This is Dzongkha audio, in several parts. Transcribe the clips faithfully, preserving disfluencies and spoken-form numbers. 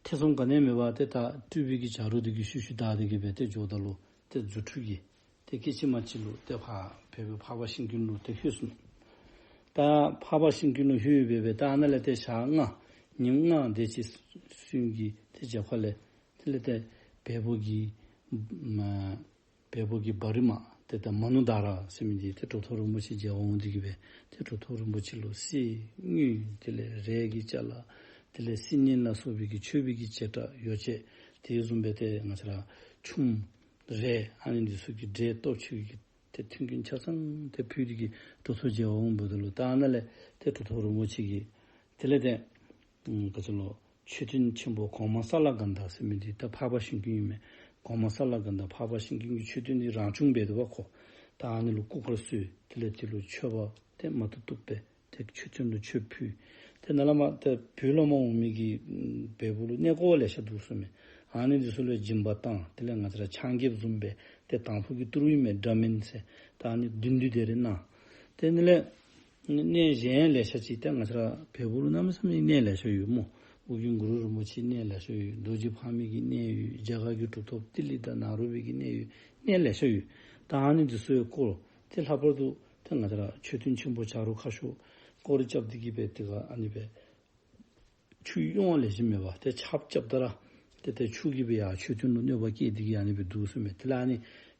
ཐེ་ཚོམ་ག་ནི་ཡང་མེད་པར་ཏེ་ད་སྤྲུལ་པའི་གི་བྱ་རོག་འདི་གིས་ཤུལ་ཤུལ་བདའ་སྟེ་གི་སྦེ་ཏེ་འགྱོཝ་ད་ལུ་ཏེ་རྫུ་འཕྲུལ་གྱིས་ཏེ་སྐད་ཅིག་མ་གཅིག་ལུ་ཏེ་ཕར་བལ་པོ་འཕགས་པ་ཤིང་ཀུན་ལུ་ཏེ་ལྷོད་སོ་ནུག། ད་འཕགས་པ་ཤིང་ཀུན་ལུ་ལྷོད་སྦེ་སྦེ་ད་ཨ་ནཱ་ལས་ཏེ་ཞག་ལྔ་ཉིནམ་ལྔ་དེ་ཅིག་སོང་གི་ཏེ་རྗེས་ཁ་ལས་དེ་ལས་ཏེ་བལ་པོ་གི་མ་བལ་པོ་གི་བ་རི་མ་ཏེ་ད་མ་ནུ་དྷ་ར་ཟེར་མི་འདི་ཏེ་གྲུབ་ཐོབ་རིན་པོ་ཆེ་མཇལ་བར་འོང་སྟེ་གི་སྦེ་ཏེ་གྲུབ་ཐོབ་རིན་པོ་ཆེ་ལུ་གསེར་དངུལ་དེ་ལས་རས་ཀྱི་ཅ་ལ་དེ་ལས་སིལ་སྙན་ལ་སོགས་པའི་གི་མཆོད་པའི་གི་བྱེ་བྲག་ཡོ་བྱད་དེ་བཟུམ་སྦེ་ཏེ་ང་བཅས་ར་ཁྱུང་རས་ཨ་ནི་འདི་ཚུ་གི་འབྲས་སྟོབས་ཆེ་བའི་གི་ཏེ་མཐུན་རྐྱེན་ཆ་ཚང་ཏེ་ཕུལ་ཏེ་གི་གྲུབ་ཐོབ་མཇལ་བར་འོངམ་ད་ལུ་ད་ཨ་ནཱ་ལས་ཏེ་གྲུབ་ཐོབ་རིན་པོ་ཆེ་གིས་དེ་ལས་ཏེ་ཨམ་ག་ཅི་ལོ་མཆོད་རྟེན་ཆེན་པོ་གོང་མ་ས་ལ་གན་དྷ་ཟེར་མི་འདི་ད་འཕགས་པ་ཤིང་ཀུན་ཨིན་མས། གོང་མ་ས་ལ་གན་དྷ་འཕགས་པ་ཤིང་ཀུན་གྱི་མཆོད་རྟེན་འདི་རང་བྱུང་སྦེ་འདུག་པ་ཁོ། ད་ཨ་ནི་ལུ་སྐུ་འཁོར་གསོལ། དེ་ལས་དེ་ལུ་མཆོད་པ་ཏེ་མ་བཏུབ་བཏུབ་སྦེ་ཏེ་མཆོད་རྟེན་ལུ་མཆོད་ཕུལ། ཏེ་ནཱ་ལས་མར་ཏེ་བོད་ལས་མར་འོང་མི་གི་ཨམ་བལ་པོ་ལུ་གནས་སྐོར་ལེ་ཤ་འདུག་ཟེར་མས། ཨ་ནི་འདི་ཚུ་ལུ་སྦྱིན་པ་བཏང་། དེ་ལས་ང་བཅས་ར་ཆང་རྐྱལ་བཟུམ་སྦེ་ཏེ་དང་ཕུ་གི་ཏི་རུ་ཨིན་མས། འདྲ་མིན་ཟེར་ད་ཨ་ནི་བདུན་བདུན་དེ་རེ་གནང་། དེ་ནི་ལས་གནས་གཞན་ལེ་ཤ་ཅིག་ཏེ་ང་བཅས་ར་བལ་པོ་ལུ་གནམ་མེད་ས་མེད་གནས་ལེ་ཤ་ཡོད་སྨོ། ཨོ་རྒྱན་གུ་རུ་རིན་པོ་ཆེའི་གནས་ལེ་ཤ་ཡོད། རྡོ་རྗེ་ཕག་མོའི་གི་གནས་ཡོད། རྒྱ་གར་གྱི་གྲུབ་ཐོབ་ཏི་ལི་དང་ནཱ་རོ་པའི་གི་གནས་ཡོད། གནས་ལེ་ཤ་ཡོད། ད་ཨ་ནི་འདི་ཚུ་ཡང་སྐོར་ཏེ་ལྷག་པར་དུ་ཏེ་ང་བཅས་ར་མཆོད་རྟེན་ཆེན་པོ་བྱ་རོག་ཁ་ཤོར་སྐོར་ར་རྐྱབ་སྟེ་གི་སྦེ་ཏེ་ག་ཨ་ནི་སྦེ་ཆུ་གཡུག་ལེགས་ཤོམ་མེད་པར་ཏེ་ཆརཔ་རྐྱབ་ད་ར་ཏེ་ཏེ་ཆུ་གིས་སྦེ་ཡར་མཆོད་རྟེན་ལུ་གནོད་པ་བསྐྱལ་ཏེ་གི་ཨ་ནི་སྦེ་འདུག་ཟེར་མས། དེ་ལས་ཨ་ནི་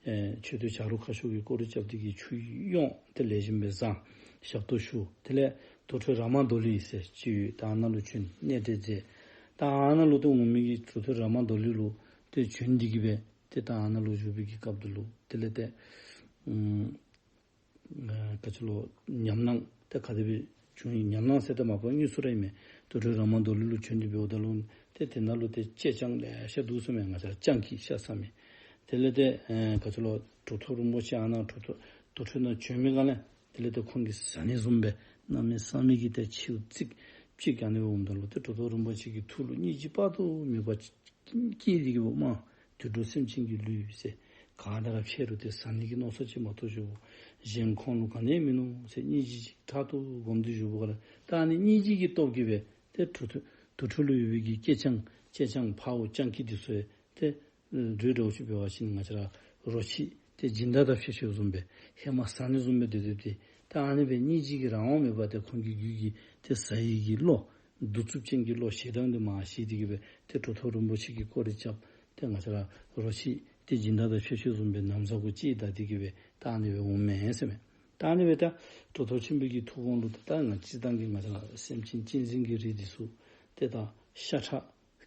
ཨེ་མཆོད་རྟེན་བྱ་རོག་ཁ་ཤོར་གྱི་སྐོར་ར་རྐྱབ་སྟེ་གི་ཆུ་གཡུག་ཏེ་ལེགས་ཤོམ་སྦེ་བཟང་ཞབས་ཏོག་ཞུ། དེ་ལས་དུར་ཁྲོད་ར་མ་དོ་ལི་ཟེར་ཅིག་ཡོད། ད་ཨ་ནཱ་ལུ་བྱོན་གནས་བྲལ་མཛད། ད་ཨ་ནཱ་ལུ་ཏེ་འོང་མི་གི་དུར་ཁྲོད་ར་མ་དོ་ལི་ལུ་ཏེ་བྱོན་ཏེ་གི་སྦེ་ཏེ་ད་ཨ་ནཱ་ལུ་བཞུགས་པའི་གི་སྐབས་འདི་ལུ་དེ་ལས་ཏེ་ཨམ་ཨ་ག་ཅི་ལོ་ཉམས་སྣང་ཏེ་ག་དེ་སྦེ་བྱུང་ཡི། ཉམས་སྣང་ཟེར་ཏེ་མ་པ་དངོས་སུ་ར་ཨིན་མས། དུར་ཁྲོད་ར་མ་དོ་ལི་ལུ་བྱོན་ཏེ་འབདཝ་ད་ལུ་ཏེ་དེ་ནང་ལུ་ཏེ་ལྕེ་སྤྱང་ལེ་ཤ་འདུག་ཟེར་མས། ང་བཅས་ར་སྤྱང་ཀི་ཤ་ཟ་མི། དེ་ལས་ཏེ་ཨ་ག་ཅི་ལོ་གྲུབ་ཐོབ་རིན་པོ་ཆེ་ཨ་ནཱ་གྲུབ་ཐོབ་དུར་ཁྲོད་ནང་བྱོན་མི་སྒང་ལས་དེ་ལས་ཏེ་ཁོང་གིས་ཟ་ནི་བཟུམ་སྦེ་གནམ་མེད་ས་མེད་ཀྱི་ཏེ་ཆེཝ་ཙིགཔ་ཅིག་ཨ་ནི་སྦེ་འོངམ་ད་ལུ་ཏེ་གྲུབ་ཐོབ་རིན་པོ་ཆེ་གི་ཐུགས་ལུ་སྙིང་རྗེ་དཔག་ཏུ་མེད་པ་སྐྱེས་ཏེ་གི་སྦེ་མ་དུད་འགྲོ་སེམས་ཅན་གྱི་ལུས་ཟེར་གང་དང་ར་ཕྱད་རུང་ཏེ་ཟ་ནི་གི་མནོ་བསམ་ཅིག་མ་གཏོགས་བཞུགས་པོ། གཞན་ཁོང་ལུ་ག་ནི་ཡང་མིན་ནུག་ཟེར་སྙིང་རྗེ་ཅིག་དྲག་ཏུ་སྒོམ་སྟེ་བཞུགས་པོ་ག་ལས་ད་ཨ་ནི་སྙིང་རྗེ་གི་སྟོབས་ཀྱིས་སྦེ་ཏེ་དུར་ཁྲོད་དུར་ཁྲོད་ལུ་ཡོད་པའི་གི་སྐྱེས་སྤྱང་སྐྱེས་སྤྱང་འཕརཝ་སྤྱང་ཀི་འདི་ཚུ་ཡང་ཏེ་འགྲོས་འདྲཝ་ཅིག་འབད་བ་ཅིན་ང་བཅས་ར་རོ་ཁྱི་ཏེ་སྦྱིན་བདག་དང་ཕྱད་ཕྱདཔ་བཟུམ་སྦེ་ཧེ་མ་ཟ་ནི་བཟུམ་སྦེ་སྡོད་སྡོད་དེ་ད་ཨ་ནི་སྦེ་སྙིང་རྗེ་གི་རང་དབང་མེད་པར་ཏེ་ཁོང་གི་རྒྱུད་ཀྱི་ཏེ་ཟ་ཡི་གི་བློ་གདུག་རྩུབ་ཅན་གྱི་བློ་ཞེ་སྡང་འདི་མར་ཞི་སྟེ་གི་སྦེ་ཏེ་གྲུབ་ཐོབ་རིན་པོ་ཆེ་གི་སྐོར་ར་རྐྱབ། ཏེ་ང་བཅས་ར་རོ་ཁྱི་ཏེ་སྦྱིན་བདག་དང་ཕྱད་ཕྱདཔ་བཟུམ་སྦེ་ན་བཟའ་གུ་ཅིག་བདའ་སྟེ་གི་སྦེ་ད་ཨ་ནི་སྦེ་འོངམ་མས་ཟེར་མས། ད་ཨ་ནི་སྦེ་ད་གྲུབ་ཐོབ་ཆེན་པོའི་གི་ཐུགས་དགོངས་ལུ་ཏེ་ད་ང་སྤྱིར་བཏང་གི་ང་བཅས་ར་སེམས་ཅན་གཅན་གཟན་གྱི་རིགས་འདི་ཚུ་ཏེ་ད་ཤ་ཁྲག་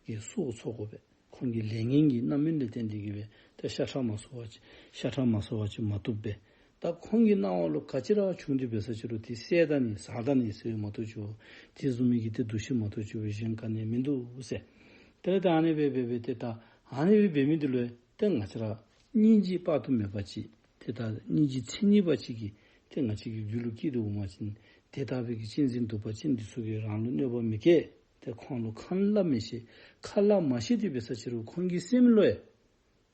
གི་སྲོག་འཚོ་དགོ་པས། ཁོང་གི་ལས་ངན་གྱི་རྣམ་སྨིན་ལས་བརྟེན་ཏེ་གི་སྦེ་ད་ཤ་ཁྲག་མ་གསོ་བ་ཅིན་ཤ་ཁྲག་མ་གསོ་བ་ཅིན་མ་བཏུབ་པས། ད་ཁོང་གི་སྣང་བ་ལུ་ག་ཅི་ར་བྱུང་སྟེ་འབད་ས་ཅི་རུང་དེ་བསད་ད་ནི་ཟ་ད་ནི་ཟེར་མ་གཏོགས་ཅིག་དེ་བཟུམ་མའི་གི་ཏེ་འདུ་ཤེས་མ་གཏོགས་ཅིག་གཞན་ག་ནི་ཡང་མིན་འདུག་ཟེར། དེ་ལས་ད་ཨ་ནི་སྦེ་འབད་འབད་ཏེ་ད་ཨ་ནི་སྦེ་འབད་མི་འདི་ལུ་ཏེ་ང་བཅས་ར་སྙིང་རྗེ་དཔག་ཏུ་མེད་པ་ཅིག་ཏེ་ད་སྙིང་རྗེ་མཚན་ཉིད་པ་ཅིག་གིས་ཏེ་ང་བཅས་ཀྱི་རྒྱུད་ལུ་སྐྱེས་ཏེ་འོང་པ་ཅིན་དེ་ལྟ་བུའི་གི་གཅན་གཟན་གདུག་པ་ཅན་འདི་ཚུ་གིས་རང་ལུ་གནོད་པ་མི་བཀལ། ཏེ་ཁོང་ལུ་ཁ་སླབ་མི་ཤེས། ཁ་སླབ་མ་ཤེས་ཏེ་འབད་ས་ཅི་རུང་ཁོང་གི་སེམས་ལུ་ཡང་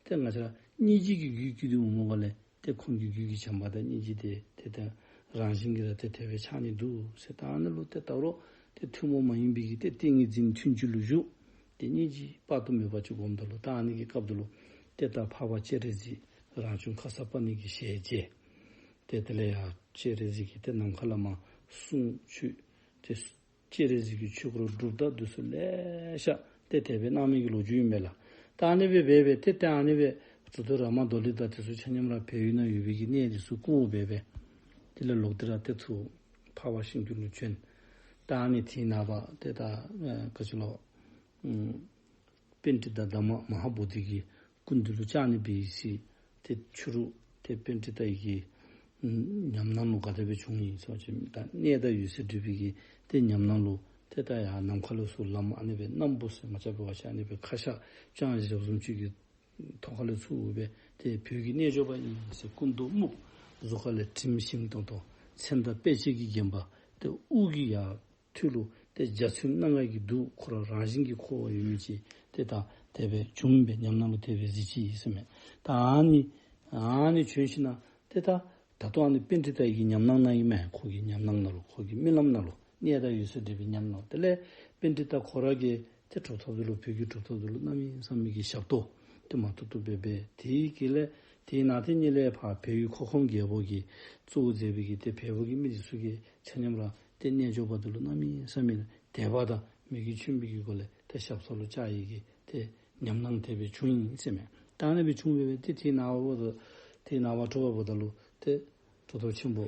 ཏེ་ང་བཅས་ར་སྙིང་རྗེ་གི་རྒྱུད་སྐྱེས་ཏེ་འོང་པ་ལས་ཏེ་ཁོང་གི་རྒྱུད་ཀྱི་བྱམས་པ་དང་སྙིང་རྗེ་དེ་ཏེ་ད་རང་བཞིན་གྱིས་ར་ཏེ་དེ་སྦེ་ཆགས་ནི་འདུག་ཟེར། ད་ཨ་ནི་ལུ་ཏེ་ད་རུང་ཏེ་ཐུན་མོང་མ་ཡིན་པའི་གི་ཏེ་ཏིང་ངེ་འཛིན་ཐུན་གཅིག་ལུ་བཞུགས། ཏེ་སྙིང་རྗེ་དཔག་ཏུ་མེད་པ་ཅིག་སྒོམ་ད་ལུ་ད་ཨ་ནི་གི་སྐབས་འདི་ལུ་ཏེ་ད་འཕགས་པ་སྤྱན་རས་གཟིགས་རང་བྱུང་ཁ་སར་པ་ཎི་གི་ཞལ་མཇལ། ཏེ་དེ་ལས་ཡར་སྤྱན་རས་གཟིགས་ཀྱིས་ཏེ་ནམ་མཁའ་ལས་མར་གསུང་ཆོས་ཏེ་སྤྱན་རས་གཟིགས་ཀྱི་ཆོས་སྐོར་སྒྲུབ་ད་འདི་ཚུ་ལེ་ཤ་ཏེ་དེ་སྦེ་གནང་མི་གི་ལོ་རྒྱུས་ཨིན་པས་ལགས། ད་ཨ་ནི་སྦེ་འབད་འབད་ཏེ་ཏེ་ཨ་ནི་སྦེ་གྲུབ་ཐོབ་ར་མ་དོ་ལི་དང་དེ་ཚུ་ཆ་མཉམ་ར་བལ་ཡུལ་ནང་ཡོད་པའི་གི་གནས་འདི་ཚུ་བསྐོར་འབད་འབད་དེ་ལས་ལོག་སྟེ་ར་ཏེ་ཚུར་འཕགས་པ་ཤིང་ཀུན་ལུ་བྱོན། ད་ཨ་ནི་དེ་ནངས་པ་ཏེ་ད་ཨ་ག་ཅི་ལོ་ཨམ་པཎྜི་ཏ་དྷརྨ་མ་ཧཱ་བོ་དྷི་གི་སྐུ་མདུན་ལུ་བཅར་ནི་འབད་ཡི་ཟེར། ཏེ་ཕྱི་རུ་ཏེ་པཎྜི་ཏ་གི་ཨམ་ཉམས་སྣང་ལུ་ག་དེ་སྦེ་བྱུང་ཡི་ཟེར་བ་ཅིན་ད་གནས་དང་འོད་གསལ་འདྲེས་པའི་གི་ཏེ་ཉམས་སྣང་ལུ་ཏེ་ད་ཡར་ནམ་མཁའ་ལུ་ཚུར་ལམ་ཨ་ནི་སྦེ་སྣམ་བུ་ཟེར་ང་བཅས་འབད་བ་ཅིན་ཨ་ནི་སྦེ་ཁ་ཤ་བཅང་བཞགཔ་བཟུམ་ཅིག་གི་ཐོག་ཁ་ལས་ཚུར་འབད་ཏེ་བོད་ཀྱི་རྣལ་འབྱོར་པ་ཨིན་ཟེར། སྐུ་མདོག་སྨུག། གཟུགས་ཁ་ལས་དྲིམ་ཞིམ་ཏོང་ཏོ། མཚན་དང་དཔེ་བྱད་ཀྱིས་བརྒྱན་པ། ཏེ་དབུ་གི་ཡར་ཐོད་ལུ་ཏེ་འཇའ་ཚོན་སྣ་ལྔ་གི་གདུགས་ཁོ་ར་རང་བཞིན་གྱིས་འཁོར་བ་ཡོད་མི་ཅིག་ཏེ་ད་དེ་སྦེ་བྱུང་སྦེ་ཉམས་སྣང་ལུ་དེ་སྦེ་གཟིགས་ཅི་ཟེར་མས། ད་ཨ་ནི་ཨ་ནི་བྱོན་ཞིནམ་ཏེ་ད་ད་ལྟོ་ཨ་ནི་པཎྜི་ཏ་གི་ཉམས་སྣང་ནང་ཨིན་མས། ཁོ་གི་ཉམས་སྣང་ནང་ལུ་ཁོ་གི་རྨི་ལམ་ནང་ལུ་གནས་དང་འོད་གསལ་འདྲེས་པའི་ཉམས་སྣང་། དེ་ལས་པཎྜི་ཏ་ཁོ་ར་གིས་ ཏེ་གྲུབ་ཐོབ་འདི་ལུ་བོད་ཀྱི་གྲུབ་ཐོབ་འདི་ལུ་གནམ་མེད་ས་མེད་ཀྱི་ཞབས་ཏོག་ཏེ་མ་ཐུབ་ཐུབ་སྦེ་འབད། དེའི་གི་ལས་དེའི་ནང་དེ་ཉིད་ལས་ཕར་བོད་ཡུལ་ཁོ་ཁོམ་རྒྱལ་པོ་གིས་གཙོ་བོ་མཛད་པའི་གི་ཏེ་བལ་པོ་གི་མི་འདི་ཚུ་གིས་ཆ་མཉམ་ར་ཏེ་རྣལ་འབྱོར་པ་འདི་ལུ་གནམ་མེད་ས་མེད་དད་པ་དང་མོས་གུས་ཆེན་པོའི་གི་སྒོ་ལས་ཏེ་ཞབས་སོར་ལུ་བཅར་ཡི་གི་ཏེ་ཉམས་སྣང་དེ་སྦེ་བྱུང་ཡི་ཟེར་མས། ད་ཨ་ནི་སྦེ་བྱུང་སྦེ་སྦེ་ཏེ་དེའི་ནངས་པ་དེའི་ནངས་པ་དྲོ་པ་འབདཝ་ད་ལུ་ཏེ་གྲུབ་ཐོབ་ཆེན་པོ་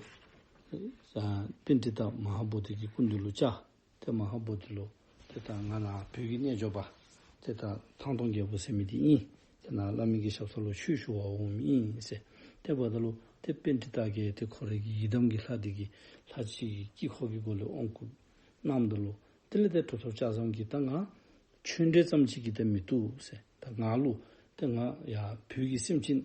ཨ་པཎྜི་ཏ་མ་ཧཱ་བོ་དྷི་གི་སྐུ་མདུན་ལུ་བཅར། ཏེ་མ་ཧཱ་བོ་དྷི་ལུ་ཏེ་ད་ང་ནཱ་བོད་ཀྱི་རྣལ་འབྱོར་པ་ཏེ་ད་ཐང་སྟོང་རྒྱལ་པོ་ཟེར་མི་འདི་ཨིན། ཏེ་ནཱ་བླ་མའི་གི་ཞབས་སོར་ལུ་ཆོས་ཞུ་བར་འོངམ་ཨིན་ཟེར། ཏེ་འབདཝ་ད་ལུ་ཏེ་པཎྜི་ཏ་གིས་ཏེ་ཁོ་རའི་གི་ཡི་དམ་གྱི་ལྷ་འདི་གི་ལྷ་ཅིག་གི་དཀྱིལ་འཁོར་གྱི་སྒོ་ལས་འོང་བཀུར་གནངམ་ད་ལུ་དེ་ལས་ཏེ་གྲུབ་ཐོབ་ལྕགས་ཟམ་གྱིས་ད་ང་ཆོས་འབྲེལ་ཙམ་ཅིག་གིས་ཏེ་མི་བཏུབ་ཟེར། ད་ང་ལུ་ཏེ་ང་ཡར་བོད་ཀྱི་སེམས་ཅན་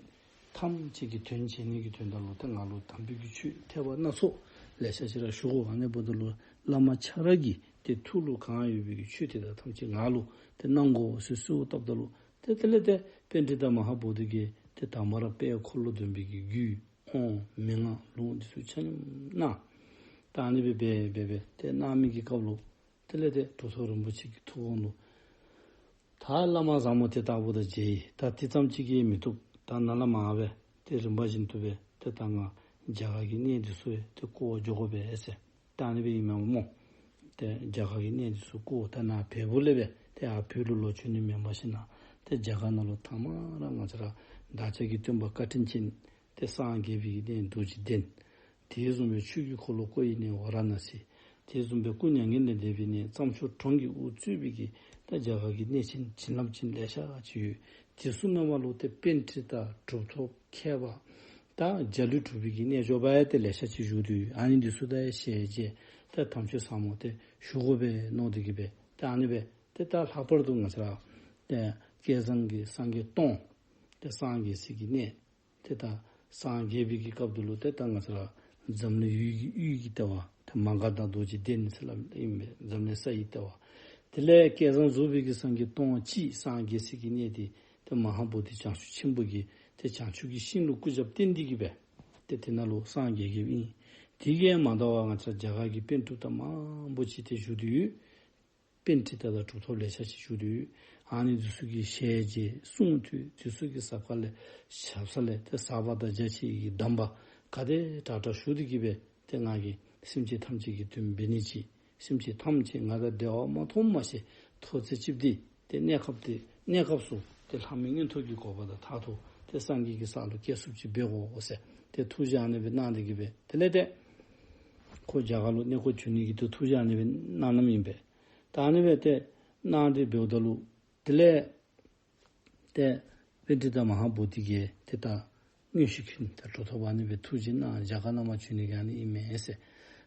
ཐམས་ཅད་ཀྱི་དོན་བྱེད་ནི་གི་དོན་དག་ལུ་ཏེ་ང་ལུ་དམ་པའི་གི་ཆོས་ཐེག་པ་སྣ་ཚོགས་ལེ་ཤ་ཅིག་ར་ཞུ་དགོ། ཨ་ནི་འབདཝ་ད་ལུ་བླ་མ་ཁྱོད་ར་གི་ཏེ་ཐུགས་ལུ་གང་ཡོད་པའི་གི་ཆོས་དེ་དག་ཐམས་ཅད་ང་ལུ་ཏེ་གནང་དགོ་ཟེར་གསོལཝ་བཏབ་ད་ལུ་ཏེ་དེ་ལས་ཏེ་པཎྜི་ཏ་མ་ཧཱ་བོ་དྷི་གིས་ཏེ་དང་པ་ར་དཔལ་འཁོར་ལོ་སྡོམ་པའི་གི་རྒྱུད་ཨོཾ་མན་ངག་ལུང་འདི་ཚུ་ཆ་མཉམ་གནང་། ད་ཨ་ནི་སྦེ་འབད་འབད་འབད་ཏེ་གནང་མི་གི་སྐབས་ལུ་དེ་ལས་ཏེ་གྲུབ་ཐོབ་རིན་པོ་ཆེ་གི་ཐུགས་དགོངས་ལུ་ད་བླ་མ་བཟང་མོ་དེ་ལྟ་བུ་དང་མཇལ་ཡི། ད་དེ་ཙམ་ཅིག་གིས་མི་བཏུབ། ད་ནཱ་ལས་མར་སྦེ་ཏེ་རིམ་པ་བཞིན་དུ་སྦེ་ཏེ་ད་ང་རྒྱ་གར་གྱི་གནས་འདི་ཚུ་ཏེ་བསྐོར་བར་འགྱོ་དགོ་པས་ཟེར། ད་ཨ་ནི་སྦེ་ཨིན་མས་སྨོ། ཏེ་རྒྱ་གར་གྱི་གནས་འདི་ཚུ་བསྐོར། ད་ནཱ་བལ་པོ་ལས་སྦེ་ཏེ་ཡར་བོད་ལུ་ལོག་འབྱོན་ནི་མེན་པར་ཞིན་ན་ཏེ་རྒྱ་གར་ནང་ལུ་ཐ་མ་ར་ང་བཅས་ར་བདག་ཅག་གི་སྟོན་པ་བཀའ་དྲིན་ཅན་ཏེ་སངས་རྒྱས་པའི་གནས་རྡོ་རྗེ་གདན། དེ་བཟུམ་སྦེ་ཆོས་ཀྱི་འཁོར་ལོ་བསྐོར་བའི་གནས་ཝཱ་ར་ཎ་སི། དེ་བཟུམ་སྦེ་སྐུ་མྱ་ངན་ལས་འདས་པའི་གནས་རྩྭ་མཆོག་གྲོང་གི་དབུ་གཙོས་པའི་གི་ད་རྒྱ་གར་གྱི་གནས་ཆེན་བྱིན་རླབས་ཅན་ལེ་ཤ་ཅིག་ཡོད། དེ་ཚུ་ནང་མ་ལུ་ཏེ་པཎྜི་ཏ་གྲུབ་ཐོབ་མཁས་པ་ད་འཇའ་ལུས་གྲུབ་པའི་གི་རྣལ་འབྱོར་པ་ཡང་ཏེ་ལེ་ཤ་ཅིག་བཞུགས་ཏེ་ཡོད། ཨ་ནི་འདི་ཚུ་ད་ཡང་ཞལ་མཇལ་ད་དམ་ཆོས་ཟབ་མོ་ཏེ་ཞུ་དགོ་པས་མནོ་སྟེ་གི་སྦེ་ད་ཨ་ནི་སྦེ་ཏེ་ད་ལྷག་པར་དུ་ང་བཅས་ར་ཏེ་བསྐལ་བཟང་གི་སངས་རྒྱས་སྟོང་ཏེ་སངས་རྒྱས་སའི་གི་གནས། ཏེ་ད་སངས་རྒྱས་པའི་གི་སྐབས་དེ་ལུ་ཏེ་ད་ང་བཅས་ར་འཛམ་གླིང་ཡུལ་གྱི་དབུས་ཀྱི་ལྟེ་བ་ཏེ་མ་ག་དྷ་རྡོ་རྗེ་གདན་ཟེར་སླབ་ཨིན་པས། འཛམ་གླིང་ས་ཡི་ལྟེ་བ། དེ་ལས་བསྐལ་བཟང་རྫོགས་པའི་གི་སངས་རྒྱས་སྟོང་གཅིག་སངས་རྒྱས་སའི་གི་གནས་དེ་ཏེ་མ་ཧཱ་བོ་དྷི་བྱང་ཆུབ་ཆེན་པོ་གི་ཏེ་བྱང་ཆུབ་ཀྱི་ཤིང་ལུ་སྐུ་རྒྱབ་བརྟེན་ཏེ་གི་སྦེ་ཏེ་དེ་ནང་ལུ་སངས་རྒྱས་རྒྱསཔ་ཨིན། དེ་གིས་མ་དོ་བར་ང་བཅས་ར་རྒྱ་གར་གྱི་པཎ་གྲུབ་རྣམ་པ་མང་པོ་ཅིག་ཏེ་བཞུགས་ཏེ་ཡོད། པཎྜི་ཏ་དང་གྲུབ་ཐོབ་ལེ་ཤ་ཅིག་བཞུགས་ཏེ་ཡོད། ཨ་ནི་འདི་ཚུ་གི་ཞལ་མཇལ་གསུང་ཐོས་འདི་ཚུ་གི་ཟབ་ཁ་ལས་ཞབས་ས་ལས་ཏེ་ཟབ་པ་དང་རྒྱ་ཆེ་བའི་གདམས་པ་ག་དེ་དྲག་དྲག་ཞུ་སྟེ་གི་སྦེ་ཏེ་ང་གིས་སེམས་ཅན་ཐམས་ཅད་ཀྱི་དོན་འབད་ནི་ཅིག། སེམས་ཅན་ཐམས་ཅད་ང་དང་འབྲལ་བ་མ་མཐོངམ་མ་ཤེས་ཐོག་ཚད་ཅིག་འདི་ཏེ་གནས་སྐབས་ཏེ་གནས་སྐབས་སུ་ཏེ་ལྷ་མི་མངོན་མཐོ་གི་གོ་འཕང་དང་མཐར་ཐུག་ཏེ་སངས་རྒྱས་ཀྱི་ས་ལུ་སྐྱེ་ཚུགསཔ་ཅིག་འབད་དགོ་ཟེར་ཏེ་ཐུགས་བཞེད་ཨ་ནི་སྦེ་གནང་སྟེ་གི་སྦེ་དེ་ལས་ཏེ་ཁོ་རྒྱ་གར་ལུ་གནས་སྐོར་བྱོན་ནི་གི་ཏེ་ཐུགས་བཞེད་ཨ་ནི་སྦེ་གནང་གནངམ་ཨིན་པས། ད་ཨ་ནི་སྦེ་ཏེ་གནང་སྟེ་འབདཝ་ད་ལུ་དེ་ལས་ཏེ་པཎྜི་ཏ་མ་ཧཱ་བོ་དྷི་གིས་ཏེ་ད་མངོན་ཤེས་མཁྱེན་ཏེ་གྲུབ་ཐོབ་ཨ་ནི་སྦེ་ཐུགས་བཞེད་གནང་རྒྱ་གར་ནང་མར་བྱོན་ནི་གི་ཨ་ནི་ཨིན་མས་ཟེར།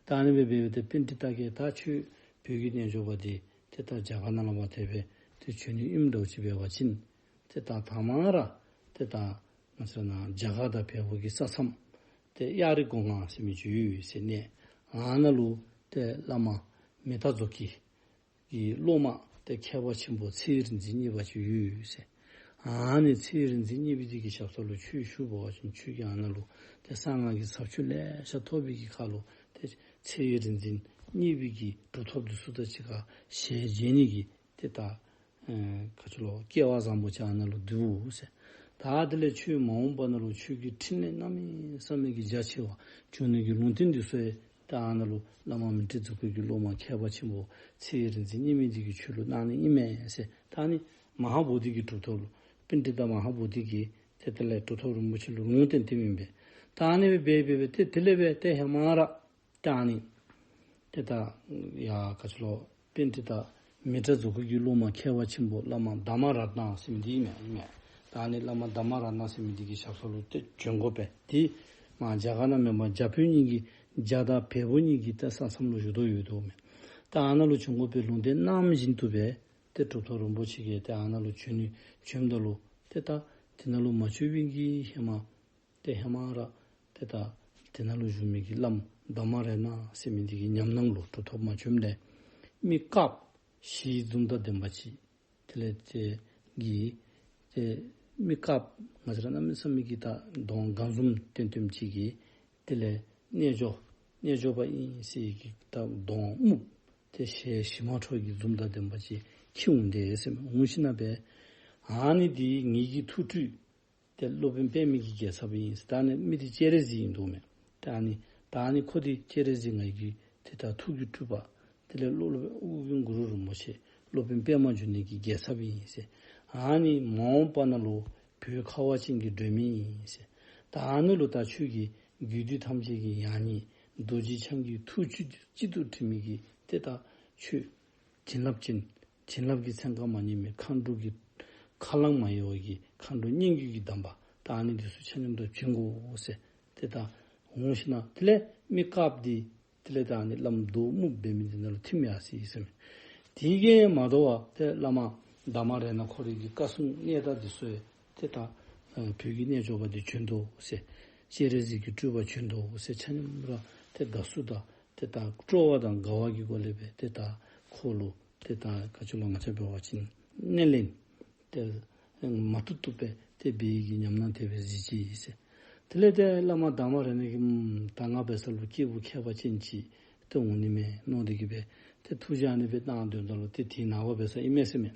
ད་ཨ་ནི་སྦེ་འབད་སྦེ་ཏེ་པཎྜི་ཏ་གིས་ད་ཁྱོད་བོད་ཀྱི་རྣལ་འབྱོར་པ་འདི་ཏེ་ད་རྒྱ་གར་ནང་ལུ་མར་དེ་སྦེ་ཏེ་བྱོན་ནི་ཨིནམ་འདྲཝ་ཅིག་འབད་བ་ཅིན་ཏེ་ད་དང་པ་ར་ཏེ་ད་ང་བཅས་ནཱ་རྒྱ་གར་དང་བལ་པོ་གི་ས་མཚམས་ཏེ་གཡའ་རི་སྒོ་ང་ཟེར་མི་ཅིག་ཡོད་ཟེར་ནས་ཨ་ནཱ་ལུ་ཏེ་བླ་མ་མེ་སྟག་རྫོང་གི་གི་སློབ་མ་ཏེ་མཁས་པ་ཆེན་པོ་ཚེ་རིག་འཛིན་གཉིས་པ་ཅིག་ཡོད་ཟེར། ཨ་ནི་ཚེ་རིག་འཛིན་གཉིས་པ་འདི་གི་ཞབས་ས་ལུ་ཆོས་ཞུ་བ་ཅིན་ཁྱོད་ཀྱིས་ཨ་ནཱ་ལུ་ཏེ་གསང་སྔགས་ཀྱི་ཟབ་ཆོས་ལེ་ཤ་ཐོབ་པའི་གི་ཁར་ལུ་ཏེ་ཚེ་རིག་འཛིན་གཉིས་པའི་གི་གྲུབ་ཐོབ་འདི་ཚུ་དང་གཅིག་ཁར་ཞལ་མཇལ་ནི་གི་ཏེ་ད་ཨེ་ག་ཅི་ལོ་སྐལ་བ་བཟང་པོ་ཅིག་ཨ་ནཱ་ལུ་འདུག་ཟེར། ད་དེ་ལས་ཁྱོད་མ་འོངས་པ་ནང་ལུ་ཁྱོད་ཀྱི་ཕྲིན་ལས་གནམ་མེད་ས་མེད་ཀྱི་རྒྱ་ཆེ་བ་འབྱུང་ནི་གི་ལུང་བསྟན་འདི་ཚུ་ཡང་ད་ཨ་ནཱ་ལུ་བླ་མ་མཻ་ཏྲི་རྫོང་དཔོན་གྱི་སློབ་མ་མཁས་པ་ཆེན་པོ་ཚེ་རིག་འཛིན་གཉིས་པ་འདི་གིས་ཁྱོད་ལུ་གནང་ནི་ཨིན་མས་ཟེར། ད་ཨ་ནི་མ་ཧཱ་བོ་དྷི་གི་གྲུབ་ཐོབ་ལུ་པཎྜི་ཏ་མ་ཧཱ་བོ་དྷི་གིས་ཏེ་དེ་ལས་གྲུབ་ཐོབ་རིན་པོ་ཆེ་ལུ་ལུང་བསྟན་ཏེ་ཨིན་པས། ད་ཨ་ནི་སྦེ་འབད་འབད་འབད་ཏེ་དེ་ལས་འབད་ཏེ་ཧེ་མ་ར་ད་ཨ་ནི་ཏེ་ད་ཡ་ག་ཅི་ལོ་པཎྜི་ཏ་མཻ་ཏྲི་རྫོང་དཔོན་གྱི་སློབ་མ་མཁས་པ་ཆེན་པོ་བླ་མ་དྷརྨ་རཏྣ་ཟེར་མི་འདི་ཨིན་མས། ཨིན་མས། ད་ཨ་ནི་བླ་མ་དྷརྨ་རཏྣ་ཟེར་མི་འདི་གི་ཞབས་ས་ལུ་ཏེ་བྱོན་དགོ་པས། ཏེ་མར་རྒྱ་གར་ནང་མེན་པར་རྒྱ་བོད་གཉིས་ཀྱི་རྒྱ་དང་བལ་པོ་གཉིས་ཀྱི་ཏེ་ས་མཚམས་ལུ་བཞུགས་དོ་ཡོདཔ་མས། ད་ཨ་ནཱ་ལུ་བྱོན་དགོ་པའི་ལུང་བསྟན་གནངམ་བཞིན་དུ་སྦེ་ཏེ་གྲུབ་ཐོབ་རིན་པོ་ཆེ་གིས་ཏེ་ཨ་ནཱ་ལུ་བྱོན་ནི་བྱོནམ་ད་ལུ་ཏེ་ད་དེ་ནང་ལུ་མ་བྱོན་པའི་གི་ཧེ་མ་ཏེ་ཧེ་མ་ར་ཏེ་ད་དེ་ནང་ལུ་བཞུགས་མི་གི་བླམ་དྷརྨ་རཏྣ་ཟེར་མི་འདི་གི་ཉམས་སྣང་ལུ་གྲུབ་ཐོབ་མ་བྱོནམ་ལས་མི་དཀརཔོ་བཞིའི་འཛུམ་མདངས་ལྡན་པ་ཅིག། དེ་ལས་ཏེ་གི་ཏེ་མི་དཀརཔོ་ང་བཅས་ར་གནམ་མེད་ས་མེད་ཀྱི་ད་གདོང་དགའ་འཛུམ་སྟོན་སྟོནམ་ཅིག་གིས་དེ་ལས་རྣལ་འབྱོར་རྣལ་འབྱོར་པ་ཨིན་ཟེར་གི་ད་གདོང་སྨུགཔོ་ཏེ་ཞལ་ཞི་མ་ཁྲོ་གི་འཛུམ་མདངས་ལྡན་པ་ཅིག་ ཁྱིད་འོང་དེས་ཟེར་མས། འོང་ཞིནམ་ལས་ཨ་ནི་འདི་ངེ་གི་ཐུགས་སྤྲུལ་ཏེ་སློབ་དཔོན་པདྨ་གི་རྒྱལ་ཚབ་ཨིན་ཟེར། ད་ཨ་ནི་མི་འདི་སྤྱན་རས་གཟིགས་ཨིན་འདུག་མས། ད་ཨ་ནི་ད་ཨ་ནི་ཁོ་འདི་སྤྱན་རས་གཟིགས་ང་གི་ཏེ་ད་ཐུགས་ཀྱི་སྤྲུལ་པ། དེ་ལས་སློབ་སློབ་དཔོན་ཨོ་རྒྱན་གུ་རུ་རིན་པོ་ཆེ་སློབ་དཔོན་པདྨ་འབྱུང་གནས་ཀྱི་རྒྱལ་ཚབ་ཨིན་ཟེར། ཨ་ནི་མ་འོངས་པ་ནང་ལུ་བོད་ཁ་བ་ཅན་གྱི་སྒྲོན་མེ་ཨིན་ཟེར། ད་ཨ་ནི་ལུ་ད་ཁྱོད་ཀྱིས་རྒྱུད་སྡེ་ཐམས་ཅད་ཀྱི་ཡང་སྙིང་རྡོ་རྗེ་འཆང་གི་ཐུགས་སྤྲུལ་གཅིག་ཏུ་དྲིལ་མི་གི་ཏེ་ད་ཁྱོད་བྱིན་རླབས་ཅན། བྱིན་རླབས་ཀྱི་ཚན་ཁ་མ་རྙེད་མི་མཁའ་འགྲོ་གི་ཁ་རླངས་མ་གཡོ་བ་གི་མཁའ་འགྲོ་སྙན་བརྒྱུད་ཀྱི་གདམས་པ་ད་ཨ་ནི་འདི་ཚུ་ཆ་མཉམ་དུ་བྱིན་དགོ་ཟེར། ཏེ་ད་འོང་ཞིནམ་ལས་དེ་ལས་མི་དཀརཔོ་འདི་དེ་ལས་ད་ཨ་ནི་བླམ་མདོག་སྨུག་འབད་མི་འདི་ནང་ལུ་ཐིམ་ཡར་སོ་ཡི་ཟེར་མས། དེ་གིས་མ་དོ་བར་ཏེ་བླ་མ་དྷརྨ་རཏྣ་ཁོ་རའི་གི་བཀའ་སྲུང་གནས་བདག་འདི་ཚུ་ཡང་ཏེ་ད་ཨ་བོད་ཀྱི་རྣལ་འབྱོར་པ་འདི་བྱོན་དོ་ཟེར། སྤྱན་རས་གཟིགས་ཀྱི་སྤྲུལ་པ་བྱོན་དོ་ཟེར་ཆ་མཉམ་ར་ཏེ་དགའ་བསུ་དང་ཏེ་ད་སྤྲོ་བ་དང་དགའ་བ་གི་སྒོ་ལས་སྦེ་ཏེ་ད་ཁོ་ལུ་ཏེ་ད་ག་ཅི་ལོ་ང་བཅས་འབད་བ་ཅིན་སྣེ་ལེན་ཏེ་མ་བཏུབ་བཏུབ་སྦེ་ཏེ་འབད་ནི་གི་ཉམས་སྣང་དེ་སྦེ་གཟིགས་ཅི་ཟེར། དེ་ལས་ཏེ་བླ་མ་དྷརྨ་རཏྣ་གིས་ཨམ་ད་ང་འབད་ས་ལུ་སྐྱེས་བུ་ཁྱད་པར་ཅན་ཅིག་ཏེ་འོང་ནི་མས་མནོ་སྟེ་གིས་སྦེ་ཏེ་ཐུགས་རྗེ་ཨ་ནི་སྦེ་གནང་དོ་ད་ལུ་ཏེ་དེ་ནངས་པ་འབད་ས་ཨིན་མས་ཟེར་མས།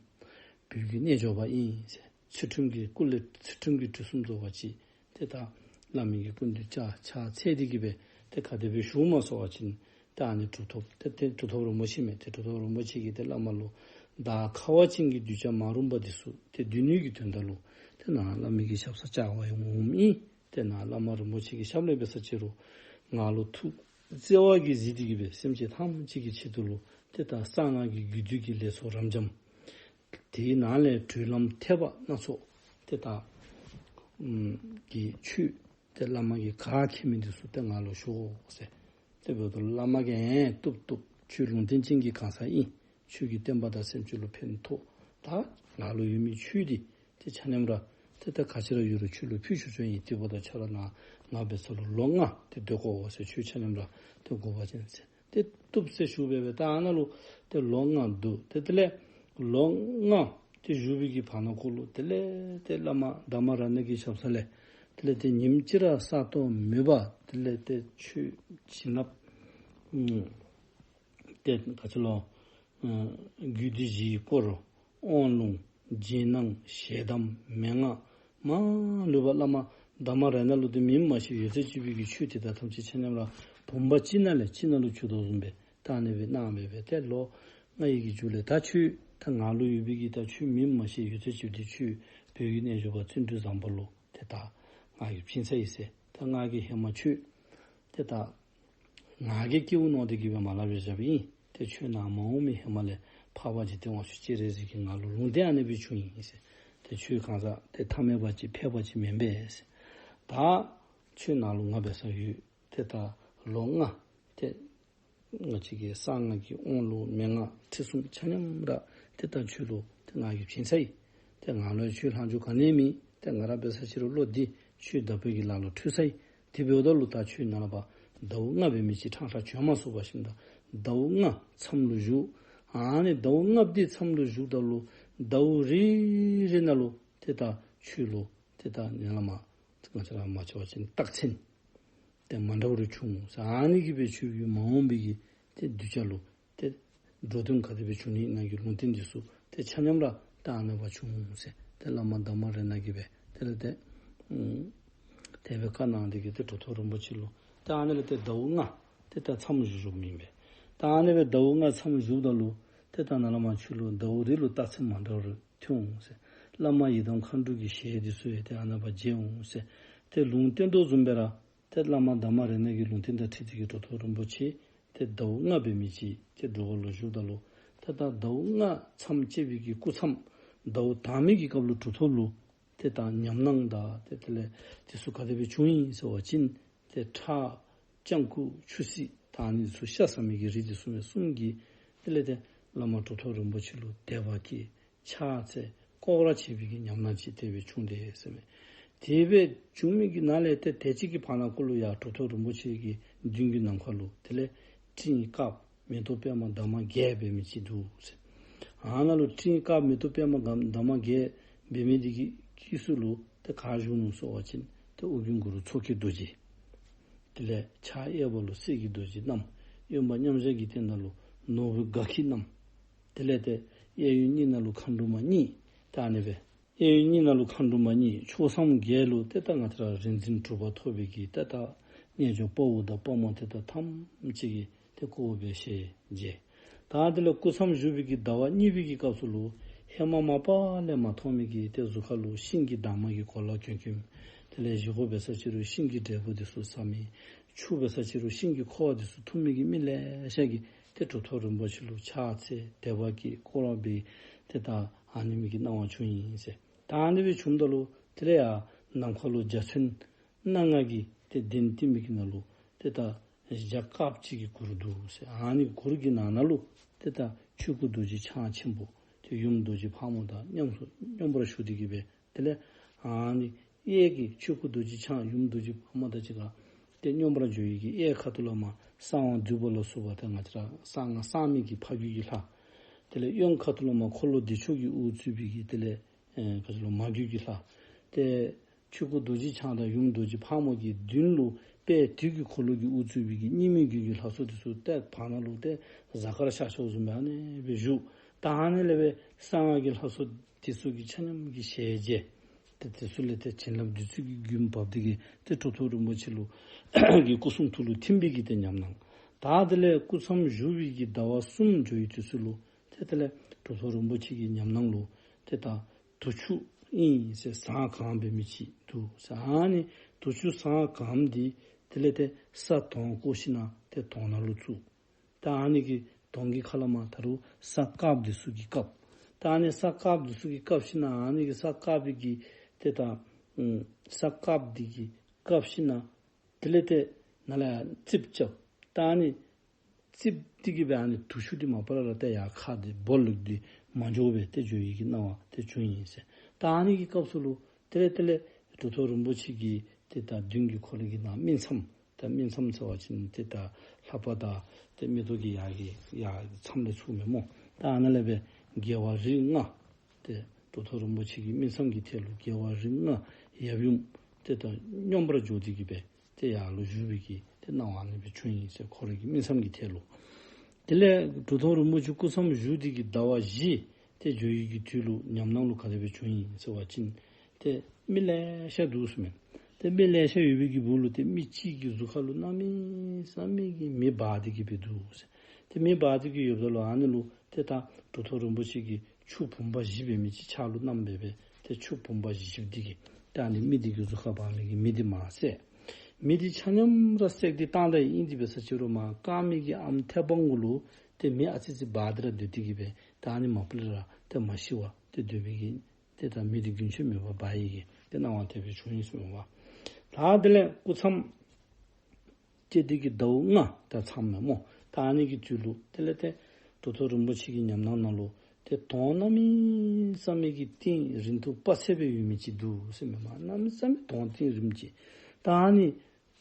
བོད་ཀྱི་རྣལ་འབྱོར་པ་ཨིན་ཟེར། ཚུལ་ཁྲིམས་ཀྱི་སྐུ་ལས་ཚུལ་ཁྲིམས་ཀྱི་གྲུ་གསུམ་རྫོགས་པ་ཅིག་ཏེ་ད་བླ་མའི་གི་སྐུ་མདུན་ཕྱག་ཕྱག་འཚལ་ཏེ་གིས་སྦེ་ཏེ་ག་དེ་སྦེ་བཞུགས་མས་ཟེར་བ་ཅིན་ཏེ་ཨ་ནི་གྲུབ་ཐོབ་ཏེ་ཏེ་གྲུབ་ཐོབ་རིན་པོ་ཆེ་མས། ཏེ་གྲུབ་ཐོབ་རིན་པོ་ཆེ་གིས་ཏེ་བླ་མ་ལུ་བདག་ཁ་བ་ཅན་གྱི་གདུལ་བྱ་མ་རུངས་པ་འདི་ཚུ་ཏེ་འདུལ་ནི་གི་དོན་དག་ལུ་ཏེ་ནཱ་བླ་མའི་གི་ཞབས་སར་བཅར་བར་འོངམ་ཨིན། ཏེ་ནཱ་བླ་མ་རིན་པོ་ཆེ་གི་ཞབས་ལས་འབད་ས་ཅིག་རུང་ང་ལུ་ཐུགས་བརྩེ་བ་གིས་གཟིགས་ཏེ་གིས་སྦེ་སེམས་ཅན་ཐམས་ཅད་ཀྱི་ཆེད་དུ་ལུ་ཏེ་ད་གསང་སྔགས་ཀྱི་རྒྱུད་སྡེ་གི་ལས་ཚོགས་རབ་འབྱམས། དེའི་ནང་ལས་གྲོལ་ལམ་ཐེག་པ་སྣ་ཚོགས་ཏེ་ད་ཨམ་གི་ཆོས་ཏེ་བླ་མ་གིས་ག་མཁྱེན་མི་འདི་ཚུ་ཏེ་ང་ལུ་ཞུ་ཟེར། དེ་འབདཝ་ད་བླ་མ་གིས་ཨེ་བཏུབ་བཏུབ། ཁྱོད་ལུང་བསྟན་ཅན་གྱི་གང་ཟག་ཨིན། ཁྱོད་ཀྱིས་བསྟན་པ་དང་སེམས་ཅན་ལུ་ཕན་ཐོགས། ད་ང་ལུ་ཡོད་མི་ཆོས་འདི་ཏེ་ཆ་མཉམ་ར་ཏེ་ད་ག་ཅི་ར་ཡོད་རུང་ཁྱོད་ལུ་ཕུལ་ཆོག་ཆོག་ཨིན། དེ་འབདཝ་ད་ཁྱོད་ར་ནཱ་ང་འབད་ས་ལུ་ལོ་ལྔ་ཏེ་སྡོད་དགོ་ཟེར། ཁྱོད་ཆ་མཉམ་ར་ཏེ་དགོ་པ་ཅིན་ཟེར། ཏེ་བཏུབ་ཟེར་ཞུ་སྦེ་སྦེ་ད་ཨ་ནཱ་ལུ་ཏེ་ལོ་ལྔ་འདུག། ཏེ་དེ་ལས་ལོ་ལྔ་ཏེ་བཞུགས་པའི་གི་བར་ན་ཁོ་ལུ་དེ་ལས་ཏེ་བླ་མ་དྷརྨ་རཏྣ་གི་ཞབས་ས་ལས་དེ་ལས་ཏེ་ཉིནམ་གཅིག་ར་གསར་གཏོད་མེད་པར་དེ་ལས་ཏེ་ཆོས་བྱིན་རླབས་ཨུམ་ཏེ་ག་ཅི་ལོ་ཨ་རྒྱུད་སྡེ་བཞིའི་སྐོར་དབང་ལུང་རྗེས་གནང་ཞལ་གདམས་མན་ངག་མ་ལུས་པ་བླ་མ་དྷརྨ་རཏྣ་ལུ་ཏེ་མིང་མ་ཤེས་ཡོད་ཚད་ཅིག་པའི་གི་ཆོས་དེ་དག་ཐམས་ཅད་ཆ་མཉམ་ར་བུམ་པ་གཅིག་ནང་ལས་གཅིག་ནང་ལུ་འཇུག་དོ་བཟུམ་སྦེ་ད་ཨ་ནི་སྦེ་གནང་སྦེ་སྦེ་ཏེ་ལོ་ལྔ་ཡི་གི་མཇུག་ལས་ད་ཁྱོད་ད་ང་ལུ་ཡོད་པའི་གི་ད་ཁྱོད་མིང་མ་ཤེས་ཡོད་ཚད་ཅིག་ཏེ་ཁྱོད་བོད་ཀྱི་རྣལ་འབྱོར་པ་བརྩོན་འགྲུས་བཟང་པོ་ལུ་ཏེ་ད་ང་གིས་བྱིན་ཚར་ཡི་ཟེར། ད་ང་གིས་ཧེ་མ་ཁྱོད་ཏེ་ད་ང་གིས་སྐྱེ་བོ་མནོ་སྟེ་གིས་སྦེ་མ་སླབ་པར་བཞག་པ་ཨིན། ཏེ་ཁྱོད་ནཱ་མ་འོང་མི་ཧེ་མ་ལས་འཕགས་པ་འཇིག་རྟེན་དབང་ཕྱུག་སྤྱན་རས་གཟིགས་ཀྱིས་ང་ལུ་ལུང་བསྟན་ཨ་ནི་སྦེ་བྱུང་ཡི་ཟེར། ཏེ་ཁྱོད་གང་ཟག་ཏེ་ཐ་མལ་པ་ཅིག་ཕལ་པ་ཅིག་མེན་པས་ཟེར། ད་ཁྱོད་ནཱ་ལུ་ང་འབད་སར་ཡོད། ཏེ་ད་ལོ་ལྔ་ཏེ་ང་བཅས་ཀྱི་གསང་སྔགས་ཀྱི་དབང་ལུང་མན་ངག་ཁྲིད་གསུམ་ཆ་མཉམ་ར་ཏེ་ད་ཁྱོད་ལུ་ཏེ་ང་གིས་བྱིན་ཚར་ཡི། ཏེ་ང་ལུ་ཁྱོད་ལྷག་རྒྱུ་ག་ནི་ཡང་མེད། ཏེ་ང་ར་འབད་སར་ཅིག་རུང་བློ་འདི་ཁྱོད་བདག་པོའི་གི་ལག་ལུ་འཁྲུལ་ཚར་ཡི། དེ་འབདཝ་ད་ལུ་ད་ཁྱོད་ནཱ་ལས་ཕར་ཟླཝ་ལྔ་འབད་མི་ཅིག་ཕྲང་ཕྲང་བྱོན་མ་ཚུགས་པ་ཅིན་ད་ཟླཝ་ལྔ་མཚམས་ལུ་བཞུགས། ཨ་ནི་ཟླཝ་ལྔ་འདི་མཚམས་ལུ་བཞུགསཔ་ད་ལུ་ཟླཝ་རེ་རེ་ནང་ལུ་ཏེ་ད་ཁྱོད་ལུ་ཏེ་ད་ནཱ་ལས་མར་ང་བཅས་ར་མ་ཆ་བ་ཅིན་རྟགས་མཚན་ཏེ་མ་འདྲཝ་རེ་བྱུང་ཟེར། ཨ་ནི་གིས་སྦེ་ཁྱོད་ཀྱི་མ་འོངས་པའི་གི་ཏེ་གདུལ་བྱ་ལུ་ཏེ་འགྲོ་དོན་ག་དེ་སྦེ་འབྱུང་ནི་ཨིན་ན་གི་ལུང་བསྟན་འདི་ཚུ་ཏེ་ཆ་མཉམ་ར་ཏེ་ཨ་ནི་སྦེ་བྱུང་ཟེར། ཏེ་བླ་མ་དྷརྨ་རཏྣ་གིས་སྦེ་དེ་ལས་ཏེ་ཨུམ་དེ་སྦེ་བཀའ་གནང་སྟེ་གིས་ཏེ་གྲུབ་ཐོབ་རིན་པོ་ཆེ་ལུ་ཏེ་ཨ་ནི་ལས་ཏེ་ཟླཝ་ལྔ་ཏེ་ད་མཚམས་བཞུགས་བཞུགསཔ་ཨིན་པས། ཏེ་ཨ་ནི་སྦེ་ཟླཝ་ལྔ་མཚམས་བཞུགསཔ་ད་ལུ་ཏེ་ད་ནཱ་ལས་མར་ཁྱོད་ལུ་ཟླཝ་རེ་ལུ་རྟགས་མཚན་མ་འདྲཝ་རེ་ཐོན་འོང་ཟེར། བླ་མ་ཡི་དམ་མཁའ་འགྲོ་གི་ཞལ་འདི་ཚུ་ཡང་ཏེ་ཨ་ནཱ་ལས་ཕར་མཇལ་འོང་ཟེར། ཏེ་ལུང་བསྟན་དོ་བཟུམ་སྦེ་ར་ཏེ་བླ་མ་དྷརྨ་རཏྣ་གི་ལུང་བསྟན་དང་འཁྲིལ་ཏེ་གིས་གྲུབ་ཐོབ་རིན་པོ་ཆེ་ཏེ་ཟླཝ་ལྔ་འབད་མི་ཅིག་ཏེ་སྒྲུབ་པ་ལུ་བཞུགསཔ་ད་ལུ་ཏེ་ད་ཟླཝ་ལྔ་མཚམས་བཅད་པའི་གི་སྐུ་མཚམས་ཟླཝ་དང་པའི་གི་སྐབས་ལུ་གྲུབ་ཐོབ་ལུ་ཏེ་ད་ཉམས་སྣང་དང་ཏེ་དེ་ལས་དེ་ཚུ་ག་དེ་སྦེ་བྱུང་ཡི་ཟེར་བ་ཅིན་ཏེ་ཁྲག་སྤྱང་ཀི་ཆུ་སྲིན་དང་ཨ་ནི་ཚུ་ཤ་ཟ་མི་གི་རིགས་འདི་ཚུ་མས་གསུམ་གྱིས་དེ་ལས་ཏེ་བླ་མ་གྲུབ་ཐོབ་རིན་པོ་ཆེ་ལུ་དད་པ་སྐྱེས། ཕྱག་འཚལ་སྐོར་ར་བྱེད་པའི་གི་ཉམས་སྣང་ཅིག་དེ་སྦེ་བྱུང་དེས་ཟེར་མས། དེ་སྦེ་བྱུང་མི་གི་ནང་ལས་ཏེ་དེ་ཅིག་གི་བར་ན་ཁོ་ལུ་ཡང་གྲུབ་ཐོབ་རིན་པོ་ཆེ་གི་མདུན་གྱི་ནམ་མཁའ་ལུ་དེ་ལས་སྤྲིན་དཀརཔོ་མེ་ཏོག་པདྨ་འདབ་མ་བརྒྱད་འབད་མི་ཅིག་འདུག་ཟེར། ཨ་ནཱ་ལུ་སྤྲིན་དཀརཔོ་མེ་ཏོག་པདྨ་འདབ་མ་བརྒྱད་འབད་མི་འདི་གི་དཀྱིལ་ཚུ་ལུ་ཏེ་ག་བཞུགས་ནུག་ཟེར་བ་ཅིན་ཏེ་ཨོ་རྒྱན་གུ་རུ་མཚོ་སྐྱེས་རྡོ་རྗེ། དེ་ལས་ཕྱག་གཡས་པ་ལུ་གསེར་གྱི་རྡོ་རྗེ་བསྣམས། གཡོན་པ་མཉམ་བཞག་གི་སྟེང་ན་ལུ་ནོར་བུ་དགའ་ཁྱིལ་བསྣམས། དེ་ལས་ཏེ་ གཡས་གཡོན་གཉིས་ནང་ལུ་མཁའ་འགྲོ་མ་གཉིས་ད་ཨ་ནི་སྦེ་གཡས་གཡོན་གཉིས་ནང་ལུ་མཁའ་འགྲོ་མ་གཉིས་ཕྱོགས་མཚམས་བརྒྱད་ལུ་ཏེ་ད་ང་བཅས་ར་རིག་འཛིན་གྲུབ་པ་ཐོབ་པའི་གི་ཏེ་ད་རྣལ་འབྱོར་དཔའ་བོ་དང་དཔའ་མོ་ཏེ་ད་ཐམས་ཅད་ཀྱིས་ཏེ་བསྐོར་བའི་ཞལ་མཇལ། ད་དེ་ལས་སྐུ་མཚམས་བཞུགས་པའི་གི་ཟླ་བ་གཉིས་པའི་གི་སྐབས་སུ་ལུ་ཧེ་མ་མ་པ་ལས་མ་མཐོང་མི་གི་ཏེ་གཟུགས་ཁ་ལུ་ཤིང་གི་འདབ་མ་གི་གོ་ལ་གྱོན་གྱོན། དེ་ལས་བཞེས་སྒོ་འབད་ས་ཅིག་རུང་ཤིང་གི་འབྲས་བུ་འདི་ཚུ་ཟ་མི། ཆུ་འབད་ས་ཅིག་རུང་ཤིང་གི་ཁུ་བ་འདི་ཚུ་འཐུང་མི་གི་མི་ལེ་ཤ་གིས་ཏེ་གྲུབ་ཐོབ་རིན་པོ་ཆེ་ལུ་ཕྱག་འཚལ་དད་པ་བསྐྱེད་བསྐོར་བ་འབད་ཏེ་ད་ཨ་ནི་མི་གི་སྣང་བ་བྱུང་ཡི་ཟེར། ད་ཨ་ནི་སྦེ་བྱུངམ་ད་ལུ་དེ་ལས་ཡར་ནམ་མཁའ་ལུ་འཇའ་ཚོན་སྣ་ལྔ་གི་ཏེ་གདན་བཏིང་མི་གི་ནང་ལུ་ཏེ་ད་འཇའ་དཀརཔོ་ཅིག་གི་གུར་འདུག་ཟེར། ཨ་ནི་གུར་གྱི་ནང་ན་ལུ་ཏེ་ད་ཆོས་སྐུ་རྡོ་རྗེ་འཆང་ཆེན་པོ་ཏེ་ཡུམ་རྡོ་རྗེ་ཕག་མོ་དང་མཉམ་སུ་སྙོམས་པར་ཞུགས་ཏེ་གི་སྦེ་དེ་ལས་ཨ་ནི་གཡས་ཀྱི་ཆོས་སྐུ་རྡོ་རྗེ་འཆང་ཡུམ་རྡོ་རྗེ་ཕག་མོ་དང་གཅིག་ཁར་ཏེ་སྙོམས་པར་འཇུག་ཡི་གི་གཡས་ཁ་ཐུག་ལས་མར་གསང་བ་འདུས་པ་ལ་སོགས་པ་ཏེ་ང་བཅས་ར་གསང་སྔགས་གསང་མི་གི་ཕ་རྒྱུད་ཀྱི་ལྷ། དེ་ལས་གཡོན་ཁ་ཐུག་ལས་མར་འཁོར་ལོ་བདེ་མཆོག་གི་དབུ་གཙོས་པའི་གི་དེ་ལས་ཨེ་ག་ཅི་ལོ་མ་རྒྱུད་ཀྱི་ལྷ། ཏེ་ཆོས་སྐུ་རྡོ་རྗེ་འཆང་དང་ཡུམ་རྡོ་རྗེ་ཕག་མོ་གི་མདུན་ལུ་དཔལ་དུས་ཀྱི་འཁོར་ལོ་གི་དབུ་གཙོས་པའི་གི་གཉིས་མེད་རྒྱུད་ཀྱི་ལྷ་ཚོགས་འདི་ཚུ་ཏེ་བར་ན་ལུ་ཏེ་གཟའ་སྐར་ཤར་ཕྱོགས་བཟུམ་སྦེ་ཨ་ནི་སྦེ་བཞུགས། ད་ཨ་ནི་ལས་སྦེ་གསང་སྔགས་ཀྱི་ལྷ་ཚོགས་འདི་ཚུ་གིས་ཆ་མཉམ་གྱིས་ཞལ་མཇལ། ཏེ་དེ་ཚུ་ལས་ཏེ་བྱིན་རླབས་བདུད་རྩི་གི་རྒྱུན་བབས་ཏེ་གི་ཏེ་གྲུབ་ཐོབ་རིན་པོ་ཆེ་ལུ་གི་སྐུ་གསུང་ཐུགས་ལུ་ཐིམ་པའི་གི་ཏེ་ཉམས་སྣང་། ད་དེ་ལས་སྐུ་མཚམས་བཞུགས་པའི་གི་ཟླ་བ་གསུམ་འགྱོ་བའི་དུས་ཚོད་ལུ་ཏེ་དེ་ལས་གྲུབ་ཐོབ་རིན་པོ་ཆེ་གི་ཉམས་སྣང་ལུ་ཏེ་ད་དུག་ཆུ་ཨིན་ཟེར་ཟངས་གང་འབད་མི་ཅིག་འདུག་ཟེར། ཨ་ནི་དུག་ཆུ་ཟངས་གང་འདི་དེ་ལས་ཏེ་ས་དོང་བརྐོ་ཞིན་ན་ཏེ་དོང་ནང་ལུ་བཙུགས། ད་ཨ་ནི་གི་དོང་གི་ཁ་ལས་མར་ད་རུང་ས་དཀརཔོ་འདི་ཚུ་གིས་བཀབ། ད་ཨ་ནི་ས་དཀརཔོ་འདི་ཚུ་གིས་བཀབ་ཞིན་ན་ཨ་ནི་གི་ས་དཀརཔོ་གི་ཏེ་ད་ཨུམ་ས་དཀརཔོ་འདི་གིས་བཀབ་ཞིན་ན་དེ་ལས་ཏེ་ནཱ་ལས་ཡར་རྩིགཔ་རྐྱབ། ད་ཨ་ནི་རྩིགཔ་འདི་གིས་སྦེ་ཨ་ནི་དུག་ཆུ་འདི་མ་པ་ལས་ར་ཏེ་ཡར་ཁ་འདི་སྦོ་ལོགས་འདི་མ་འགྱོ་སྦེ་ཏེ་འགྱོ་ཡི་གི་སྣང་བ་ཏེ་བྱུང་ཡི་ཟེར། ད་ཨ་ནི་གི་སྐབས་སུ་ལུ་དེ་ལས་དེ་ལས་གྲུབ་ཐོབ་རིན་པོ་ཆེ་གི་ཏེ་ད་མདུན་གྱི་ཁོ་རའི་གི་ནང་སྨིན་མཚམས། ད་སྨིན་མཚམས་ཟེར་བ་ཅིན་ཏེ་ད་ལྷ་པ་དང་ཏེ་མེ་ཏོག་གི་ཡར་གྱི་ཡར་མཚམས་ལས་ཚུར་མས་སྨོ། ད་ཨ་ནཱ་ལས་སྦེ་རྒྱལ་བ་རིགས་ལྔ་ཏེ་གྲུབ་ཐོབ་རིན་པོ་ཆེ་གི་སྨིན་མཚམས་ཀྱི་ཐད་ལུ་རྒྱལ་བ་རིགས་ལྔ་ཡབ་ཡུམ་ཏེ་ད་སྙོམས་པར་འཇུག་སྟེ་གི་སྦེ་ཏེ་ཡར་ལུ་བཞུགས་པའི་གི་ཏེ་སྣང་བ་ཨ་ནི་སྦེ་བྱུང་ཡི་ཟེར། ཁོ་རའི་གི་སྨིན་མཚམས་ཀྱི་ཐད་ལུ། དེ་ལས་གྲུབ་ཐོབ་རིན་པོ་ཆེ་སྐུ་མཚམས་བཞུགས་ཏེ་གི་ཟླ་བ་བཞི་ཏེ་འགྱོ་ཡི་གི་དུས་ལུ་ཉམས་སྣང་ལུ་ག་དེ་སྦེ་བྱུང་ཡི་ཟེར་བ་ཅིན་ཏེ་མི་ལེ་ཤ་འདུག་ཟེར་མས། ཏེ་མི་ལེ་ཤ་ཡོད་པའི་གི་སྦུག་ལུ་ཏེ་མི་གཅིག་གི་གཟུགས་ཁ་ལུ་གནམ་མེད་ས་མེད་ཀྱི་མེ་འབར་ཏེ་གི་སྦེ་འདུག་ཟེར། ཏེ་མེ་འབར་ཏེ་གི་ཡོདཔ་ད་ལུ་ཨ་ནི་ལུ་ཏེ་ད་གྲུབ་ཐོབ་རིན་པོ་ཆེ་གིས་ཆུ་བུམ་པ་བཞི་འབད་མི་ཅིག་ཕྱག་ལུ་བསྣམས་སྦེ་སྦེ་ཏེ་ཆུ་བུམ་པ་བཞི་འདི་གིས་ཏེ་ཨ་ནི་མི་འདི་གི་གཟུགས་ཁར་འབར་མི་གི་མེ་འདི་མར་བསྲེགས། མེ་འདི་ཆ་མཉམ་ར་བསྲེགས་ཏེ་བཏང་ད་ཡི། ཨིན་ཏེ་འབད་ས་ཅིག་རུང་མར་དཀར་མེ་གི་ཨམ་མཐེ་བོང་གུ་ལུ་ཏེ་མེ་ཨ་ཙི་ཙི་འབར་ཏེ་ར་སྡོད་དེ་གི་སྦེ་ད་ཨ་ནི་མ་པ་ལས་ར་ཏེ་མ་ཤི་བར་ཏེ་སྡོད་པའི་གི་ཏེ་ད་མེ་འདི་རྒྱུན་ཆད་མེད་པར་འབར་ཡི་གི་ཏེ་སྣང་བ་དེ་སྦེ་བྱུང་ཡི་ཟེར་མས་པ། ད་དེ་ལས་སྐུ་མཚམས་བཅད་དེ་གི་ཟླཝ་ལྔ་ད་ཚངམ་མས་སྨོ། ད་ཨ་ནི་གི་དུས་ལུ་དེ་ལས་ཏེ་གྲུབ་ཐོབ་རིན་པོ་ཆེ་གི་ཉམས་སྣང་ནང་ལུ་ཏེ་དོང་གནམ་མེད་ས་མེད་ཀྱི་གཏིང་རིང་ཐུང་དཔག་ཚད་སྦེ་ཡོད་མི་ཅིག་འདུག་ཟེར་མས་པ། གནམ་མེད་ས་མེད་དོང་གཏིང་རིངམ་ཅིག། ད་ཨ་ནི་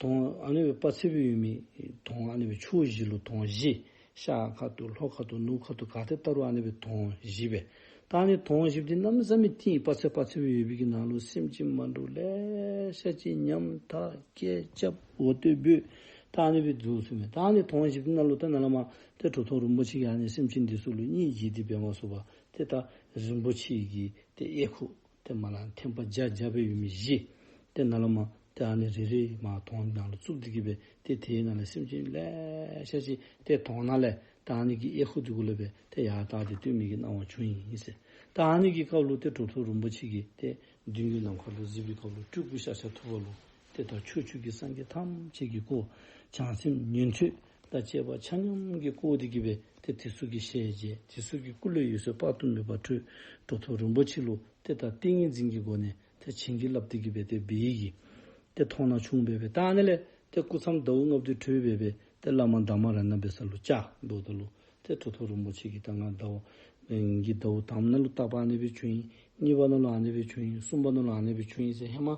དོང་ཨ་ནི་སྦེ་དཔག་ཚད་སྦེ་ཡོད་མི་དོང་ཨ་ནི་སྦེ་ཕྱོགས་བཞི་ལུ་དོང་བཞི། ཤར་ཁ་ཐུག་ལྷོ་ཁ་ཐུག་ནུབ་ཁ་ཐུག་ག་ཏེ་བལྟ་རུང་ཨ་ནི་སྦེ་དོང་བཞི་སྦེ། ད་ཨ་ནི་དོང་བཞི་འདི་གནམ་མེད་ས་མེད་གཏིང་དཔག་ཚད་དཔག་ཚད་སྦེ་ཡོད་པའི་གི་ནང་ལུ་སེམས་ཅན་མ་འདྲཝ་ལེ་ཤ་ཅིག་ཉམ་ཐག་སྐད་རྐྱབ་འོ་དོད་འབོད། ད་ཨ་ནི་སྦེ་འདུག་ཟེར་མས། ད་ཨ་ནི་དོང་བཞི་འདི་ནང་ལུ་ད་ནཱ་ལས་མར་ཏེ་གྲུབ་ཐོབ་རིན་པོ་ཆེ་གིས་ཨ་ནི་སེམས་ཅན་འདི་ཚུ་ལུ་སྙིང་རྗེ་འདི་འབད་མ་ཚུགས་པར་ཏེ་ད་རིན་པོ་ཆེ་གི་ཏེ་གཡས་ཁུག་ཏེ་མར་ལས་ཐེམ་པ་བརྒྱ་བརྒྱ་སྦེ་ཡོད་མི་བཞི། ཏེ་ནཱ་ལས་མར་ཏེ་ཨ་ནི་རེ་རེ་མར་དོང་ནང་ལུ་བཙུགས་ཏེ་གི་སྦེ་ཏེ་དེའི་ནང་ལས་སེམས་ཅན་ལེ་ཤ་ཅིག་ཏེ་དོང་ནང་ལས་ད་ཨ་ནི་གི་གཡས་ཁུག་འདི་གུ་ལས་སྦེ་ཏེ་ཡར་བལྟ་སྟེ་སྡོད་མི་གི་སྣང་བ་བྱུང་ཡི་ཟེར། ད་ཨ་ནི་གི་སྐབས་ལུ་ཏེ་གྲུབ་ཐོབ་རིན་པོ་ཆེ་གིས་ཏེ་མདུན་གྱི་ནམ་མཁའ་ལུ་གཟིགས་པའི་སྐབས་ལུ་སྤྲུལ་སྐུ་ཤཱཀྱ་ཐུབ་པ་ལུ་ཏེ་ད་ཕྱོགས་བཅུ་གི་སངས་རྒྱས་ཐམས་ཅད་ཀྱིས་བསྐོར། བྱང་སེམས་ཉན་ཐོས་དང་བཅས་པ་ཆ་མཉམ་གྱིས་བསྐོར་ཏེ་གི་སྦེ་ཏེ་དེ་ཚུ་གིས་ཞལ་མཇལ། དེ་ཚུ་གི་སྐུ་ལས་འོད་ཟེར་དཔག་ཏུ་མེད་པ་འཕྲོས། གྲུབ་ཐོབ་རིན་པོ་ཆེ་ལུ་ཏེ་ད་ཏིང་ངེ་འཛིན་གྱི་སྒོ་ནས་ཏེ་བྱིན་གྱིས་བརླབས་ཏེ་གི་སྦེ་ཏེ་འབད་ཡི་གི་ཏེ་མཐོང་སྣང་བྱུང་སྦེ་སྦེ། ད་ཨ་ནི་ལས་ཏེ་སྐུ་མཚམས་ཟླཝ་ལྔ་པོ་འདི་གྲོལ་སྦེ་སྦེ་ཏེ་བླ་མ་དྷརྨ་རཏྣ་འབད་ས་ལུ་བཅར་འབདཝ་ད་ལུ་ཏེ་གྲུབ་ཐོབ་རིན་པོ་ཆེ་གིས་ད་ང་ཟླཝ་གི་ཟླཝ་དང་པ་ནང་ལུ་རྟག་པ་ཨ་ནི་སྦེ་བྱུང་ཡི། གཉིས་པ་ནང་ལུ་ཨ་ནི་སྦེ་བྱུང་ཡི། གསུམ་པ་ནང་ལུ་ཨ་ནི་སྦེ་བྱུང་ཡི་ཟེར། ཧེ་མ་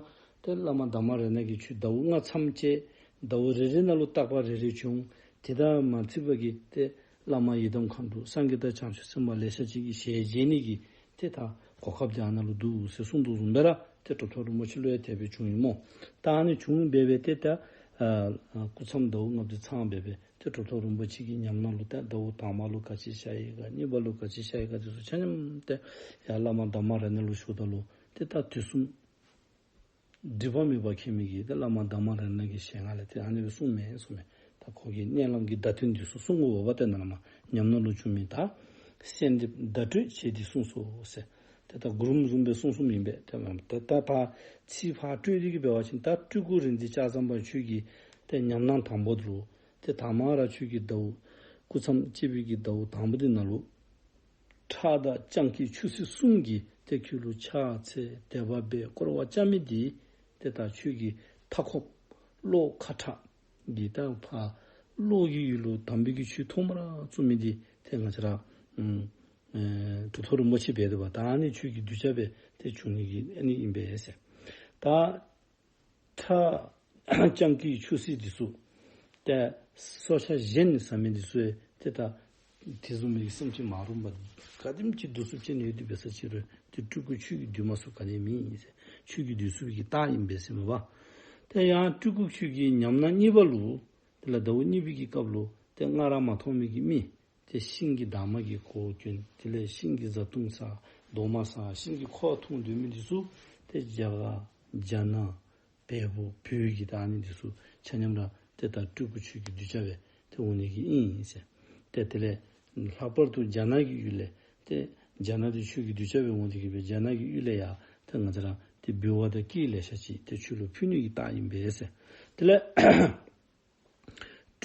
ཏེ་བླ་མ་དྷརྨ་རཏྣ་གིས་ཁྱོད་ཟླཝ་ལྔ་མཚམས་བཅད། ཟླཝ་རེ་རེ་ནང་ལུ་རྟག་པ་རེ་རེ་བྱུང་། དེ་དང་མ་ཚུད་པར་གྱི་ཏེ་བླ་མ་ཡི་དམ་མཁའ་འགྲོ་སངས་རྒྱས་དང་བྱང་ཆུབ་སེམས་དཔའ་ལེ་ཤ་ཅིག་གི་ཞལ་མཇལ་ནི་གི་ཏེ་ད་གོ་སྐབས་འདི་ཨ་ནཱ་ལུ་འདུག་ཟེར་གསུངས་དོ་བཟུམ་སྦེ་ར་ཏེ་གྲུབ་ཐོབ་རིན་པོ་ཆེ་ལུ་ཡང་དེ་སྦེ་བྱུང་ཡི་སྨོ། ད་ཨ་ནི་བྱུང་སྦེ་སྦེ་ཏེ་ད་ཨ་ཨ་སྐུ་མཚམས་ཟླཝ་ལྔ་པོ་འདི་ཚང་སྦེ་སྦེ་ ཏེ་གྲུབ་ཐོབ་རིན་པོ་ཆེ་གི་ཉམས་སྣང་ལུ་ཏེ་ཟླཝ་དང་པ་ལུ་ག་ཅི་ཤར་ཡི་ག་གཉིས་པ་ལུ་ག་ཅི་ཤར་ཡི་ག་དེ་ཚུ་ཆ་མཉམ་ཏེ་ཡར་བླ་མ་དྷརྨ་རཏྣ་ལུ་ཞུཝ་ད་ལུ་ཏེ་ད་དུས་གསུམ་སྒྲིབ་པ་མེད་པར་མཁྱེན་མི་གི་ཏེ་བླ་མ་དྷརྨ་རཏྣ་གི་ཞལ་སྔ་ལས་ཏེ་ཨ་ནི་སྦེ་གསུངས་མས་གསུངས་མས། ད་ཁོ་གི་མནལ་ལམ་གྱི་བརྡ་དོན་འདི་ཚུ་གསུང་དགོ་པ་ཏེ་ནཱ་ལས་མར་ཉམས་སྣང་ལུ་བྱུང་མི་ད་གསལ་འདེབས་བརྡ་སྤྲོད་བྱེད་འདི་གསུངས་སོ་ཟེར། ཏེ་ད་མགུར་མ་བཟུམ་སྦེ་གསུངས་གསུངསམ་ཨིན་པས། ཏེ་ད་ད་ཕར་ཚིག་ཕར་སྤྲོད་དེ་གི་འབད་བ་ཅིན་ད་སྤྲུལ་སྐུ་རིག་འཛིན་ལྕགས་ཟམ་པ་ཁྱོད་ཀྱི་ཏེ་ཉམས་སྣང་དང་པོ་འདི་ལུ་ཏེ་དང་པ་ར་ཁྱོད་ཀྱི་ཟླཝ་སྐུ་མཚམས་བཅད་པའི་གི་ཟླཝ་དང་པོ་འདི་ནང་ལུ་ཁྲག་དང་སྤྱང་ཀི་ཆུ་སྲིན་གསུམ་གྱིས་ཏེ་ཁྱོད་ལུ་ཕྱག་འཚལ་དད་པ་འབད་བསྐོར་བ་རྐྱབ་མི་འདི་ཏེ་ད་ཁྱོད་ཀྱི་མཐའ་འཁོབ་གློ་ཁ་དྲག་གི་ད་ཕར་གློ་གི་ཡུལ་ལུ་དམ་པའི་གི་ཆོས་ཐོག་མར་བཙུགས་མི་འདི་ཏེ་ང་བཅས་ར་ཨམ་ཨེ་གྲུབ་ཐོབ་རིན་པོ་ཆེ་འབད་དེ་འབདཝ་ད་ཨ་ནི་ཁྱོད་ཀྱི་གདུལ་བྱ་སྦེ་ཏེ་བྱུང་ནི་གི་ཨ་ནི་ཨིན་པས་ཟེར། ད་ཁྲག་སྤྱང་ཀི་ཆུ་སྲིན་འདི་ཚུ་ཏེ་སྲོག་ཆགས་གཞན་ཟ་མི་འདི་ཚུ་ཡང་ཏེ་ད་དེ་བཟུམ་མའི་སེམས་ཅན་མ་རུངས་པ་ག་དེམ་ཅིག་བསྡུ་ཚུགསཔ་ཅིག་ནི་ཡོད་དེ་འབད་ས་ཅིག་རུང་ཏེ་སྤྲུལ་སྐུ་ཁྱོད་ཀྱིས་བསྡུ་མ་ཚུགས་ག་ནི་མེད་ཟེར། ཁྱོད་ཀྱིས་བསྡུ་ཚུགས་པའི་གི་རྟགས་ཨིན་པས་ཟེར་མས་པ། ཏེ་ཡང་སྤྲུལ་སྐུ་ཁྱོད་ཀྱི་ཉམས་སྣང་གཉིས་པ་ལུ་དེ་ལས་ཟླཝ་གཉིས་པའི་གི་སྐབས་ལུ་ཏེ་སྔར་མ་མཐོང་མི་གི་མི་ཏེ་ཤིང་གི་འདབ་མ་གིས་གོ་གྱོན། དེ་ལས་ཤིང་གི་བཟའ་བཏུང་ཟ་རྡོག་མ་ཟ་ཤིང་གི་ཁུ་བ་འཐུང་སྡོད་མི་འདི་ཚུ་ཏེ་རྒྱ་གར་རྒྱ་ནག་བལ་པོ་བོད་ཀྱི་ད་ཨ་ནི་འདི་ཚུ་ཆ་མཉམ་ར་ཏེ་ད་སྤྲུལ་སྐུ་ཁྱོད་ཀྱི་གདུལ་བྱ་སྦེ་ཏེ་འོང་ནི་གི་ཨིན་ཟེར། ཏེ་དེ་ལས་ལྷག་པར་དུ་རྒྱ་ནག་གི་ཡུལ་ལས་ཏེ་རྒྱ་ནག་འདི་ཁྱོད་ཀྱི་གདུལ་བྱ་སྦེ་འོང་སྟེ་གི་སྦེ་རྒྱ་ནག་གི་ཡུལ་ལས་ཡང་ཏེ་ང་བཅས་ར་ཏེ་འབུལ་བ་དང་སྐྱེས་ལེ་ཤ་ཅིག་ཏེ་ཁྱོད་ལུ་ཕུལ་ནི་གི་རྟགས་ཨིན་པས་ཟེར། དེ་ལས་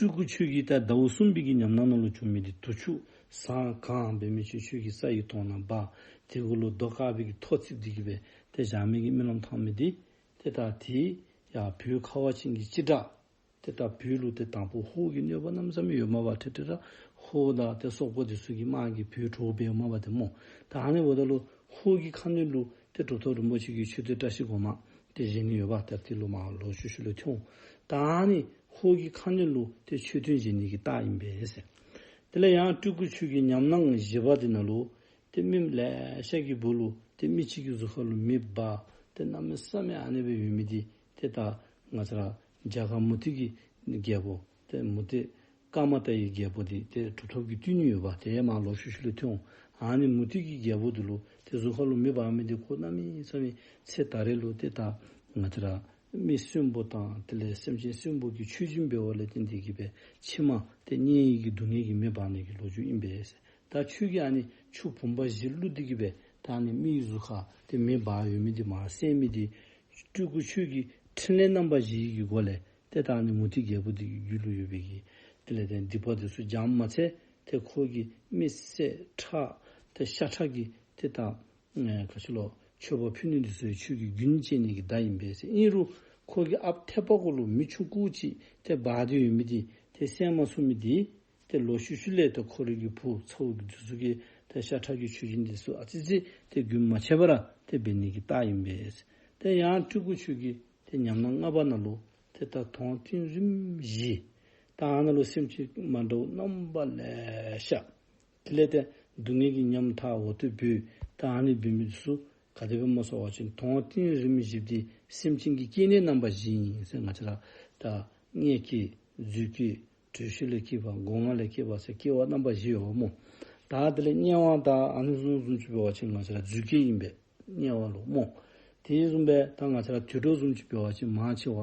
སྤྲུལ་སྐུ་ཁྱོད་ཀྱི་ད་ཟླཝ་གསུམ་པའི་གི་ཉམས་སྣང་ནང་ལུ་བྱུང་མི་འདི་དུར་ཆུ་ཟངས་གངས་འབད་མི་ཁྱོད་ཁྱོད་ཀྱི་ས་ཡི་དོང་ནང་འབག། དེ་གུ་ལུ་རྡོ་དཀར་པོའི་གི་ཐོག་བརྩིགས་ཏེ་གི་སྦེ་ཏེ་བཞག་མི་གི་རྨི་ལམ་མཐོང་མི་འདི་ཏེ་ད་དེ་ཡང་བོད་ཁ་བ་ཅན་གྱི་སྤྱི་བདག་ཏེ་ད་བོད་ལུ་ཏེ་དང་པོ་ཧོར་གྱི་གནོད་པ་གནམ་མེད་ས་མེད་ཡོདཔ་མས་པ། ཏེ་ཏེ་ར་ཧོར་དང་ཏེ་སོག་པོ་འདི་ཚུ་གི་དམག་གིས་བོད་འདྲོག་འབདཝ་མས་པ་ཏེ་སྨོ། ད་ཨ་ནི་འབདཝ་ད་ལུ་ཧོར་གྱི་ཁ་གནོན་ལུ་ཏེ་གྲུབ་ཐོབ་རིན་པོ་ཆེ་གིས་མཆོད་རྟེན་བཀྲ་ཤིས་སྒོ་མང་ཏེ་བཞེངས་ནི་ཡོདཔ་ད་ཏེ་ལོག་མར་ལོག་ཤུལ་ཤུལ་ལས་ཐོན། ད་ཨ་ནི་ཧོར་གྱི་ཁ་གནོན་ལུ་ཏེ་མཆོད་རྟེན་བཞེངས་ནི་གི་རྟགས་ཨིན་པས་ཟེར། དེ་ལས་ཡང་སྤྲུལ་སྐུ་ཁྱོད་ཀྱི་ཉམས་སྣང་བཞི་པ་འདི་ནང་ལུ་ཏེ་མི་ལེ་ཤ་གི་སྦུག་ལུ་ཏེ་མི་གཅིག་གི་གཟུགས་ཁ་ལུ་མེ་འབར་ཏེ་གནམ་མེད་ས་མེད་ཨ་ནི་སྦེ་ཡོད་མི་འདི་ཏེ་ད་ང་བཅས་ར་རྒྱ་གར་མུ་སྟེགས་ཀྱི་རྒྱལ་པོ་ཏེ་མུ་སྟེགས་ཀ་མ་ཏ་ཡི་རྒྱལ་པོ་འདི་ཏེ་གྲུབ་ཐོབ་ཀྱིས་བཏུལ་ནི་ཡོདཔ་ཏེ་ཡང་མར་ལོག་ཤུལ་ཤུལ་ལས་ཐོན། ཨ་ནི་མུ་སྟེགས་ཀྱི་རྒྱལ་པོ་འདི་ལུ་ཏེ་གཟུགས་ཁ་ལུ་མེ་འབར་མི་འདི་ཁོ་གནམ་མེད་ས་མེད་ཚེ་ད་རེས་ལུ་ཏེ་ད་ང་བཅས་ར་མི་གསོན་པོ་དང་དེ་ལས་སེམས་ཅན་གསོན་པོ་གི་མཆོད་སྦྱིན་འབདཝ་ལས་བརྟེན་ཏེ་གི་སྦེ་ཕྱི་མ་ཏེ་མངལ་གྱི་སྡུག་བསྔལ་གྱི་མེ་འབར་ནི་གི་ལོ་རྒྱུས་ཨིན་པས་ཟེར། ད་ཁྱོད་ཀྱིས་ཨ་ནི་ཆུ་བུམ་པ་བཞི་བླུགས་ཏེ་གི་སྦེ་ད་ཨ་ནི་མིའི་གཟུགས་ཁར་ཏེ་མེ་འབར་ཡོད་མི་འདི་མར་བསལ་མི་འདི་སྤྲུལ་སྐུ་ཁྱོད་ཀྱི་ཕྲིན་ལས་རྣམ་པ་བཞི་གི་སྒོ་ལས་ཏེ་ད་ཨ་ནི་མུ་སྟེགས་རྒྱལ་པོ་འདི་གི་རྒྱུད་ལུ་ཡོད་པའི་གི་དེ་ལས་ཏེ་སྡིག་པ་འདི་ཚུ་སྦྱངམ་མ་ཚད་ཏེ་ཁོ་གི་མི་བསད་ཁྲག་ཏེ་ཤ་ཁྲག་གི་ཏེ་ད་ཨེ་ག་ཅི་ལོ་མཆོད་པ་ཕུལ་ནི་འདི་ཚུ་ཁྱོད་ཀྱི་རྒྱུན་བཅད་ནི་གི་བརྡ་ཨིན་པས་ཟེར། ཨིན་རུང་ཁོ་གི་ཨཔ་ཐེག་པ་གུ་ལུ་མེ་ཆུང་ཀུ་ཅིག་ཏེ་འབར་ཏེ་ཡོད་མི་འདི་ཏེ་བསལ་མ་ཚུགས་མི་འདི་ཏེ་ལོག་ཤུལ་ཤུལ་ལས་ཏེ་ཁོ་རའི་གི་བུ་ཚ་བོ་གི་འདི་ཚུ་གིས་ཏེ་ཤ་ཁྲག་གི་མཆོད་སྦྱིན་འདི་ཚུ་ཨ་ཙི་ཙི་ཏེ་རྒྱུན་མ་ཆད་པར་ཏེ་འབད་ནི་གི་རྟགས་ཨིན་པས་ཟེར། ཏེ་ཡང་སྤྲུལ་སྐུ་ཁྱོད་ཀྱི་ཏེ་ཉམས་སྣང་ལྔ་པ་ནང་ལུ་ཏེ་ད་དོང་ཏིང་རིམ་བཞི། ད་ཨ་ནཱ་ལུ་སེམས་ཅན་མ་འདྲཝ་རྣམ་པ་ལེ་ཤ། དེ་ལས་ཏེ་སྡུག་བསྔལ་གྱི་ཉམ་ཐག་འོ་དོད་འབོད། ད་ཨ་ནི་འབད་མི་འདི་ཚུ་ག་དེ་སྦེ་སྨོ་ཟེར་བ་ཅིན་དོང་ཏིང་རིམ་བཞི་འདི་སེམས་ཅན་གྱི་སྐྱེ་གནས་རྣམ་པ་བཞི་ཨིན་ཟེར། ང་བཅས་ར་ད་མངལ་སྐྱེས་རྫུས་སྐྱེས་དྲོད་གཤེར་ལས་སྐྱེས་པ་སྒོ་ལྔ་ལས་སྐྱེས་པ་ཟེར་སྐྱེ་བ་རྣམ་པ་བཞི་ཡོདཔ་སྨོ། ད་དེ་ལས་དམྱལ་བ་ད་ཨ་ནི་བཟུམ་བཟུམ་ཅིག་འབད་བ་ཅིན་ང་བཅས་ར་རྫུས་སྐྱེས་ཨིན་པས། དམྱལ་བ་ལུ་སྨོ། དེ་བཟུམ་སྦེ་ད་ང་བཅས་ར་དུད་འགྲོ་བཟུམ་ཅིག་འབད་བ་ཅིན་མང་ཆེ་བ་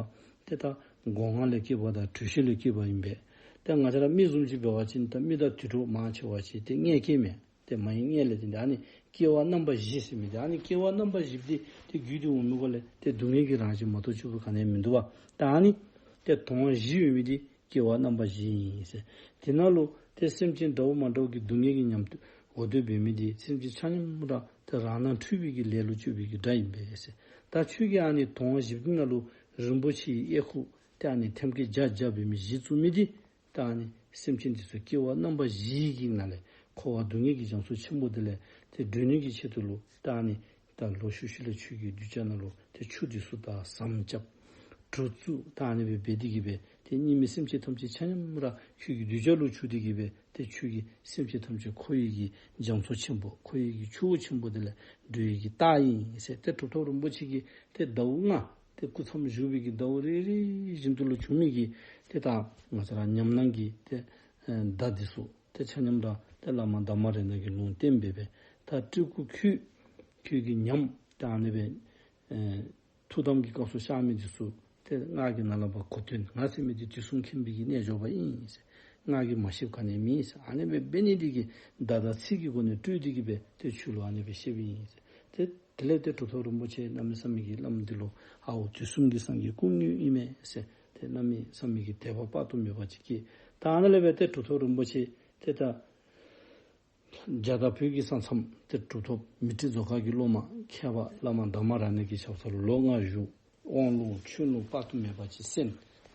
ཏེ་ད་སྒོ་ལྔ་ལས་སྐྱེས་པ་དང་དྲོད་གཤེར་ལས་སྐྱེས་པ་ཨིན་པས། ཏེ་ང་བཅས་ར་མི་བཟུམ་ཅིག་འབད་བ་ཅིན་ད་མི་དང་དུད་འགྲོ་མང་ཆེ་བ་ཅིག་ཏེ་མངལ་སྐྱེས་མས། ཏེ་མ་ཡི་མངལ་ལས་ཏེ་ཨ་ནི་སྐྱེ་བ་རྣམ་པ་བཞི་ཟེར་མི་འདི་ཨ་ནི་སྐྱེ་བ་རྣམ་པ་བཞི་འདི་ཏེ་རྒྱུད་དེ་འོང་མི་གུ་ལས་ཏེ་སྡུག་བསྔལ་གྱི་རང་བཞིན་མ་གཏོགས་ཆུང་ཀུ་ག་ནི་ཡང་མིན་འདུག་པ། ད་ཨ་ནི་ཏེ་དོང་བཞི་ཡོད་མི་འདི་སྐྱེ་བ་རྣམ་པ་བཞི་ཨིན་ཟེར། དེ་ནང་ལུ་ཏེ་སེམས་ཅན་འདྲཝ་མ་འདྲཝ་གི་སྡུག་བསྔལ་གྱི་ཉམ་འོ་དོད་འབད་མི་འདི་སེམས་ཅན་ཆ་མཉམ་ར་ཏེ་རང་སྣང་འཁྲུལ་པའི་གི་ལས་ལུ་སྤྱོད་པའི་གི་སྒྲ་ཨིན་པས་ཟེར། ད་ཁྱོད་ཀྱིས་ཨ་ནི་དོང་བཞི་པོ་ནང་ལུ་རིན་པོ་ཆེའི་དབྱེ་ཁུག་ཏེ་ཨ་ནི་ཐེམ་སྐས་བརྒྱ་བརྒྱ་འབད་མི་བཞི་བཙུགས་མི་འདི་ད་ཨ་ནི་སེམས་ཅན་འདི་ཚུ་སྐྱེ་བ་རྣམ་པ་བཞིའི་གི་ནང་ལས་འཁོར་བ་སྡུག་བསྔལ་གྱི་རྒྱ་མཚོ་ཆེན་པོ་འདི་ལས་ཏེ་སྒྲོལ་ནི་གི་ཆེད་དུ་ལུ་ད་ཨ་ནི་ད་ལོག་ཤུལ་ཤུལ་ལས་ཁྱོད་ཀྱི་གདུལ་བྱ་ནང་ལུ་ཏེ་ཆུ་འདི་ཚུ་དང་ཟམ་རྐྱབ། གྲུ་བཙུགས། ད་ཨ་ནི་སྦེ་འབད་དེ་གི་སྦེ་ཏེ་གཉིས་མེད་སེམས་ཅན་ཐམས་ཅད་ཆ་མཉམ་ར་ཁྱོད་ཀྱི་གདུལ་བྱ་ལུ་གྱུར་ཏེ་གི་སྦེ་ཏེ་ཁྱོད་ཀྱིས་སེམས་ཅན་ཐམས་ཅད་འཁོར་བའི་གི་རྒྱ་མཚོ་ཆེན་པོ་འཁོར་བའི་གི་ཆུ་བོ་ཆེན་པོ་འདི་ལས་སྒྲོལ་བའི་གི་རྟགས་ཨིན་ཟེར། ཏེ་གྲུབ་ཐོབ་རིན་པོ་ཆེ་གིས་ཏེ་ཟླཝ་ལྔ་ ཏེ་སྐུ་མཚམས་བཞུགས་པའི་གི་ཟླཝ་རེ་རེ་བཞིན་དུ་ལུ་བྱུང་མི་གི་ཏེ་ད་ང་བཅས་ར་ཉམས་སྣང་གི་ཏེ་ཨེ་བརྡ་འདི་ཚུ་ཏེ་ཆ་མཉམ་ར་ཏེ་བླ་མ་དྷརྨ་རཏྣ་གིས་ལུང་བསྟན་འབད་སྦེ་ད་སྤྲུལ་སྐུ་ཁྱོད་ཁྱོད་ཀྱི་ཉམས་ད་ཨ་ནི་སྦེ་ཨེ་ཐུགས་དམ་གྱི་སྐབས་སུ་ཤར་མི་འདི་ཚུ་ཏེ་སྔགས་ཀྱི་ནང་ལས་ཕར་གོ་དོན་ང་ཟེར་མི་འདི་དུས་གསུམ་མཁྱེན་པའི་གི་རྣལ་འབྱོར་པ་ཨིན་ཟེར། སྔགས་ཀྱིས་མ་ཤེསཔ་ག་ནི་མེད་ཟེར། ཨ་ནི་སྦེ་འབད་ནི་འདི་གིས་བརྡ་དང་ཚིག་གི་སྒོ་ནས་སྤྲུལ་ཏེ་གི་སྦེ་ཏེ་ཁྱོད་ལུ་ཨ་ནི་སྦེ་བཤདཔ་ཨིན་ཟེར། ཏེ་དེ་ལས་ཏེ་གྲུབ་ཐོབ་རིན་པོ་ཆེ་གནམ་མེད་ས་མེད་ཀྱི་བླམ་འདི་ལུ་ཨའོ་དུས་གསུམ་གྱི་སངས་རྒྱས་སྐུ་དངོས་ཨིན་མས་ཟེར་ཏེ་གནམ་མེད་ས་མེད་ཀྱི་དད་པ་དཔག་ཏུ་མེད་པ་ཅིག་སྐྱེས། ད་ཨ་ནཱ་ལས་སྦེ་ཏེ་གྲུབ་ཐོབ་རིན་པོ་ཆེ་ཏེ་ད་རྒྱ་དང་བོད་ཀྱི་ས་མཚམས་ཏེ་གྲུབ་ཐོབ་མཻ་ཏྲི་མཛོད་དཀར་གྱི་སློབ་མ་མཁས་པ་བླ་མ་དྷརྨ་རཏྣ་གི་ཞབས་སར་ལོ་ལྔ་བཞུགས། དབང་ལུང་ཆོས་ལུང་དཔག་ཏུ་མེད་པ་ཅིག་གསན།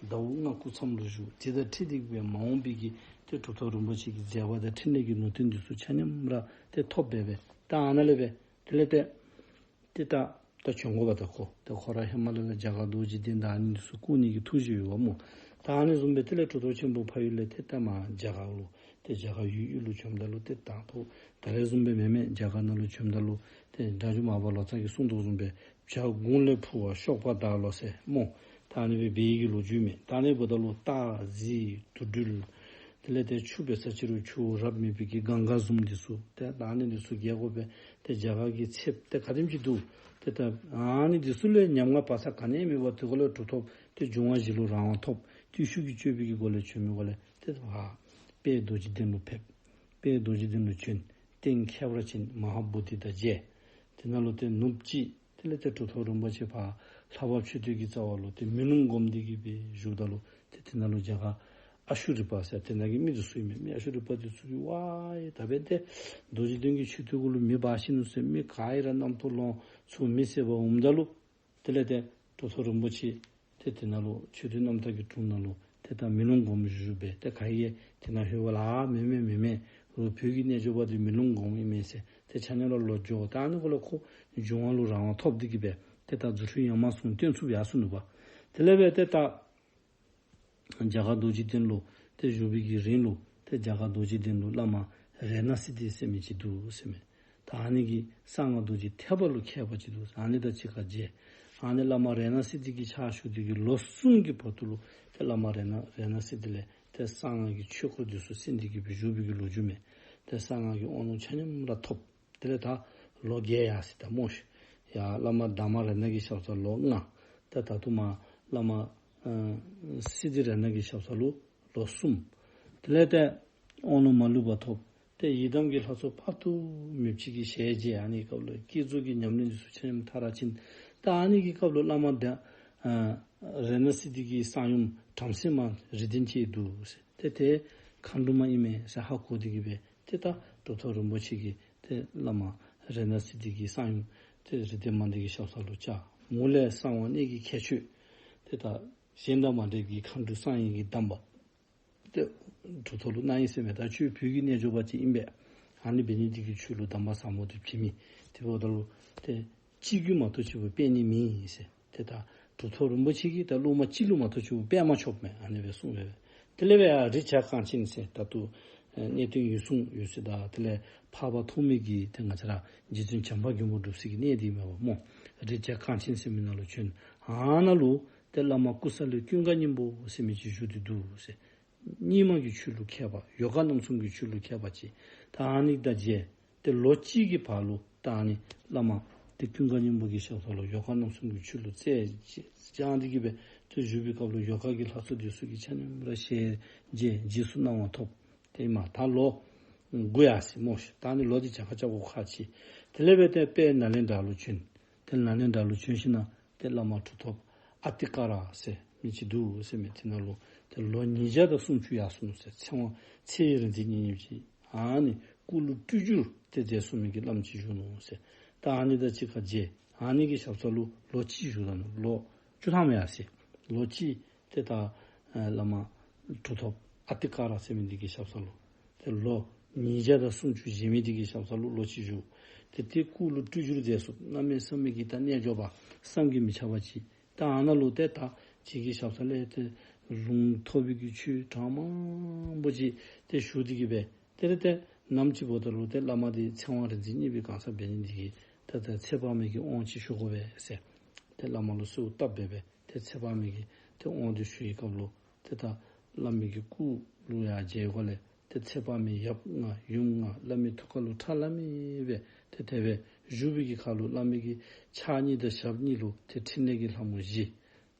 ཟླཝ་ལྔ་སྐུ་མཚམས་ལུ་བཞུགས། དེ་དང་འཁྲིལ་ཏེ་གི་སྦེ་མ་འོངས་པའི་གི་ཏེ་གྲུབ་ཐོབ་རིན་པོ་ཆེ་གི་མཛད་པ་དང་འཕྲིན་ལས་ཀྱི་ནུས་སྟོབས་འདི་ཚུ་ཆ་མཉམ་ར་ཏེ་ཐོབ་སྦེ་སྦེ་ད་ཨ་ནཱ་ལས་སྦེ་དེ་ལས་ཏེ་ཏེ་ད་ད་བྱོན་དགོ་པ་ད་ཁོ་ཏེ་ཁོ་ར་ཧེ་མ་ལས་ལས་རྒྱ་གར་རྡོ་རྗེ་གདན་དང་ཨ་ནི་འདི་ཚུ་བསྐོར་ནི་གི་ཐུགས་བཞེད་ཡོདཔ་སྨོ། ད་ཨ་ནི་བཟུམ་སྦེ་དེ་ལས་གྲུབ་ཐོབ་ཆེན་པོ་ཕ་ཡུལ་ལས་ཏེ་ད་མར་རྒྱ་གར་ལུ་ཏེ་རྒྱ་གར་ཡུལ་དབུས་ལུ་བྱོནམ་ད་ལུ་ཏེ་དང་ཐོག་ད་རེས་བཟུམ་སྦེ་མེན་མས། རྒྱ་གར་ནང་ལུ་བྱོནམ་ད་ལུ་ཏེ་སྒྲ་བསྒྱུར་མར་པ་ལོ་ཙཱ་གིས་གསུངས་དོ་བཟུམ་སྦེ་བྱ་དགུང་ལས་འཕུར་བ་གཤོག་པ་དག་ལོ་ཟེར་སྨོ། ད་ཨ་ནི་སྦེ་འབད་ཡི་གི་ལོ་རྒྱུས་མས། ད་ཨ་ནི་འབདཝ་ད་ལུ་སྟག་གཟིག་དུག་སྦྲུལ་དེ་ལས་ཏེ་ཆུ་འབད་ས་ཅིག་རུང་ཆུ་བོ་རབ་མེད་པའི་གི་གངྒཱ་བཟུམ་འདི་ཚུ་ཏེ་ད་ཨ་ནི་འདི་ཚུ་རྒྱལ་དགོ་པས། ཏེ་རྒྱ་གར་གྱི་ཚདཔ་ཏེ་ག་དེམ་ཅིག་འདུག། ཏེ་ད་ཨ་ནི་འདི་ཚུ་ལས་ཉམ་ང་བག་ཚ་ག་ནི་མེད་པར་དེ་སྒོ་ལས་གྲུབ་ཐོབ་ཏེ་འབྱུང་བ་བཞི་ལུ་རང་དབང་ཐོབ། བརྟུལ་ཞུགས་ཀྱི་སྤྱོད་པའི་གི་སྒོ་ལས་བྱོན་མི་སྒོ་ལས་ཏེ་ཕར་དཔལ་རྡོ་རྗེ་གདན་ལུ་ཕེབས། དཔལ་རྡོ་རྗེ་གདན་ལུ་བྱོན། རྟེན་ཁྱད་པར་ཅན་མ་ཧཱ་བོ་དྷི་དང་མཇལ། དེ་ནང་ལུ་ཏེ་ནུབ་གཅིག་དེ་ལས་ཏེ་གྲུབ་ཐོབ་རིན་པོ་ཆེ་ཕར་ལྷ་བབས་མཆོད་རྟེན་གྱི་རྩ་བ་ལུ་ཏེ་མེ་ལོང་སྒོམ་སྟེ་གི་སྦེ་བཞུགསཔ་ད་ལུ་ཏེ་དེ་ནང་ལུ་རྒྱ་གར་ཨ་ཤུ་རི་པ་ཟེར་དེ་ནང་གི་མི་འདི་ཚུ་ཨིན་མས། མི་ཨ་ཤུ་རི་པ་འདི་ཚུ་གིས་ཝའི་ད་འབདན་ཏེ་རྡོ་རྗེ་གདན་གྱི་མཆོད་རྟེན་གུ་ལུ་མེ་འབར་ཞིནམ་ཟེར་མི་ག་ཡང་ར་རྣམ་རྟོག་ལང་ཚུར་མེད་ཟེར་བ་འོངམ་ད་ལུ་དེ་ལས་ཏེ་གྲུབ་ཐོབ་རིན་པོ་ཆེ་ཏེ་དེ་ནང་ལུ་མཆོད་རྟེན་རྣམ་དག་གི་དྲུང་ནང་ལུ་ཏེ་ད་མེ་ལོང་སྒོམ་བཞུགས་སྦེ་ཏེ་ག་ཡང་དེ་ནང་ལྷོད་པ་ལ་མེན་མེན་མེན་མེན་རོགས་བོད་ཀྱི་རྣལ་འབྱོར་པ་འདི་མེ་ལོང་སྒོམ་ཨིན་མས་ཟེར་ཏེ་ཆ་མཉམ་ར་ལོག་འགྱོ། ད་ཨ་ནི་སྒོ་ལས་ཁོ་འབྱུང་བ་ལུ་རང་དབང་ཐོབ་སྟེ་གི་སྦེ་ཏེ་ད་རྫུ་འཕྲུལ་ཡང་མ་གསུངས་སྟོན་ཚུགསཔ་ཡར་སོ་ནུག་པ། དེ་ལས་སྦེ་ཏེ་ད་རྒྱ་གར་རྡོ་རྗེ་གདན་ལུ་ཏེ་བཞུགས་པའི་གི་རིང་ལུ་ཏེ་རྒྱ་གར་རྡོ་རྗེ་གདན་ལུ་བླ་མ་རཏྣ་སིདྡྷི་ཟེར་མི་ཅིག་འདུག་ཟེར་མས། ད་ཨ་ནི་གིས་གསང་སྔགས་རྡོ་རྗེ་ཐེག་པ་ལུ་མཁས་པ་ཅིག་འདུག། ཨ་ནི་དང་གཅིག་ཁར་མཇལ། ཨ་ནི་བླ་མ་རཏྣ་སིདྡྷི་གི་ཕྱག་ཞུ་སྟེ་གི་ལོ་གསུམ་གྱི་བར་དུ་ལུ་ཏེ་བླ་མ་རཏྣ་རཏྣ་སིདྡྷི་ལས་ཏེ་གསང་སྔགས་ཀྱི་ཆོས་སྐོར་འདི་ཚུ་གསན་ཏེ་གི་སྦེ་བཞུགས་པའི་གི་ལོ་རྒྱུས་མས། ཏེ་གསང་སྔགས་ཀྱི་དབང་ལུང་ཆ་མཉམ་ར་ཐོབ། དེ་ལས་ད་ལོ་བརྒྱད་ཡར་སོ་ཡི་ད་སྨོ་ཤིག། ཡར་བླ་མ་དྷརྨ་རཏྣ་གི་ཞབས་སར་ལོ་ལྔ། ད་ད་ལྟོ་མར་བླ་མ་ཨ་སིདྡྷི་རཏྣ་གི་ཞབས་སར་ལུ་ལོ་གསུམ། དེ་ལས་ཏེ་དབང་ལུང་མ་ལུས་པ་ཐོབ། ཏེ་ཡི་དམ་གྱི་ལྷ་ཚོགས་དཔག་ཏུ་མེདཔ་ཅིག་གི་ཞལ་མཇལ། ཨ་ནི་སྐབས་ལུ་བསྐྱེད་རྫོགས་ཀྱི་ཉམས་ལེན་འདི་ཚུ་ཆ་མཉམ་མཐར་ཕྱིན། ད་ཨ་ནི་གི་སྐབས་ལུ་བླ་མ་དྷ་ཨ་རཏྣ་སིདྡྷི་གི་གསང་ཡུམ་བྲམ་ཟེ་མ་རིགས་ལྡན་ཅིག་འདུག་ཟེར། ཏེ་དེ་མཁའ་འགྲོ་མ་ཨིན་མས་ཟེར་ཧ་གོ་སྟེ་གི་སྦེ་ཏེ་ད་གྲུབ་ཐོབ་རིན་པོ་ཆེ་གིས་ཏེ་བླ་མ་རཏྣ་སིདྡྷི་གི་གསང་ཡུམ་ཏེ་རིགས་ལྡན་མ་འདི་གི་ཞབས་སར་ལུ་བཅར། མོ་ལས་གསང་བ་གནད་ཀྱི་ཁྱད་ཆོས་ཏེ་ད་གཞན་དང་མ་འདྲ་བའི་གི་མཁའ་འགྲོའི་གསང་བའི་གི་གདམས་པ་ཏེ་གྲུབ་ཐོབ་ལུ་གནང་ཡི་ཟེར་མས། ད་ཁྱོད་བོད་ཀྱི་རྣལ་འབྱོར་པ་ཅིག་ཨིན་པས། ཨ་ནི་འབད་ནི་འདི་གིས་ཁྱོད་ལུ་གདམས་པ་ཟབ་མོ་འདི་བྱིན་མི་དེ་འབདཝ་ད་ལུ་ཏེ་སྤྱི་རྒྱུད་མ་གཏོགས་ཅིག་པོ་སྤེལ་ནི་མེད་ཟེར། ཏེ་ད་གྲུབ་ཐོབ་རིན་པོ་ཆེ་གིས་ད་སློབ་མ་གཅིག་ལུ་མ་གཏོགས་ཅིག་པོ་སྤེལ་མ་ཆོགཔ་མས། ཨ་ནི་སྦེ་གསུངས་པས། དེ་ལས་སྦེ་ཡར་རི་བྱ་རྐང་ཆེན་ཟེར་ད་ལྟོ་ཨེ་གནས་བརྟན་འོད་སྲུང་འོད་ཟེར་དང་དེ་ལས་འཕགས་པ་ཐོགས་མེད་ཀྱི་ཏེ་ང་བཅས་ར་རྗེ་བཙུན་བྱམས་པ་མགོན་པོ་སྒྲུབ་སའི་གི་གནས་འདི་མས་པ་སྨོ། རི་བྱ་རྐང་ཆེན་ཟེར་མི་ནང་ལུ་བྱོན། ཨ་ནཱ་ལུ་ཏེ་བླ་མ་ཀུ་ས་ལི་ཀུན་དགའ་སྙིང་པོ་ཟེར་མི་ཅིག་བཞུགས་ཏེ་འདུག་ཟེར། རྙིང་མ་གི་ཆོས་ལུ་མཁས་པ་ཡོ་ག་རྣམ་གསུམ་གྱི་ཆོས་ལུ་མཁས་པ་ཅིག། ད་ཨ་ནི་དང་མཇལ། ཏེ་ལོ་གཅིག་གི་བར་ལུ་ད་ཨ་ནི་བླ་མ་ཏེ་ཀུན་དགའ་སྙིང་པོ་གི་ཞབས་སར་ལུ་ཡོ་ག་རྣམ་གསུམ་གྱི་ཆོས་ལུ་རྩལ་སྦྱངས་ཏེ་གི་སྦེ་ཏེ་བཞུགས་པའི་སྐབས་ལུ་ཡོ་ག་གི་ལྷ་ཚོགས་འདི་ཚུ་གིས་ཆ་མཉམ་ར་ཞལ་མཇལ་རྗེས་སུ་གནང་བ་ཐོབ། ཏེ་མར་ད་ལོ་དགུ་ཡར་སོ་ཡི་སྨོ་ཤིག། ད་ཨ་ནི་ལོ་འདི་བྱ་ཁ་རྐྱབ་དགོ་ཁག་ཆེ། དེ་ལས་སྦེ་ཏེ་དཔལ་ནཱ་ལེནྡྲ་ལུ་བྱོན། ཏེ་ནཱ་ལེནྡྲ་ལུ་བྱོན་ཞིནམ་ཏེ་བླ་མ་གྲུབ་ཐོབ་ཨ་ཏི་ཀ་ར་ཟེར་མི་ཅིག་འདུག་ཟེར་མས། དེ་ནང་ལུ་ཏེ་ལོ་ཉིས་བརྒྱ་དང་སུམ་ཅུ་ཡར་སོ་ནུག་ཟེར། ཚེ་དབང་ཚེ་ཡི་རིག་འཛིན་བརྙེས་པ་ཅིག། ཨ་ནི་སྐུ་ལུ་སྤྲུལ་བསྒྱུར་ཏེ་མཛད་གསུངས་མི་གི་བླམ་ཅིག་བཞུགས་ནུག་ཟེར། ད་ཨ་ནི་དང་གཅིག་ཁར་མཇལ། ཨ་ནི་གི་ཞབས་སར་ལུ་ལོ་གཅིག་བཞུགས་ད་ནུག། ལོ་བཅུ་ཐམ་ཡར་སོ་ཡི། ལོ་གཅིག་ཏེ་ད་ཨེ་བླ་མ་གྲུབ་ཐོབ་ཨ་ཏི་ཀ་ར་ཟེར་མི་འདི་གི་ཞབས་སར་ལུ། ཏེ་ལོ་ཉིས་བརྒྱ་དང་སུམ་ཅུ་བཞེས་མི་འདི་གི་ཞབས་སར་ལུ་ལོ་གཅིག་བཞུགས། ཏེ་དེ་སྐུ་ལུ་སྤྲུལ་བསྒྱུར་མཛད་གསུངས། གནམ་མེད་ས་མེད་ཀྱི་ད་རྣལ་འབྱོར་པ་བསམ་གྱིས་མི་ཁྱབ་པ་ཅིག། ད་ཨ་ནཱ་ལུ་ཏེ་ད་ཁྱེད་ཀྱི་ཞབས་ས་ལས་ཏེ་ལུང་ཐོབ་པའི་གི་ཆོས་གྲངས་མང་པོ་ཅིག་ཏེ་ཞུ་སྟེ་གི་སྦེ་ཏེ་རེ་ཏེ་ནམ་ཅིག་འབདཝ་ད་ལུ་ཏེ་བླ་མ་འདི་ཚེ་དབང་རིག་འཛིན་བརྙེས་པའི་གང་ཟག་འབད་ནི་འདི་གིས་ད་ད་ཚེ་དཔག་མེད་ཀྱི་དབང་ཅིག་ཞུ་དགོ་པས་ཟེར། ཏེ་ ཏེ་བླ་མ་ལུ་གསོལཝ་བཏབ་སྦེ་སྦེ་ཏེ་ཚེ་དཔག་མེད་ཀྱི་ཏེ་དབང་དུ་ཞུ་བའི་སྐབས་ལུ་ཏེ་ད་བླ་མའི་གི་སྐུ་ལུ་ཡང་མཇལ་སྒོ་ལས་ཏེ་ཚེ་དཔག་མེད་ཡབ་ལྔ་ཡུམ་ལྔ་བླ་མའི་ཐུགས་ཀ་ལུ་ཁྲ་ལམ་མེ་སྦེ་ཏེ་དེ་སྦེ་བཞུགས་པའི་གི་ཁར་ལུ་བླ་མའི་གི་ཕྱག་གཉིས་དང་ཞབས་གཉིས་ལུ་ཏེ་ཕྲིན་ལས་ཀྱི་ལྷ་མོ་བཞི།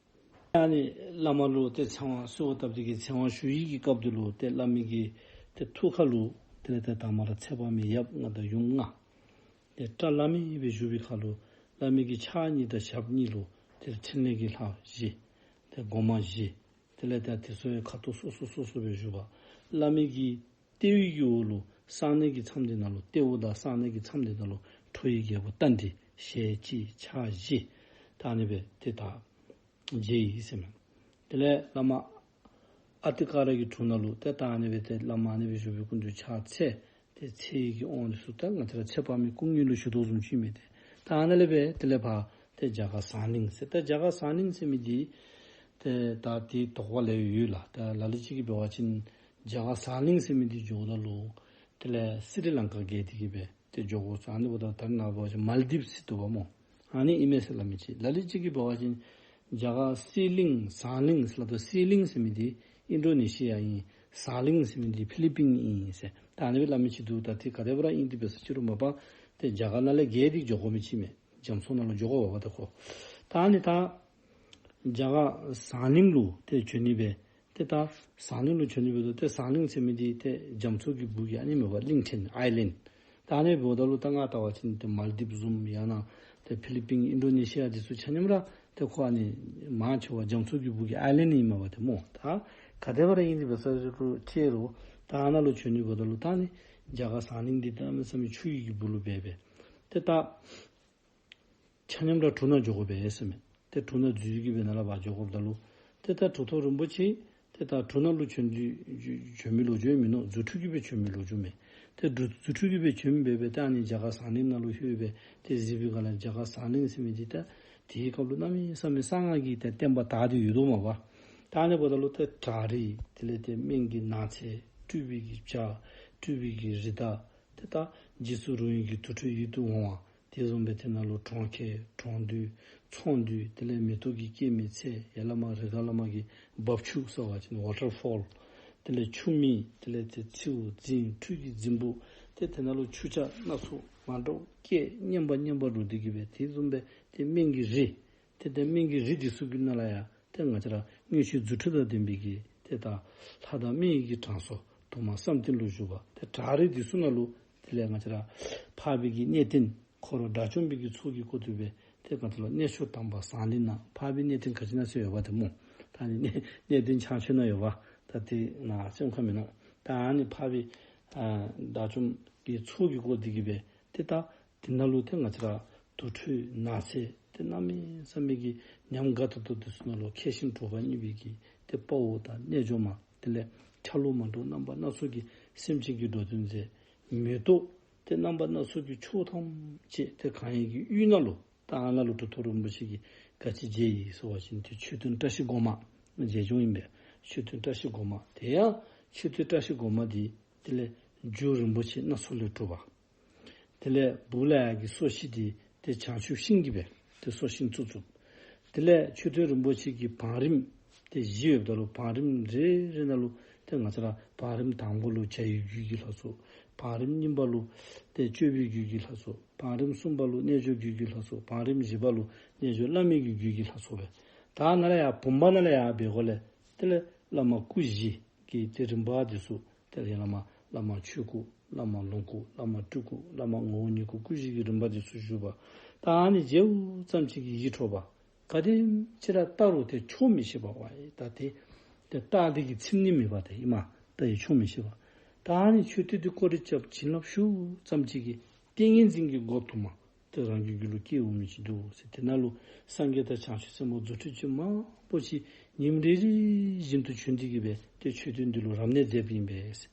ཨ་ནི་བླ་མ་ལུ་ཏེ་ཚེ་དབང་གསོལཝ་བཏབ་སྟེ་གི་ཚེ་དབང་ཞུ་བའི་གི་སྐབས་དེ་ལུ་ཏེ་བླ་མའི་གི་ཏེ་ཐུགས་ཀ་ལུ་དེ་ལས་ཏེ་དང་པ་ར་ཚེ་དཔག་མེད་ཡབ་ལྔ་དང་ཡུམ་ལྔ་ཏེ་ཁྲ་ལམ་མེ་སྦེ་བཞུགས་པའི་ཁར་ལུ་བླ་མའི་གི་ཕྱག་གཉིས་དང་ཞབས་གཉིས་ལུ་ཏེ་ཕྲིན་ལས་ཀྱི་ལྷ་བཞི་ཏེ་སྒོ་མང་བཞི། དེ་ལས་ཏེ་དེ་ཚུ་ཡང་ཁ་དོག་སོ་སོ་སོ་སོ་སྦེ་བཞུགས་པ། བླ་མའི་གི་ལྟེ་བའི་གི་འོག་ལུ་གསང་གནས་ཀྱི་མཚམས་དེ་ནང་ལུ་ལྟེ་འོག་དང་གསང་གནས་ཀྱི་མཚམས་དེ་ནང་ལུ་ཁྲོ་བོའི་རྒྱལ་པོ་རྟ་མགྲིན་ཞལ་གཅིག་ཕྱག་བཞི་ད་ཨ་ནི་སྦེ་ཏེ་ད་མཇལ་ཡི་ཟེར་མས། དེ་ལས་བླ་མ་ཨ་ཏི་ཀ་ར་གི་དྲུང་ནང་ལུ་ཏེ་ད་ཨ་ནི་སྦེ་ཏེ་བླ་མ་ཨ་ནི་སྦེ་བཞུགས་པའི་སྐུ་མདུན་ཕྱག་འཚལ། ཏེ་ཚེ་ཡི་གི་དབང་དེ་ཚུ་ད་ང་བཅས་ར་ཚེ་དཔག་མེད་སྐུ་དངོས་ལུ་ཞུ་དོ་བཟུམ་ཅིག་མས། ཏེ་ད་ཨ་ནཱ་ལས་སྦེ་དེ་ལས་ཕར་ཏེ་རྒྱ་གར་ཟངས་གླིང་ཟེར། ད་རྒྱ་གར་ཟངས་གླིང་ཟེར་མི་འདི་ཏེ་ད་དེ་དོགས་པ་ལས་ཡོད་ལགས། ད་ལ་ལུ་ཅིག་གིས་འབད་བ་ཅིན་རྒྱ་གར་ཟངས་གླིང་ཟེར་མི་འདི་འགྱོཝ་ད་ལུ་དེ་ལས་སི་རི་ལང་ཀ་བརྒལ་ཏེ་གི་སྦེ་ཏེ་འགྱོ་དགོ་ཟེར། ཨ་ནི་འབདཝ་ད་ད་རེས་ནངས་པ་འབད་བ་ཅིན་མཱལ་དིབ་ཟེར་འདུག་པ་སྨོ། ཨ་ནི་ཨིན་མས་ཟེར་སླབ་མི་ཅིག། ལ་ལུ་ཅིག་གིས་འབད་བ་ཅིན་རྒྱ་གར་སི་གླིང་ཟངས་གླིང་ཟེར་སླབ་དོ། སི་གླིང་ཟེར་མི་འདི་ཨིན་ཌོ་ནེ་ཤི་ཡ་ཨིན། ཟངས་གླིང་ཟེར་མི་འདི་ཕི་ལི་པིན་ཨིན་ཟེར། ད་ཨ་ནི་སྦེ་སླབ་མི་ཅིག་འདུག། ད་དེ་ག་དེ་སྦེ་ར་ཨིན་ཏེ་འབད་ས་ཅི་རུང་མ་པ་ཏེ་རྒྱ་གར་ནང་ལས་བརྒལ་ཏེ་འགྱོ་དགོ་མི་ཅིག་མས། རྒྱ་མཚོ་ནང་ལུ་འགྱོ་དགོ་པས་པ་ཏེ་ཁོ། ད་ཨ་ནི་ད་རྒྱ་གར་ཟངས་གླིང་ལུ་ཏེ་བྱོན་ནི་སྦེ་ཏེ་ད་ཟངས་གླིང་ལུ་བྱོན་ནི་འབདཝ་ད་ཏེ་ཟངས་གླིང་ཟེར་མི་འདི་ཏེ་རྒྱ་མཚོ་གི་སྦུག་གི་ཨ་ནི་མས་པ། གླིང་ཕྲན་ཨའི་ལེནཌ། ད་ཨ་ནི་འབདཝ་ད་ལུ་ད་ང་བལྟ་བ་ཅིན་ཏེ་མཱལ་དིབ་བཟུམ་ཡང་ན་ཏེ་ཕི་ལི་པིན་ཨིན་ཌོ་ནེ་ཤི་ཡ་འདི་ཚུ་ཆ་མཉམ་ར་ཏེ་ཁོ་ཨ་ནི་མང་ཆེ་བ་རྒྱ་མཚོ་གི་སྦུག་གི་ཨའི་ལེནཌ་ཨིན་མས་པ་ཏེ་སྨོ། ད་ག་དེ་སྦེ་ར་ཨིན་ཏེ་འབད་ས་ཅི་རུང་ཏེ་རུང་ད་ཨ་ནཱ་ལུ་བྱོན་ནི་འབདཝ་ད་ལུ་ད་ཨ་ནི་རྒྱ་གར་ཟངས་གླིང་འདི་གནམ་མེད་ས་མེད་ཆུ་ཡི་གི་སྦུག་ལུ་སྦེ་སྦེ་ཏེ་ད་ཆ་མཉམ་ར་གྲུ་ནང་འགྱོ་དགོ་པས་ཟེར་མས། ཏེ་གྲུ་ནང་འཛུལ་གྱི་སྦེ་ནཱ་ལས་ཕར་འགྱོ་དགོཔ་ད་ལུ་ཏེ་ད་གྲུབ་ཐོབ་རིན་པོ་ཆེ་ཏེ་ད་གྲུ་ནང་ལུ་བྱོན་འདི་བྱོན་མི་ལོ་རྒྱུས་མིན་ནུག། རྫུ་འཕྲུལ་གྱིས་སྦེ་བྱོན་མི་ལོ་རྒྱུས་མས། ཏེ་རྫུ་རྫུ་འཕྲུལ་གྱིས་སྦེ་བྱོན་སྦེ་སྦེ་ད་ཨ་ནི་རྒྱ་གར་ཟངས་གླིང་ནང་ལུ་ལྷོད་སྦེ་ཏེ་གཟིགས་པའི་སྒང་ལས་རྒྱ་གར་ཟངས་གླིང་ཟེར་མི་འདི་ད་དེའི་སྐབས་ལུ་གནམ་མེད་ས་མེད་གསང་སྔགས་ཀྱི་ཏེ་བསྟན་པ་དར་ཏེ་ཡོད་དོ་མས་པ། ད་ཨ་ནི་འབདཝ་ད་ལུ་ཏེ་བྲག་རི་དེ་ལས་ཏེ་སྨན་གྱི་ནགས་ཚལ་སྤྲུལ་པའི་གི་བྱ་སྤྲུལ་པའི་གི་རི་དྭགས་ཏེ་ད་རྗེས་སུ་རུང་བའི་གི་དུར་ཁྲོད་ཡིད་དུ་འོང་བ། དེ་བཟུམ་སྦེ་དེ་ནང་ལུ་གྲོང་ཁྱེར་གྲོང་རྡལ་ཚོང་འདུས་དེ་ལས་མེ་ཏོག་གི་སྐྱེད་མོས་ཚལ་ཡར་ལས་མར་རི་དྭགས་ལས་མར་གྱི་འབབ་ཆུ་ཟེར་བ་ཅིན་ཝ་ཊར་ཕོལ། དེ་ལས་ཆུ་མིག་དེ་ལས་ཏེ་མཚེའུ་རྫིང་ཁྲུས་ཀྱི་རྫིང་བུ། ཏེ་དེ་ནང་ལུ་ཆུ་བྱ་སྣ་ཚོགས་མ་འདྲཝ་སྐད་སྙན་པ་སྙན་པ་རུ་འདི་གིས་སྦེ་དེ་བཟུམ་སྦེ་ཏེ་སྨན་གྱི་རི་ཏེ་ཏེ་སྨན་གྱི་རི་འདི་ཚུ་གི་ནང་ལས་ཡང་ཏེ་ང་བཅས་ར་དངོས་བཤད་རྫུ་འཕྲུལ་དང་ལྡན་པའི་གི་ཏེ་ད་ལྷ་དང་དམེ་ཡི་གི་དྲང་སྲོང་དུ་མ་བསམ་གཏན་ལུ་བཞུགས་པ། ཏེ་བྲག་རི་འདི་ཚུ་ནང་ལུ་དེ་ལས་ང་བཅས་ར་འཕགས་པའི་གི་གནས་བརྟན་འཁོར་དགྲ་བཅོམ་པའི་གི་ཚོགས་ཀྱིས་བསྐོར་ཏེ་སྦེ་ཏེ་ག་ཏེ་ལུ་གནས་མཆོག་དམ་པ་ཟངས་གླིང་ན་འཕགས་པའི་གནས་བརྟན་ག་ཅི་ཨིན་ན་ཟེར་ཡོད་པ་ཏེ་སྨོ། ད་ཨ་ནི་གནས་གནས་བརྟན་བྱང་ཆུབ་ན་ཡོད་པ། ད་དེ་ནང་སེམས་ཁར་མི་ནོར། ད་ཨ་ནི་འཕགས་པའི་ཨ་དགྲ་བཅོམ་གྱི་ཚོགས་ཀྱིས་བསྐོར་ཏེ་གི་སྦེ་ཏེ་ད་དེ་ནང་ལུ་ཏེ་ང་བཅས་ར་དུར་ཁྲོད་ནགས་ཚལ་ཏེ་གནམ་མེད་ས་མེད་ཀྱི་ཉམས་དགའ་ཏོག་ཏོ་འདི་ཚུ་ནང་ལུ་མཁས་ཤིང་གྲུབ་པ་བརྙེས་པའི་གི་ཏེ་དཔའ་བོ་དང་རྣལ་འབྱོར་མ་དེ་ལས་ཆ་ལུགས་མ་འདྲཝ་རྣམ་པ་སྣ་ཚོགས་ཀྱི་སེམས་ཅན་གྱི་འགྲོ་དོན་མཛད། མེ་ཏོག་ཏེ་རྣམ་པ་སྣ་ཚོགས་ཀྱི་ཆུ་ཐམས་ཅད་ཏེ་གང་ཡིན་གྱི་དབུས་ནང་ལུ་ད་ཨ་ནཱ་ལུ་གྲུབ་ཐོབ་རིན་པོ་ཆེ་གིས་ག་ཅི་མཇལ་ཡི་ཟེར་བ་ཅིན་ཏེ་མཆོད་རྟེན་བཀྲ་ཤིས་སྒོ་མང་མཇལ་བྱུང་ཨིན་པས། མཆོད་རྟེན་བཀྲ་ཤིས་སྒོ་མང་དེ་ཡང་མཆོད་རྟེན་བཀྲ་ཤིས་སྒོ་མང་འདི་དེ་ལས་རྒྱུ་རིན་པོ་ཆེ་སྣ་ཚོགས་ལས་གྲུབ་པ། དེ་ལས་སྦུག་ལས་ཡར་གྱི་སོར་བཞི་འདི་ཏེ་བྱང་ཆུབ་ཤིང་གིས་སྦེ་ཏེ་སོར་ཤིང་བཙུགས་བཙུགས། དེ་ལས་མཆོད་རྟེན་རིན་པོ་ཆེ་གི་བང་རིམ་ཏེ་བཞི་ཡོདཔ་ད་ལུ་བང་རིམ་རེ་རེ་ནང་ལུ་ཏེ་ང་བཅས་ར་བང་རིམ་དང་པོ་ལུ་བྱ་ཡི་རྒྱུད་ཀྱི་ལྷ་ཚོགས། བང་རིམ་གཉིས་པ་ལུ་ཏེ་སྤྱོད་པའི་རྒྱུད་ཀྱི་ལྷ་ཚོགས། བང་རིམ་གསུམ་པ་ལུ་རྣལ་འབྱོར་རྒྱུད་ཀྱི་ལྷ་ཚོགས། བང་རིམ་བཞི་པ་ལུ་རྣལ་འབྱོར་བླ་མེད་ཀྱི་རྒྱུད་ཀྱི་ལྷ་ཚོགས་སྦེ། ད་ནཱ་ལས་ཡར་བུམ་པ་ནང་ལས་ཡར་འབད་དགོཔ་ལས་དེ་ལས་བླ་མ་སྐུ་བཞི་གི་ཏེ་རིམ་པ་འདི་ཚུ་དེ་ལས་བླ་མ་བླ་མ་ཆོས་སྐུ་བླ་མ་ལོངས་སྐུ་བླ་མ་སྤྲུལ་སྐུ་བླ་མ་ངོ་བོ་ཉིད་སྐུ་སྐུ་བཞི་གི་རིམ་པ་འདི་ཚུ་བཞུགས་པ། ད་ཨ་ནི་མཇལཝ་ཙམ་ཅིག་གིས་ཡིད་འཕྲོག་པ། ག་དེམ་ཅིག་ར་བལྟ་རུང་ཏེ་ཆོག་མི་ཤེས་པ་བ་ཡི། ད་ཏེ་ཏེ་བལྟ་སྟེ་གི་ཚིམ་ནི་མེད་པ་ཏེ་ཨིན་མས། ད་ཡིད་ཆོག་མི་ཤེས་པ། ད་ཨ་ནི་མཆོད་རྟེན་འདི་སྐོར་ར་རྐྱབ་བྱིན་རླབས་ཞུཝ་ཙམ་ཅིག་གིས་ཏིང་ངེ་འཛིན་གྱི་སྒོ་དུ་མ་ཏེ་རང་གི་རྒྱུད་ལུ་སྐྱེ་འོང་མི་ཅིག་འདུག་ཟེར། དེ་ནང་ལུ་སངས་རྒྱས་དང་བྱང་ཆུབ་སེམས་དཔའ་རྫུ་འཕྲུལ་ཅན་མང་པོ་ཅིག་ཉིནམ་རེ་རེ་བཞིན་དུ་བྱོན་ཏེ་གི་སྦེ་ཏེ་མཆོད་རྟེན་འདི་ལུ་རབ་གནས་མཛད་པ་ཨིན་པས།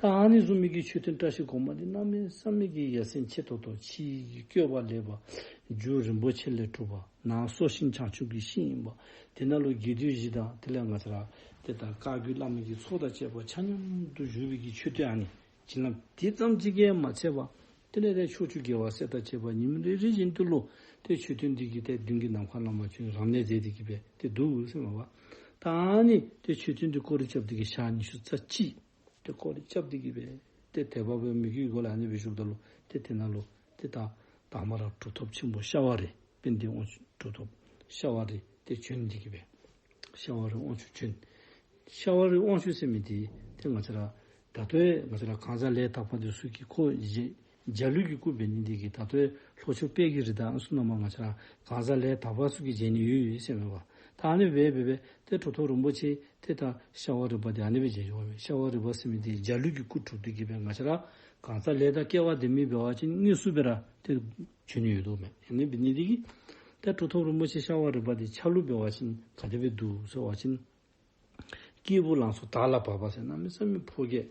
ད་ཨ་ནི་བཟུམ་མའི་གི་མཆོད་རྟེན་བཀྲ་ཤིས་སྒོ་མང་འདི་གནམ་མེད་ས་མེད་ཀྱི་ཡ་མཚན་ཆེ་ཏོག་ཏོ་ཕྱི་ཡི་གི་བཀོད་པ་ལེགས་པ་རྒྱུ་རིན་པོ་ཆེ་ལས་གྲུབ་པ་ནང་སོར་ཤིང་བྱང་ཆུབ་ཀྱི་ཤིང་ཨིན་པ། དེ་ནང་ལུ་དགེ་འདུན་བཞི་དང་དེ་ལས་ང་བཅས་ར་ཏེ་ད་བཀའ་བརྒྱུད་བླ་མའི་གི་ཚོགས་དང་བཅས་པ་ཆ་མཉམ་དུ་བཞུགས་པའི་གི་མཆོད་རྟེན་ཨ་ནི་བྱིན་རླབས་དེ་ཙམ་ཅིག་གིས་མ་ཚད་པར་ དེ་ལས་ཏེ་ཕྱོགས་བཅུ་རྒྱལ་བ་སྲས་དང་བཅས་པ་ཉིནམ་རེ་རེ་བཞིན་དུ་ལུ་ཏེ་མཆོད་རྟེན་འདི་གི་ཏེ་མདུན་གྱི་ནམ་མཁའ་ལས་མར་ཁྱོད་རབ་གནས་མཛད་དེ་གི་སྦེ་ཏེ་འདུག་ཟེར་མས་པ། ད་ཨ་ནི་ཏེ་མཆོད་རྟེན་འདི་སྐོར་ར་རྐྱབ་སྟེ་གི་ཞག་ཉི་ཤུ་རྩ་གཅིག་ཏེ་སྐོར་ར་རྐྱབ་སྟེ་གི་སྦེ་ཏེ་དད་པ་སྦེ་མོས་གུས་སྒོ་ལས་ཨ་ནི་སྦེ་བཞུགསཔ་ད་ལུ་ཏེ་དེ་ནང་ལུ་ཏེ་ད་དང་པ་ར་གྲུབ་ཐོབ་ཆེན་པོ་ཤ་བ་རི་དཔལ་ལྡན་དབང་ཕྱུག་གྲུབ་ཐོབ་ཤ་བ་རི་ཏེ་བྱོན་ཏེ་གི་སྦེ་ཤ་བ་རི་དབང་ཕྱུག་བྱོན། ཤ་བ་རི་དབང་ཕྱུག་ཟེར་མི་འདི་ཏེ་ང་བཅས་ར་ད་ལྟོ་ང་བཅས་ར་གང་ཟག་ལས་དག་པ་འདི་ཚུ་གིས་ཁོ་རྗེ་འཇའ་ལུས་ཀྱི་སྐུ་འབད་ནི་འདི་གིས་ད་ལྟོ་ལྷོ་ཕྱོགས་དཔལ་གྱི་རི་དྭགས་ཚུ་ནང་མར་ང་བཅས་ར་གང་ཟག་ལས་དག་པ་ཚུ་གིས་མཇལ་ནི་ཡོད་ཡོད་ཟེར་མས་པ། ད་ཨ་ནི་སྦེ་སྦེ་སྦེ་ཏེ་གྲུབ་ཐོབ་རིན་པོ་ཆེ་ཏེ་ད་ཤ་བ་རི་པ་འདི་ཨ་ནི་སྦེ་མཇལ་འོང་མས། ཤ་བ་རི་པ་ཟེར་མི་འདི་འཇའ་ལུས་ཀྱི་སྐུ་གྲུབ་སྟེ་གི་སྦེ་ང་བཅས་ར་གང་ཟག་ལས་དང་སྐལ་བ་ལྡན་མི་འབད་བ་ཅིན་དངོས་སུ་སྦེ་ར་ཏེ་བྱོན་ནི་ཡོད་དོ་མས། ཨ་ནི་འབད་ནི་འདི་གིས་ཏེ་གྲུབ་ཐོབ་རིན་པོ་ཆེ་ཤ་བ་རི་པ་འདི་ཆ་ལུགས་འབད་བ་ཅིན་ག་དེ་སྦེ་འདུག་ཟེར་བ་ཅིན། སྐྱེས་བུ་ལང་ཚོ་དར་ལ་བབས་པ་ཟེར་གནམ་མེད་ས་མེད་ཕོ་རྒྱས་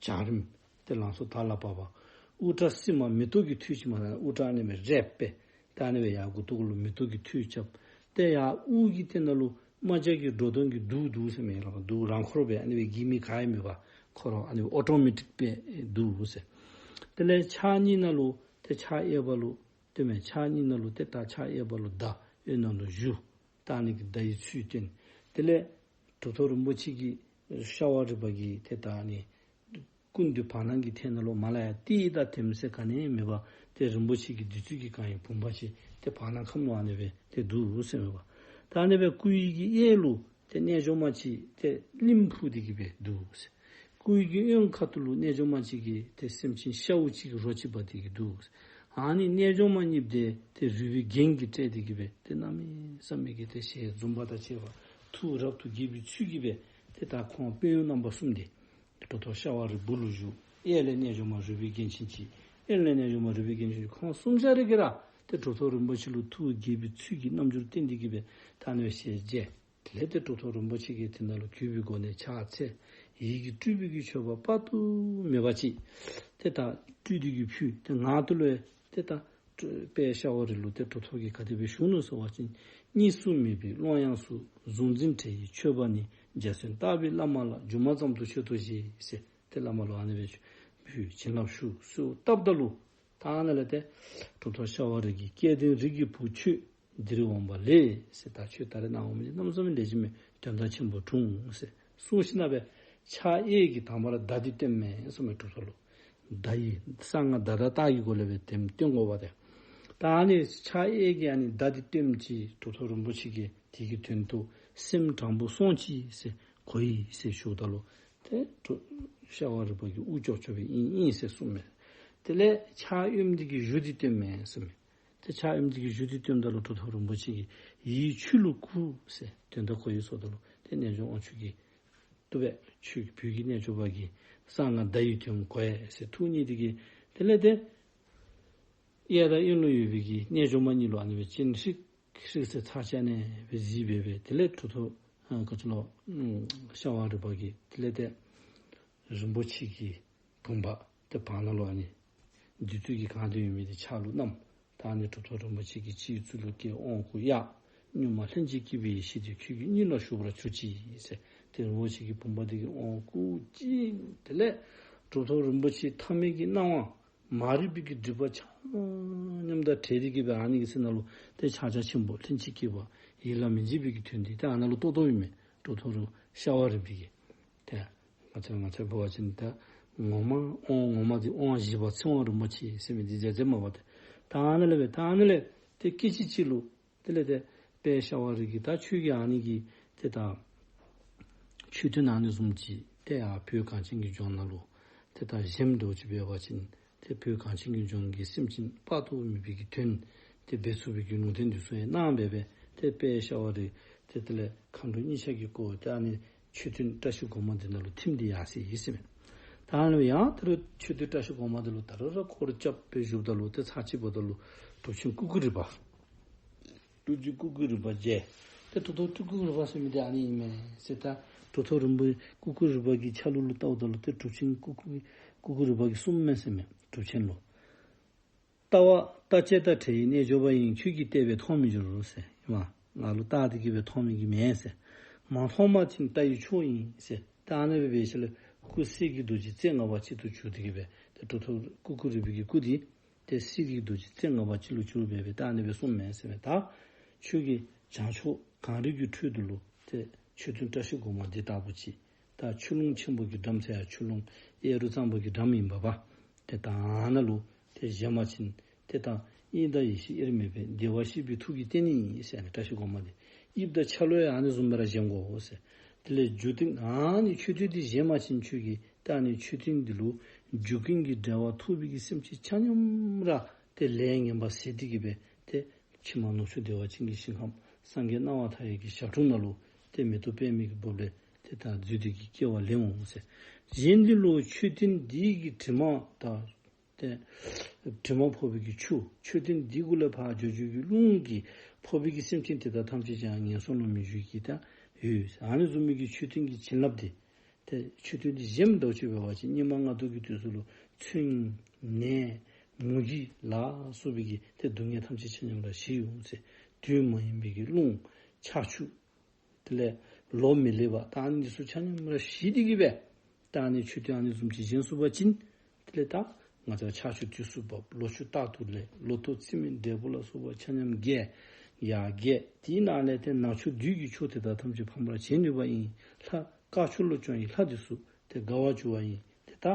འཇའ་རིསམོ་ཏེ་ལང་ཚོ་དར་ལ་བབས་པ། དབུ་སྐྲ་སིལ་མ་མེ་ཏོག་གི་ཐུད་ཅིག་མ་ལ་དབུ་སྐྲ་ཨ་ནི་སྦེ་རལཔ་སྦེ་ཏེ་ཨ་ནི་སྦེ་ཡར་མགུ་ཏོ་གུ་ལུ་མེ་ཏོག་གི་ཐུད་རྐྱབ། ཏེ་ཡར་དབུ་གི་སྟེང་ན་ལུ་རྨ་བྱ་གི་སྒྲོ་མདོངས་ཀྱི་གདུགས་འདུག་ཟེར་མས། ཡར་ལུ་གདུགས་རང་འཁོར་སྦེ་ཨ་ནི་སྦེ་འགྱེལ་མི་ག་ཡང་མེད་པར་འཁོར་ཨ་ནི་སྦེ་ཨོ་ཊོ་མེ་ཊིཀ་སྦེ་འདུག་ཟེར། དེ་ལས་ཕྱག་གཉིས་ནང་ལུ་ཏེ་ཕྱག་གཡས་པ་ལུ་ཏེ་མས་ཕྱག་གཉིས་ནང་ལུ་ཏེ་ད་ཕྱག་གཡས་པ་ལུ་མདའ་གཡོན་ནང་ལུ་གཞུ། ད་ཨ་ནི་གི་མདའ་ཡི་ཚུལ་སྟོན། དེ་ལས་གྲུབ་ཐོབ་རིན་པོ་ཆེ་གིས་ཤ་བ་རི་པ་གི་ཏེ་ད་ཨ་ནི་སྐུ་མདུན་བར་སྣང་གི་ཐད་ནང་ལུ་མར་ལས་ཡར་ཏི་ཡི་དང་དེམ་ཟེར་ག་ནི་མེད་པར་ཏེ་རིན་པོ་ཆེ་གི་བདུད་རྩི་གིས་གང་བའི་བུམ་པ་ཅིག་ཏེ་བར་སྣང་ཁམས་ལུ་ཨ་ནི་སྦེ་ཏེ་འདུག་ཟེར་མས་པ། ད་ཨ་ནི་སྦེ་སྐུ་ཡི་གི་གཡས་ལུ་ཏེ་རྣལ་འབྱོར་མ་ཅིག་ཏེ་གླིངམ་ཕུག་སྟེ་གི་སྦེ་འདུག་ཟེར། སྐུ་ཡི་གི་གཡོན་ཁ་ཐུག་ལུ་རྣལ་འབྱོར་མ་ཅིག་གིས་ཏེ་སེམས་ཅན་ཤཝ་ཅིག་གི་རོ་ཅིག་འབག་སྟེ་གི་འདུག་ཟེར། ཨ་ནི་རྣལ་འབྱོར་མ་གཉིས་པོ་དེ་ཏེ་རུས་པའི་རྒྱན་གྱིས་སྤྲས་ཏེ་གི་སྦེ་ཏེ་གནམ་མེད་ས་མེད་ཀྱི་ཏེ་ཞལ་འཛུམ་པ་དང་བཅས་པ་ཐུགས་རབ་ཏུ་དགྱེས་པའི་ཚུལ་གྱིས་སྦེ་ཏེ་ད་ཁོང་དཔོན་གཡོག་རྣམ་པ་གསུམ་དེ་གྲུབ་ཐོབ་ཤ་བ་རི་སྦུག་ལུ་བཞུགས། གཡས་ལས་རྣལ་འབྱོར་མ་རུས་པའི་རྒྱན་ཅན་ཅིག། གཡོན་ལས་རྣལ་འབྱོར་མ་རུས་པའི་རྒྱན་ཅན་ཅིག། ཁོང་གསུམ་ཆ་ར་གིས་ར་ཏེ་གྲུབ་ཐོབ་རིན་པོ་ཆེ་ལུ་ཐུགས་དགྱེས་པའི་ཚུལ་གྱིས་རྣམ་འགྱུར་བསྟན་ཏེ་གི་སྦེ་ད་ཨ་ནི་སྦེ་ཞལ་མཇལ། དེ་ལས་ཏེ་གྲུབ་ཐོབ་རིན་པོ་ཆེ་གིས་དེ་ནང་ལུ་གུས་པའི་སྒོ་ནས་ཕྱག་འཚལ། ཡིད་ཀྱིས་སྤྲུལ་པའི་གི་མཆོད་པ་དཔག་ཏུ་མེད་པ་ཅིག་ཏེ་ད་སྤྲུལ་ཏེ་གི་ཕུལ། ཏེ་ངག་ཏུ་ལུ་ཏེ་ད་དཔལ་ཤ་བ་རི་ལུ་ཏེ་གྲུབ་ཐོབ་ཀྱིས་ག་དེ་སྦེ་ཞུ་ནུག་ཟེར་བ་ཅིན། གཉིས་སུ་མེད་པའི་ཀློང་ཡངས་སུ། གཟུང་འཛིན་བྲལ་བའི་མཆོད་པ་ནི། འཇའ་ཚོན་ལྟ་བུའི་བླ་མ་ལ། སྒྱུ་མ་ཙམ་དུ་མཆོད་དོ་ཞེས་ཟེར། ཏེ་བླ་མ་ལུ་ཨ་ནི་སྦེ་ཕུལ། བྱིན་རླབས་ཞུགས་གསོལཝ་བཏབ་ད་ལུ་ད་ཨ་ནཱ་ལས་ཏེ་གྲུབ་ཐོབ་ཤ་བ་རི་གིས་སྐལ་ལྡན་རིགས་ཀྱི་བུ་ཁྱོད་འདིར་འོངས་པ་ལེགས་ཟེར། ད་ཁྱོད་ད་རེས་ནཱ་འོང་མི་གནམ་མེད་ས་མེད་ལེགས་ཤོམ་མས། དོན་དག་ཆེན་པོ་འཁྲུངས་ཟེར་གསུངས་ཞིནམ་ལས་ཕྱག་གཡས་ཀྱིས་དང་པ་ར་མདའ་འདི་སྟོནམ་མས་གསུངས་མས་གྲུབ་ཐོབ་ལུ། མདའ་ཡི་གསང་སྔགས་མདའ་དང་ལྟག་གི་སྒོ་ལས་སྦེ་དེམ་སྟོན་དགོ་པ་ཏེ། ད་ཨ་ནི་ཕྱག་གཡས་ཀྱིས་ཨ་ནི་མདའ་འདི་སྟོནམ་ཅིག་གྲུབ་ཐོབ་རིན་པོ་ཆེ་གིས་དེ་གི་དོན་དུ་སེམས་དྲང་པོ་སོང་ཅི་ཟེར་གོ་ཡི་ཟེར་ཞུཝ་ད་ལུ་ཏེ་གྲུབ་ཤ་བ་རི་པ་གིས་དབུ་ཅོག་ཅོག་སྦེ་ཨིན་ཨིན་ཟེར་གསུངས་མས། དེ་ལས་ཕྱག་གཡོནམ་འདི་གིས་གཞུ་འདི་སྟོནམ་མས་གསུངས་མས། ཏེ་ཕྱག་གཡོནམ་འདི་གིས་གཞུ་འདི་སྟོནམ་ད་ལུ་གྲུབ་ཐོབ་རིན་པོ་ཆེ་གིས་ཡིད་ཆོས་ལུ་བཀུར་ཟེར་དོན་དག་གོ་ཡི་ཟེརཝ་ད་ལུ་ཏེ་རྣལ་འབྱོར་དབང་ཕྱུག་གིས་བཏུབ་པས། ཁྱོད་ཀྱི་བུ་གི་རྣལ་འབྱོར་པ་གིས་གསང་སྔགས་མདའ་ཡི་དོན་གོ་ཡི་ཟེར་ཐུགས་མཉེས་ཏེ་གི་དེ་ལས་ཏེ་གཡས་དང་གཡོན་ལུ་ཡོད་པའི་གི་རྣལ་འབྱོར་མ་གཉིས་ལུ་ཨ་ནི་སྦེ་སྤྱན་ཧྲིག་ཧྲིག་ཟེར་ཚར་བཅད་ནི་སྦེ་གཟིགས་སྦེ་སྦེ་དེ་ལས་གྲུབ་ཐོབ་ཨ་ག་ཅི་ལོ་ཤ་བ་རི་པ་གིས་དེ་ལས་ཏེ་རིན་པོ་ཆེ་གི་བུམ་པ་ཏེ་བར་སྣང་ལུ་ཨ་ནི་བདུད་རྩི་གིས་གང་སྟེ་ཡོད་མི་དེ་ཕྱག་ལུ་བསྣམས། ད་ཨ་ནི་གྲུབ་ཐོབ་རིན་པོ་ཆེ་གི་སྤྱི་གཙུག་ལུ་བཀལ། དབང་བསྐུར་གཡར། མྱུར་མ་ལྷན་ཅིག་སྐྱེས་པའི་ཡེ་ཤེས་དེ། ཁྱོད་ཀྱི་སྙིང་ལ་ཞུགས་པར་གྱུར་ཅིག་ཟེར། ཏེ་རིན་པོ་ཆེ་གི་བུམ་པ་དེ་གིས་དབང་བསྐུར་ཅི། དེ་ལས་གྲུབ་ཐོབ་རིན་པོ་ཆེ་ཐ་མལ་གྱི་སྣང་བ་མ་རིག་པའི་གི་སྒྲིབ་པ་ཆ་མཉམ་དང་བྲལ་ཏེ་གི་སྦེ་ཨ་ནི་གི་ཚེ་ན་ལུ་ཏེ་ཕྱག་རྒྱ་ཆེན་པོ་ལྷན་ཅིག་སྐྱེས་པ་ཡིད་ལ་མི་བྱེད་པའི་གི་དོན་དེ་ཏེ་ཨ་ནཱ་ལུ་རྟོགས་རྟོགསཔ་ཨིན་མས། གྲུབ་ཐོབ་རུ་ཤ་བ་རི་པའི་གི་ཏེ་ང་བཅས་ང་བཅས་འབད་བ་ཅིན་ད་ངོ་མ་དབང་ངོ་མ་དེ་དབང་བཞི་པ་ཚིག་དབང་རིན་པོ་ཆེ་ཟེར་མི་འདི་མཛད་མཛདཔ་མས་པ་ཏེ། ད་ཨ་ནཱ་ལས་སྦེ་ད་ཨ་ནཱ་ལས་ཏེ་སྐད་ཅིག་གཅིག་ལུ་དེ་ལས་ཏེ་དཔལ་ཤ་བ་རི་གིས་ད་ཁྱོད་ཀྱིས་ཨ་ནི་གི་ཏེ་ད་མཆོད་རྟེན་ཨ་ནི་བཟུམ་ཅིག་ཏེ་ཡར་བོད་གངས་ཅན་གྱི་ལྗོངས་ནང་ལུ་ཏེ་ད་བཞེངསམ་འདྲཝ་ཅིག་འབད་བ་ཅིན་ཏེ་བོད་གངས་ཅན་གྱི་ལྗོངས་ཀྱི་སེམས་ཅན་དཔག་ཏུ་མེད་པའི་གི་དོན་ཏེ་འབད་ཚུགས་པའི་གི་ལུང་བསྟན་འདི་ཚུ་ཡང་གནང་སྦེ་སྦེ་ཏེ་དཔལ་ཤ་བ་རི་ཏེ་དེ་ལས་མཁའ་འགྲོ་གཉིས་ཆ་གིས་བསྐོར་ཏེ་ཨ་ནི་མཆོད་རྟེན་བཀྲ་ཤིས་སྒོ་མང་འདི་ནང་ལུ་ཐིམ་སྟེ་ཡར་སོ་ཡི་ཟེར་མས། ད་ཨ་ནི་ཡང་ད་རུང་མཆོད་རྟེན་བཀྲ་ཤིས་སྒོ་མང་འདི་ལུ་ད་རུང་ར་སྐོར་ར་རྐྱབ་སྦེ་བཞུགསཔ་ད་ལུ་ཏེ་ཚར་གཅིག་འབདཝ་ད་ལུ་གྲུབ་ཆེན་ཀུ་ཀུ་རི་པ། གྲུབ་ཆེན་ཀུ་ཀུ་རི་པ་མཇལ། ཏེ་གྲུབ་ཐོབ་ཀུ་ཀུ་རི་པ་ཟེར་མི་འདི་ཨ་ནི་ཨིན་མས་ཟེར། ད་གྲུབ་ཐོབ་རིན་པོ་ཀུ་ཀུ་རི་པ་གི་ཆ་ལུགས་ལུ་བལྟཝ་ད་ལུ་ཏེ་གྲུབ་ཆེན་ཀུ་ཀུ་ཀུ་ཀུ་རི་པ་གིས་གསུངམ་མས་ཟེར་མས། གྲུབ་ཆེན་ལུ། ལྟ་བ་ལྟ་བཅས་དང་བྲལ་བའི་རྣལ་འབྱོར་པ་ཡིན། ཁྱོད་ཀྱིས་བལྟས་པས་མཐོང་མི་འགྱུར་ཟེར། ཨིན་མས། ང་ལུ་བལྟ་སྟེ་གི་སྦེ་མཐོང་མི་གི་མེད་ཟེར། མ་མཐོང་མ་ཅིན་ལྟ་བའི་མཆོག་ཡིན་ཟེར། ད་ཨ་ནི་སྦེ་འབད་ཞིནམ་ལས་སྐུ་གསེར་གྱི་རྡོ་རྗེ་རྩེ་ལྔ་པ་ཅིག་ཏུ་གྱུར་ཏེ་གི་སྦེ་ ཏེ་གྲུབ་ཐོབ་ཀུ་ཀུ་རི་པའི་གི་སྐུ་འདི་ཏེ་གསེར་གྱི་རྡོ་རྗེ་རྩེ་ལྔ་པ་ཅིག་ལུ་གྱུར་སྦེ་སྦེ་ད་ཨ་ནི་སྦེ་གསུངམ་མས་ཟེར་མས། ད་ཁྱོད་ཀྱིས་བྱང་ཕྱོགས་གངས་རི་གི་ཁྲོད་དུ་ལུ་ཏེ་མཆོད་རྟེན་བཀྲ་ཤིས་སྒོ་མང་འདི་ལྟ་བུ་ཅིག། ད་ཆུ་ཀླུང་ཆེན་པོ་གི་འགྲམ་ཟེར་ཡང་ཆུ་ཀླུང་གཡས་རུ་གཙང་པོ་གི་འགྲམ་ཨིན་པ་པ། ཏེ་ད་ཨ་ནཱ་ལུ་ཏེ་བཞེངས་པ་ཅིན་ཏེ་ད་དབྱིངས་དང་ཡེ་ཤེས་དབྱེར་མེད་པའི་བདེ་བར་གཤེགས་པའི་ཐུགས་ཀྱི་རྟེན་ཨིན་ཟེར་ཨ་ནི་བཀྲ་ཤིས་སྒོ་མང་འདི་དབྱིབས་དང་ཆ་ལུགས་ཡང་ཨ་ནི་བཟུམ་སྦེ་ར་བཞེངས་དགོ་ཟེར། དེ་ལས་རྒྱུ་རྟེན་ཨ་ནི་མཆོད་རྟེན་འདི་བཞེངས་པ་ཅིན་ཁྱོད་ཀྱིས་ད་ཨ་ནི་མཆོད་རྟེན་འདི་ལུ་རྒྱུ་རྐྱེན་གྱི་འབྲེལ་བ་ཐོགས་པའི་གི་སེམས་ཅན་ཆ་མཉམ་ར་ཏེ་ལས་ངན་པ་ཟད་དེ་གི་སྦེ་ཏེ་ཕྱི་མ་ནུབ་ཕྱོགས་བདེ་བ་ཅན་གྱི་ཞིང་ཁམས་སངས་རྒྱས་སྣང་བ་མཐའ་ཡས་ཀྱི་ཞབས་དྲུང་ནང་ལུ་ཏེ་མེ་ཏོག་པདྨའི་གི་སྦུབས་ལས་ཏེ་ད་འཛུལ་ཏེ་གི་སྐྱེ་བ་ལེན་འོང་ཟེར། གཞན་འདི་ལུ་མཆོད་རྟེན་འདི་གི་དྲི་མ་དང་ཏེ་དྲི་མ་ཕོག་པའི་གི་ཆུ་མཆོད་རྟེན་འདི་གུ་ལས་ཕར་འགྱོ་འགྱོ་གི་རླུང་གིས་ཕོག་པའི་གི་སེམས་ཅན་དེ་དག་ཐམས་ཅད་ཀྱང་ངན་སོང་ལུ་མི་འགྱུར་གྱི་ད་ཡོད། ཨ་ནི་བཟུམ་མའི་གི་མཆོད་རྟེན་གྱི་བྱིན་རླབས་དེ་ཏེ་མཆོད་རྟེན་འདི་བཞེངསམ་ད་ཅིག་འབད་བ་ཅིན་སྙིགས་མ་ལྔ་བདོ་གི་དུས་སུ་ལུ་མཚོན་ནད་མུ་གེ་ལ་སོགས་པའི་གི་ཏེ་སྡུག་བསྔལ་ཐམས་ཅད་ཆ་མཉམ་ར་ཞི་འོང་ཟེར། དུས་མ་ཡིན་པའི་གི་རླུང་ཆར་ཆུ་དེ་ལས་ལོ་མི་ལེགས་པ་ད་ཨ་ནི་ཚུ་ཆ་མཉམ་ར་ཞི་སྟེ་གི་སྦེ་ད་ཨ་ནི་མཆོད་རྟེན་ཨ་ནི་བཟུམ་ཅིག་བཞེངས་ཚུགས་པ་ཅིན་དེ་ལས་ད་ང་བཅས་ཆར་ཆུ་དུས་སུ་འབབ། ལོ་ཕྱུགས་རྟག་ཏུ་ལེགས། ལོ་ཐོག་ཚིགས་མི་འབྲས་བུ་ལ་སོགས་པ་ཆ་མཉམ་རྒྱས་ཡར་རྒྱས། དེའི་ནང་ལས་ཏེ་ནག་ཕྱོགས་བདུད་ཀྱི་ཕྱོགས་དེ་དག་ཐམས་ཅད་ཕམ་པར་བྱེད་ནུས་པ་ཨིན། ལྷ་དཀར་ཕྱོགས་ལུ་སྐྱོང་བའི་ལྷ་དེ་ཚུ་ཏེ་དགའ་བར་འགྱུར་བ་ཨིན། ཏེ་ད་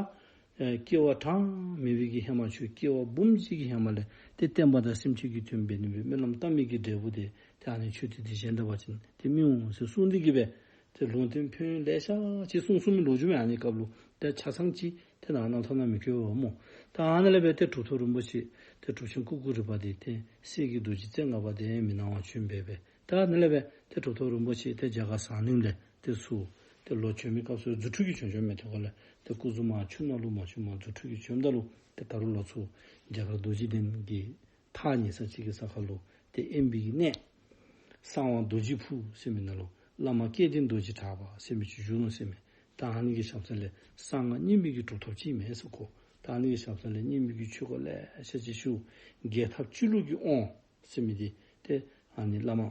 ཨེ་སྐྱེ་བ་གྲངས་མེད་པའི་གི་ཧེ་མ་ཁྱོད་སྐྱེ་བ་འབུམ་གཅིག་གི་ཧེ་མ་ལས་ཏེ་བསྟན་པ་དང་སེམས་ཅན་གྱི་དོན་འབད་ནི་སྦེ་སྨོན་ལམ་བཏབ་མི་གི་འབྲས་བུ་དེ་ཏེ་ཨ་ནི་མཆོད་རྟེན་འདི་བཞེངས་ད་པ་ཅིན་ཏེ་སྨིན་འོང་ཟེར་གསུངས་ཏེ་གི་སྦེ་ཏེ་ལུང་བསྟན་ཕན་ཡོན་ལེ་ཤ་ཅིག་གསུངས་གསུངས་མི་ལོ་རྒྱུས་མས། ཨ་ནི་སྐབས་ལུ་ཏེ་ཆ་ཚང་ཅིག་ཏེ་ནང་རྣམ་ཐར་ནང་མི་བཀོད་པས་སྨོ། ད་ཨ་ནི་ལས་སྦེ་ཏེ་གྲུབ་ཐོབ་རིན་པོ་ཆེ་ཏེ་གྲུབ་ཆེན་ཀུ་ཀུ་རི་པ་འདི་ཏེ་གསེར་གྱི་རྡོ་རྗེ་རྩེ་ལྔ་པ་དེ་མི་སྣང་བར་བྱོན་སྦེ་སྦེ། ད་ཨ་ནི་ལས་སྦེ་ཏེ་གྲུབ་ཐོབ་རིན་པོ་ཆེ་ཏེ་རྒྱ་གར་ཟངས་གླིང་ལས་ཏེ་ཚུར་ཏེ་ལོག་བྱོན་མི་སྐབས་སུ་རྫུ་འཕྲུལ་གྱིས་བྱོན་བྱོནམ་མས། ཏེ་ཁོ་ལས་ཏེ་སྐུ་གཟུགས་མར་ཆུ་ནང་ལུ་མ་བྱོནམ་རྫུ་འཕྲུལ་གྱིས་བྱོནམ་ད་ལུ་ཏེ་ད་རུང་ལོག་ཚུར་རྒྱ་གར་རྡོ་རྗེ་གདན་གྱི་ཐག་ཉེ་ས་ཅིག་གི་ས་ཁར་ལུ་ཏེ་དབེན་པའི་གི་གནས་གསང་བ་རྡོ་རྗེ་ཕུག་ཟེར་མི་ནང་ལུ་བླ་མ་སྐལ་ལྡན་རྡོ་རྗེ་གྲགས་པ་ཟེར་མི་ཅིག་བཞུགས་ནུག་ཟེར་མས། ད་ཨ་ནི་གི་ཞབས་ས་ལས་གསང་སྔགས་རྙིང་མའི་གི་གྲུབ་ཐོབ་ཅིག་མས་ཟེར་ཁོ། ད་ཨ་ནི་གི་ཞབས་ས་ལས་རྙིང་མའི་གི་ཆོས་སྐོར་ལེ་ཤ་ཅིག་ཞུ། རྒྱས་ཐབས་སྤྱི་བླུགས་ཀྱི་དབང་ཟེར་མི་འདི་ཏེ་ཨ་ནི་བླ་མ་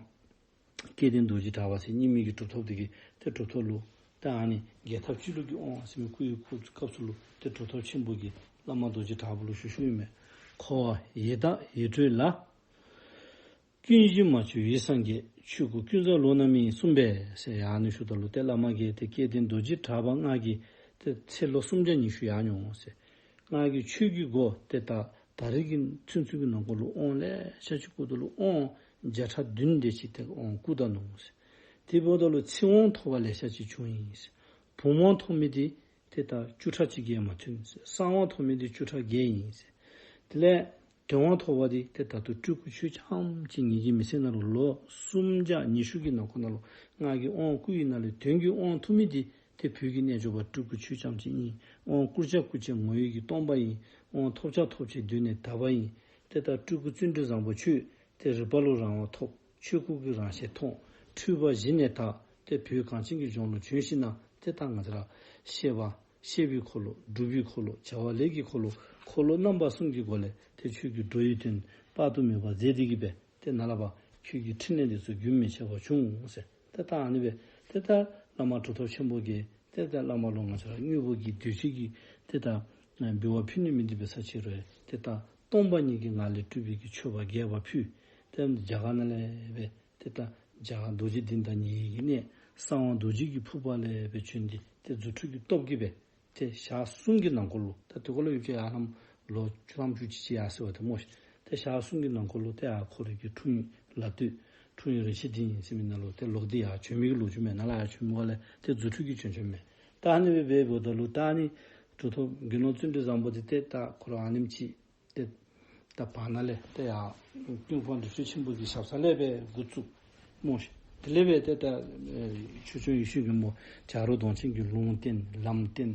སྐལ་ལྡན་རྡོ་རྗེ་གྲགས་པ་ཟེར་རྙིང་མའི་གི་གྲུབ་ཐོབ་དེ་གི་ཏེ་གྲུབ་ཐོབ་ལུ་ད་ཨ་ནི་རྒྱས་ཐབས་སྤྱི་བླུགས་ཀྱི་དབང་ཟེར་མི་སྐུའི་སྐུ་སྐབས་སུ་ལུ་ཏེ་གྲུབ་ཐོབ་ཆེན་པོ་གིས་བླ་མ་རྡོ་རྗེ་གྲགས་པ་ལུ་ཞུ་ཞུཝ་ཨིན་མས། འཁོར་བ་ཡི་དྭགས་ཡིད་འཕྲོག་ལ། ཀུན་གཞི་མ་བཅོས་འོད་སངས་རྒྱས། ཆོས་སྐུ་ཀུན་བཟང་ལོ་ན་མིན་གསུངས་པས་ཟེར་ཡར་ནི་ཞུཝ་ད་ལུ་ཏེ་བླ་མ་གིས་ཏེ་སྐལ་ལྡན་རྡོ་རྗེ་གྲགས་པ་ང་གིས་ཏེ་ཚེ་ལོ་སུམ་བརྒྱ་ཉི་ཤུ་ཡར་འགྱོ་འོང་ཟེར། ང་གིས་ཆོས་ཀྱི་སྒོ་ཏེ་ད་ད་རེས་ཀྱི་ཚུན་ཚོད་ཀྱི་ནང་འཁོད་ལུ་དབང་ལེ་ཤ་ཅིག་བསྐུརཝ་ད་ལུ་དབང་བརྒྱ་ཕྲག་བདུན་དེ་ཅིག་ཏེ་དབང་བསྐུར་ད་ནུག་ཟེར། དེ་འབདཝ་ད་ལུ་ཚེ་དབང་ཐོབ་པ་ལེ་ཤ་ཅིག་བྱུང་ཡི་ཟེར། བུམ་དབང་ཐོབ་མི་དེ་ཏེ་ད་བཅུ་ཕྲག་གཅིག་བརྒལ་མ་ཐོན་ཟེར། གསང་དབང་ཐོབ་མི་དེ་བཅུ་ཕྲག་བརྒལ་ཡི་ཟེར། དེ་ལས་དོན་དབང་ཐོབ་པ་དེ་ཏེ་ད་ལྟོ་སྤྲུལ་སྐུ་ཆོས་རྐྱངམ་གཅིག་ངེ་གི་མི་ཚེ་ནང་ལུ་ལོ་སུམ་བརྒྱ་ཉི་ཤུ་གི་ནང་འཁོད་ནང་ལུ་ང་གིས་དབང་བསྐུར་བའི་ནང་ལས་དོན་གྱི་དབང་ཐོབ་མི་དེ་ཏེ་བོད་ཀྱི་རྣལ་འབྱོར་པ་སྤྲུལ་སྐུ་ཆོས་རྐྱངམ་གཅིག་ཨིན། དབང་བསྐུར་བྱ་བསྐུར་བྱེད་ངོ་བོ་གི་སྟོང་པ་ཨིན། དབང་ཐོབ་བྱ་ཐོབ་བྱེད་གདོད་ནས་དག་པ་ཨིན། ཏེ་ད་སྤྲུལ་སྐུ་བརྩོན་འགྲུས་བཟང་པོ་ཁྱོད་ཏེ་རིག་པ་ལུ་རང་དབང་ཐོབ། ཆོས་སྐུ་གི་རང་ཞལ་མཐོང་། འཁྲུལ་པ་གཞི་ནས་དག། ཏེ་བོད་གངས་ཅན་གྱི་ལྗོངས་ལུ་བྱོན་ཞིནམ་ལས་ཏེ་ད་ང་བཅས་ར་བཤད་པ་བཤད་པའི་འཁོར་ལོ། སྒྲུབ་པའི་འཁོར་ལོ། བྱ་བ་ལས་ཀྱི་འཁོར་ལོ། འཁོར་ལོ་རྣམ་པ་གསུམ་གྱི་སྒོ་ལས་ཏེ་ཆོས་ཀྱི་འགྲོ་བའི་དོན་དཔག་ཏུ་མེད་པ་མཛད་དེ་གི་སྦེ་ཏེ་ནཱ་ལས་ཕར་ཆོས་ཀྱི་ཕྲིན་ལས་འདི་ཚུ་རྒྱུན་མི་འཆད་པར་བྱུང་ཟེར། ཏེ་ད་ཨ་ནི་སྦེ་ཏེ་ད་བླ་མ་གྲུབ་ཐོབ་ཆེན་པོ་གིས་ཏེ་ད་བླ་མ་ལུ་ང་བཅས་ར་དངོས་པོ་གི་འདོད་སྤྱོད་ཀྱི་ཏེ་ད་འབུལ་བ་ཕུལ་ནི་མིན་འདི་འབད་ས་ཅིག་རུང་ཏེ་ད་སྟོང་པ་ཉིད་ཀྱི་ངང་ལས་སྤྲུལ་པའི་གི་མཆོད་པ་རྒྱས་པ་ཕུལ། ཏེ་རྒྱ་གར་ནང་ལས་སྦེ་ཏེ་ད་རྒྱ་གར་རྡོ་རྗེ་གདན་དང་ཉེ་བའི་གནས་གསང་བ་རྡོ་རྗེ་གི་ཕུག་པ་ལས་སྦེ་བྱོན་ཏེ་ཏེ་རྫུ་འཕྲུལ་གྱི་སྟོབས་ཀྱིས་སྦེ་ཏེ་ཞག་གསུམ་གྱི་ནང་འཁོད་ལུ་ད་དེ་ཁར་ལུ་ཡོད་ཀྱི་ཡར་ལྷམ་ལོ་བཅུ་ཐམ་བཅུ་གཅིག་ཅིག་ཡར་སོང་བ་ཏེ་སྨོ་ཤིག། ཏེ་ཞག་གསུམ་གྱི་ནང་འཁོད་ལུ་ཏེ་ཨ་ཁོ་རའི་གི་འཁྲུངས་ཡུལ་ལ་སྟོད་འཁྲུངས་ཡུལ་རེ་ཆེ་འདི་ཨིན་ཟེར་མི་ནང་ལུ་ཏེ་ལོག་སྟེ་ཡར་བྱོན་མི་གི་ལོ་རྒྱུས་མས། ནཱ་ལས་ཡར་བྱོན་མི་ག་ལས་ཏེ་རྫུ་འཕྲུལ་གྱིས་བྱོན་བྱོནམ་མས། ད་ཨ་ནི་སྦེ་འབདཝ་ད་ལུ་ད་ཨ་ནི་གྲུབ་ཐོབ་དགེ་སློང་བརྩོན་འགྲུས་བཟང་པོ་འདི་ཏེ་ད་ཁོ་ར་ཨ་ནེམ་ཅིག་ཏེ་ད་བར་ན་ལས་ཏེ་ཡར་ཀུན་སྤངས་རྡོ་རྗེ་ཆེན་པོ་གི་ཞབས་ས་ལས་སྦེ་འགོ་བཙུགས་སྨོ་ཤིག། དེ་ལས་སྦེ་ཏེ་ད་ཨེ་ཆོས་སྐྱོང་ཡེ་ཤེས་མགོན་པོ་བྱ་རོག་གདོང་ཅན་གྱིས་ལུང་བསྟན་ལམ་བསྟན་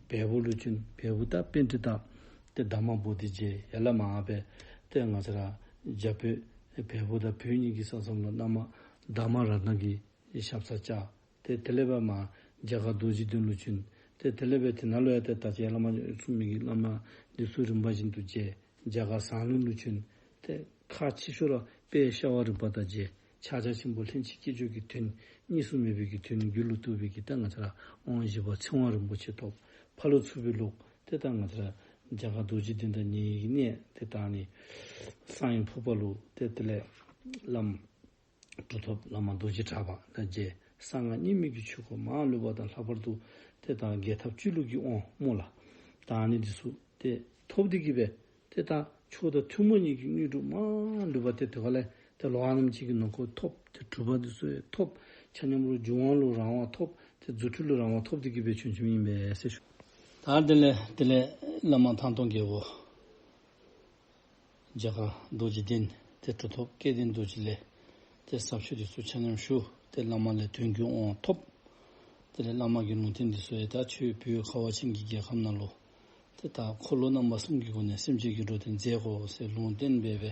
བལ་པོ་ལུ་བྱོན། བལ་པོ་ད་པཎྜི་ཏ་ཏེ་དྷརྨ་བོ་དྷི་མཇལ། ཡར་ལས་མར་སྦེ་ཏེ་ང་བཅས་ར་རྒྱ་བོད་བལ་པོ་དང་བོད་གཉིས་ཀྱི་ས་མཚམས་ལུ་བླ་མ་དྷརྨ་རཏྣ་གི་ཞབས་ས་བཅར། ཏེ་དེ་ལས་སྦེ་མར་རྒྱ་གར་རྡོ་རྗེ་གདན་ལུ་བྱོན། ཏེ་དེ་ལས་སྦེ་དེ་ནང་ལུ་ཡང་ཏེ་ད་ཅི་ཡར་བླ་མ་གསུངས་མི་གི་བླ་མ་འདི་ཚུ་རིམ་པ་བཞིན་དུ་མཇལ། རྒྱ་གར་ཟངས་གླིང་ལུ་བྱོན། ཏེ་ཁག་ཆེ་ཤོས་ར་དཔལ་ཤ་བ་རི་པ་དང་མཇལ། ཕྱག་རྒྱ་ཆེན་པོ་ལྷན་ཅིག་སྐྱེས་སྦྱོར་གྱི་དོན་གཉིས་སུ་མེད་པའི་གི་དོན་རྒྱུད་ལུ་བཏུབ་པའི་གི་ད་ང་བཅས་ར་དབང་བཞི་པ་ཚེ་དབང་རིན་པོ་ཆེ་ཐོབ། ཕར་ལུ་ཚུར་སྦེ་ལོག་ཏེ་ད་ང་བཅས་ར་ རྒྱ་གར་རྡོ་རྗེ་གདན་དང་ཉེ་བའི་གནས་ཏེ་ད་ཨ་ནི་གསང་བའི་ཕུག་པ་ལུ་ཏེ་དེ་ལས་བླམ་གྲུབ་ཐོབ་བླ་མ་རྡོ་རྗེ་གྲགས་པ་དང་མཇལ། གསང་སྔགས་གཉིས་མེད་ཀྱི་ཆོས་སྐོར་མ་ལུས་པ་དང་ལྷག་པར་དུ་ཏེ་ད་རྒྱལ་ཐབས་སྤྱི་བླུགས་ཀྱི་དབང་སྨོ་ལགས། ད་ཨ་ནི་འདི་ཚུ་ཏེ་ཐོབ་སྟེ་གི་སྦེ་ཏེ་ད་མཆོག་དང་ཐུན་མོང་གཉིས་ཀྱི་དངོས་གྲུབ་མ་ལུས་པ་ཏེ་དེ་ཁ་ལས་ཏེ་ལོ་ཨ་ནེམ་ཅིག་གི་ནང་འཁོད་ཐོབ། ཏེ་གྲུབ་པ་འདི་ཚུ་ཡང་ཐོབ། ཆ་མཉམ་ར་འབྱུང་བ་ལུ་རང་དབང་ཐོབ། ཏེ་རྫུ་འཕྲུལ་ལུ་རང་དབང་ཐོབ་སྟེ་གི་སྦེ་བྱོན་བྱོནམ་ཨིན་པས་ཟེར་ཞུ། ད་དེ་ལས་དེ་ལས་བླ་མ་ཐང་སྟོང་རྒྱལ་པོ་རྒྱ་གར་རྡོ་རྗེ་གདན་ཏེ་གྲུབ་ཐོབ་སྐལ་ལྡན་རྡོ་རྗེ་ལས་ཏེ་ཟབ་ཆོས་འདི་ཚུ་ཆ་མཉམ་ཞུ། ཏེ་བླ་མ་ལས་དོན་གྱི་དབང་ཐོབ། དེ་ལས་བླ་མ་གི་ལུང་བསྟན་འདི་ཚུ་ཡང་ད་ཁྱོད་བོད་ཁ་བ་ཅན་གྱི་རྒྱལ་ཁམས་ནང་ལུ་ཏེ་ད་འཁོར་ལོ་རྣམ་པ་གསུམ་གྱི་སྒོ་ནས་སེམས་ཅན་གྱི་འགྲོ་དོན་མཛད་དགོ་ཟེར་ལུང་བསྟན་འབད་སྦེ་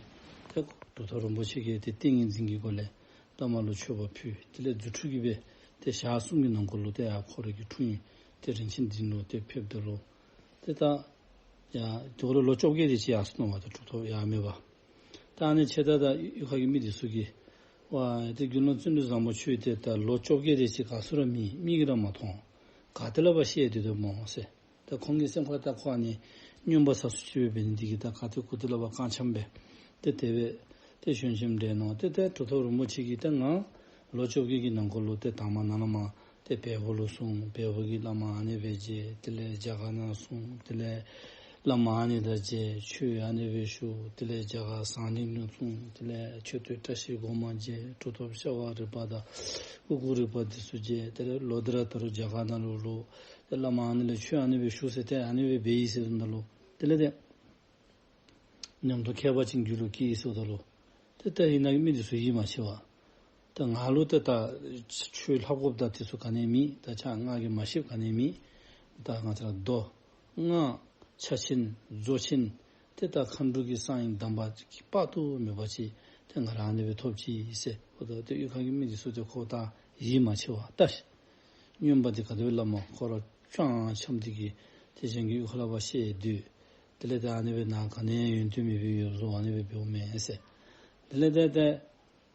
ཏེ་གྲུབ་ཐོབ་རིན་པོ་ཆེ་གིས་ཏེ་ཏིང་ངེ་འཛིན་གྱི་སྒོ་ལས་བླ་མ་ལུ་མཆོད་པ་ཕུལ། དེ་ལས་རྫུ་འཕྲུལ་གྱིས་སྦེ་ཏེ་ཞག་གསུམ་གྱི་ནང་འཁོད་ལུ་ཏེ་ཡར་ཁོ་རའི་གི་འཁྲུངས་ཡུལ་ཏེ་རིན་ཆེན་གདན་ལུ་ཏེ་ཕེབས་ད་ལུ་ཏེ་ད་ཡར་དེ་ཁར་ལུ་ལོ་བཅོ་བརྒྱད་དེ་ཅིག་ཡར་སོ་ནུག་པ། ཏེ་གྲུབ་ཐོབ་ཡར་མེད་པར། ད་ཨ་ནི་ཕྱི་ད་ད་གཡུས་ཁ་གི་མི་འདི་ཚུ་གིས་ཝ་ཏེ་དགེ་སློང་བརྩོན་འགྲུས་བཟང་པོ་ཁྱོད་ཏེ་ད་ལོ་བཅོ་བརྒྱད་དེ་ཅིག་ག་སུ་ར་མེད། མིག་གིས་ར་མ་མཐོང་། ག་ཏེ་ལས་ཕར་ཤེས་སྡོད་དོ་སྨོ་ཟེར། ད་ཁོང་གི་སེམས་ཁར་ད་ཁོ་ཨ་ནི་རྔོན་པ་ཚ་སུ་ཅིག་སྦེ་འབད་ནི་འདི་གིས་ད་ག་ཏེ་གུ་ཏེ་ལས་ཕར་རྐང་འཆམ་སྦེ་ཏེ་དེ་སྦེ་ཏེ་བྱོན་བྱོནམ་འདྲས་མནོ། ཏེ་ད་གྲུབ་ཐོབ་རིན་པོ་ཆེ་གིས་ད་ང་ལོ་བཅོ་བརྒྱད་ཀྱི་ནང་འཁོད་ལུ་ཏེ་དང་པ་ནཱ་ལས་མར་ཏེ་བལ་པོ་ལུ་སོང་། བལ་པོ་གི་བླ་མ་ཨ་ནི་སྦེ་མཇལ། དེ་ལས་རྒྱ་གར་ནང་སོང་། དེ་ལས་བླ་མ་ཨ་ནི་དང་མཇལ། ཆོས་ཨ་ནི་སྦེ་ཞུ། དེ་ལས་རྒྱ་གར་ཟངས་གླིང་ལུ་སོང་། དེ་ལས་མཆོད་རྟེན་བཀྲ་ཤིས་སྒོ་མང་མཇལ། གྲུབ་ཐོབ་ཤ་བ་རི་པ་དང་ཀུ་ཀུ་རི་པ་འདི་ཚུ་མཇལ། དེ་ལས་ལོག་སྟེ་ར་ད་རུང་རྒྱ་གར་ནང་ལུ་ལོག། ཏེ་བླ་མ་ཨ་ནི་ལས་ཆོས་ཨ་ནི་སྦེ་ཞུ་ཟེར་ཏེ་ཨ་ནི་སྦེ་འབད་ཡི་ཟེར་ད་ལུ་དེ་ལས་ཏེ་ཉམས་རྟོགས་ཁྱད་པར་ཅན་རྒྱུད་ལུ་སྐྱེས་ཡི་ཟེརཝ་ད་ལུ་ཏེ་ད་ཨ་ནི་གི་མི་འདི་ཚུ་ཡིད་མ་ཆེས་པར། ད་ང་ལུ་ཏེ་ད་ཆོས་ལྷབ་དགོཔ་ད་འདི་ཚུ་ག་ནི་མེད། ད་ཕྱག་སྔགས་ཀྱི་མ་ཤེསཔ་ག་ནི་མེད། ད་ང་བཅས་ར་མདོ་སྔགས་ཕྱག་ཆེན་རྫོགས་ཆེན་ཏེ་ད་མཁའ་འགྲོ་གི་གསང་བའི་གདམས་པ་དཔག་ཏུ་མེད་པ་ཅིག་ཏེ་ང་ར་ཨ་ནི་སྦེ་ཐོབ་ཅི་ཟེར། འོ་ད་ཏེ་གཡུས་ཁ་གི་མི་འདི་ཚུ་ཏེ་ཁོ་ད་ཡིད་མ་ཆེས་པར་ལྟ་ཤིག། རྔོན་པ་འདི་ག་དེ་སྦེ་བླ་མ་ཁོ་ར་རྐང་འཆམ་སྟེ་གི་ཏེ་གཞན་གྱི་གཡུས་ཁ་ལས་ཕར་ཤེས་སྡོད། དེ་ལས་ཏེ་ཨ་ནི་སྦེ་ནཱ་ག་ནི་ཡང་ཡོན་ཏན་མེད་པའི་ཡོད་བཟོ་ཨ་ནི་སྦེ་འབདཝ་མས་ཟེར། དེ་ལས་ཏེ་ཏེ་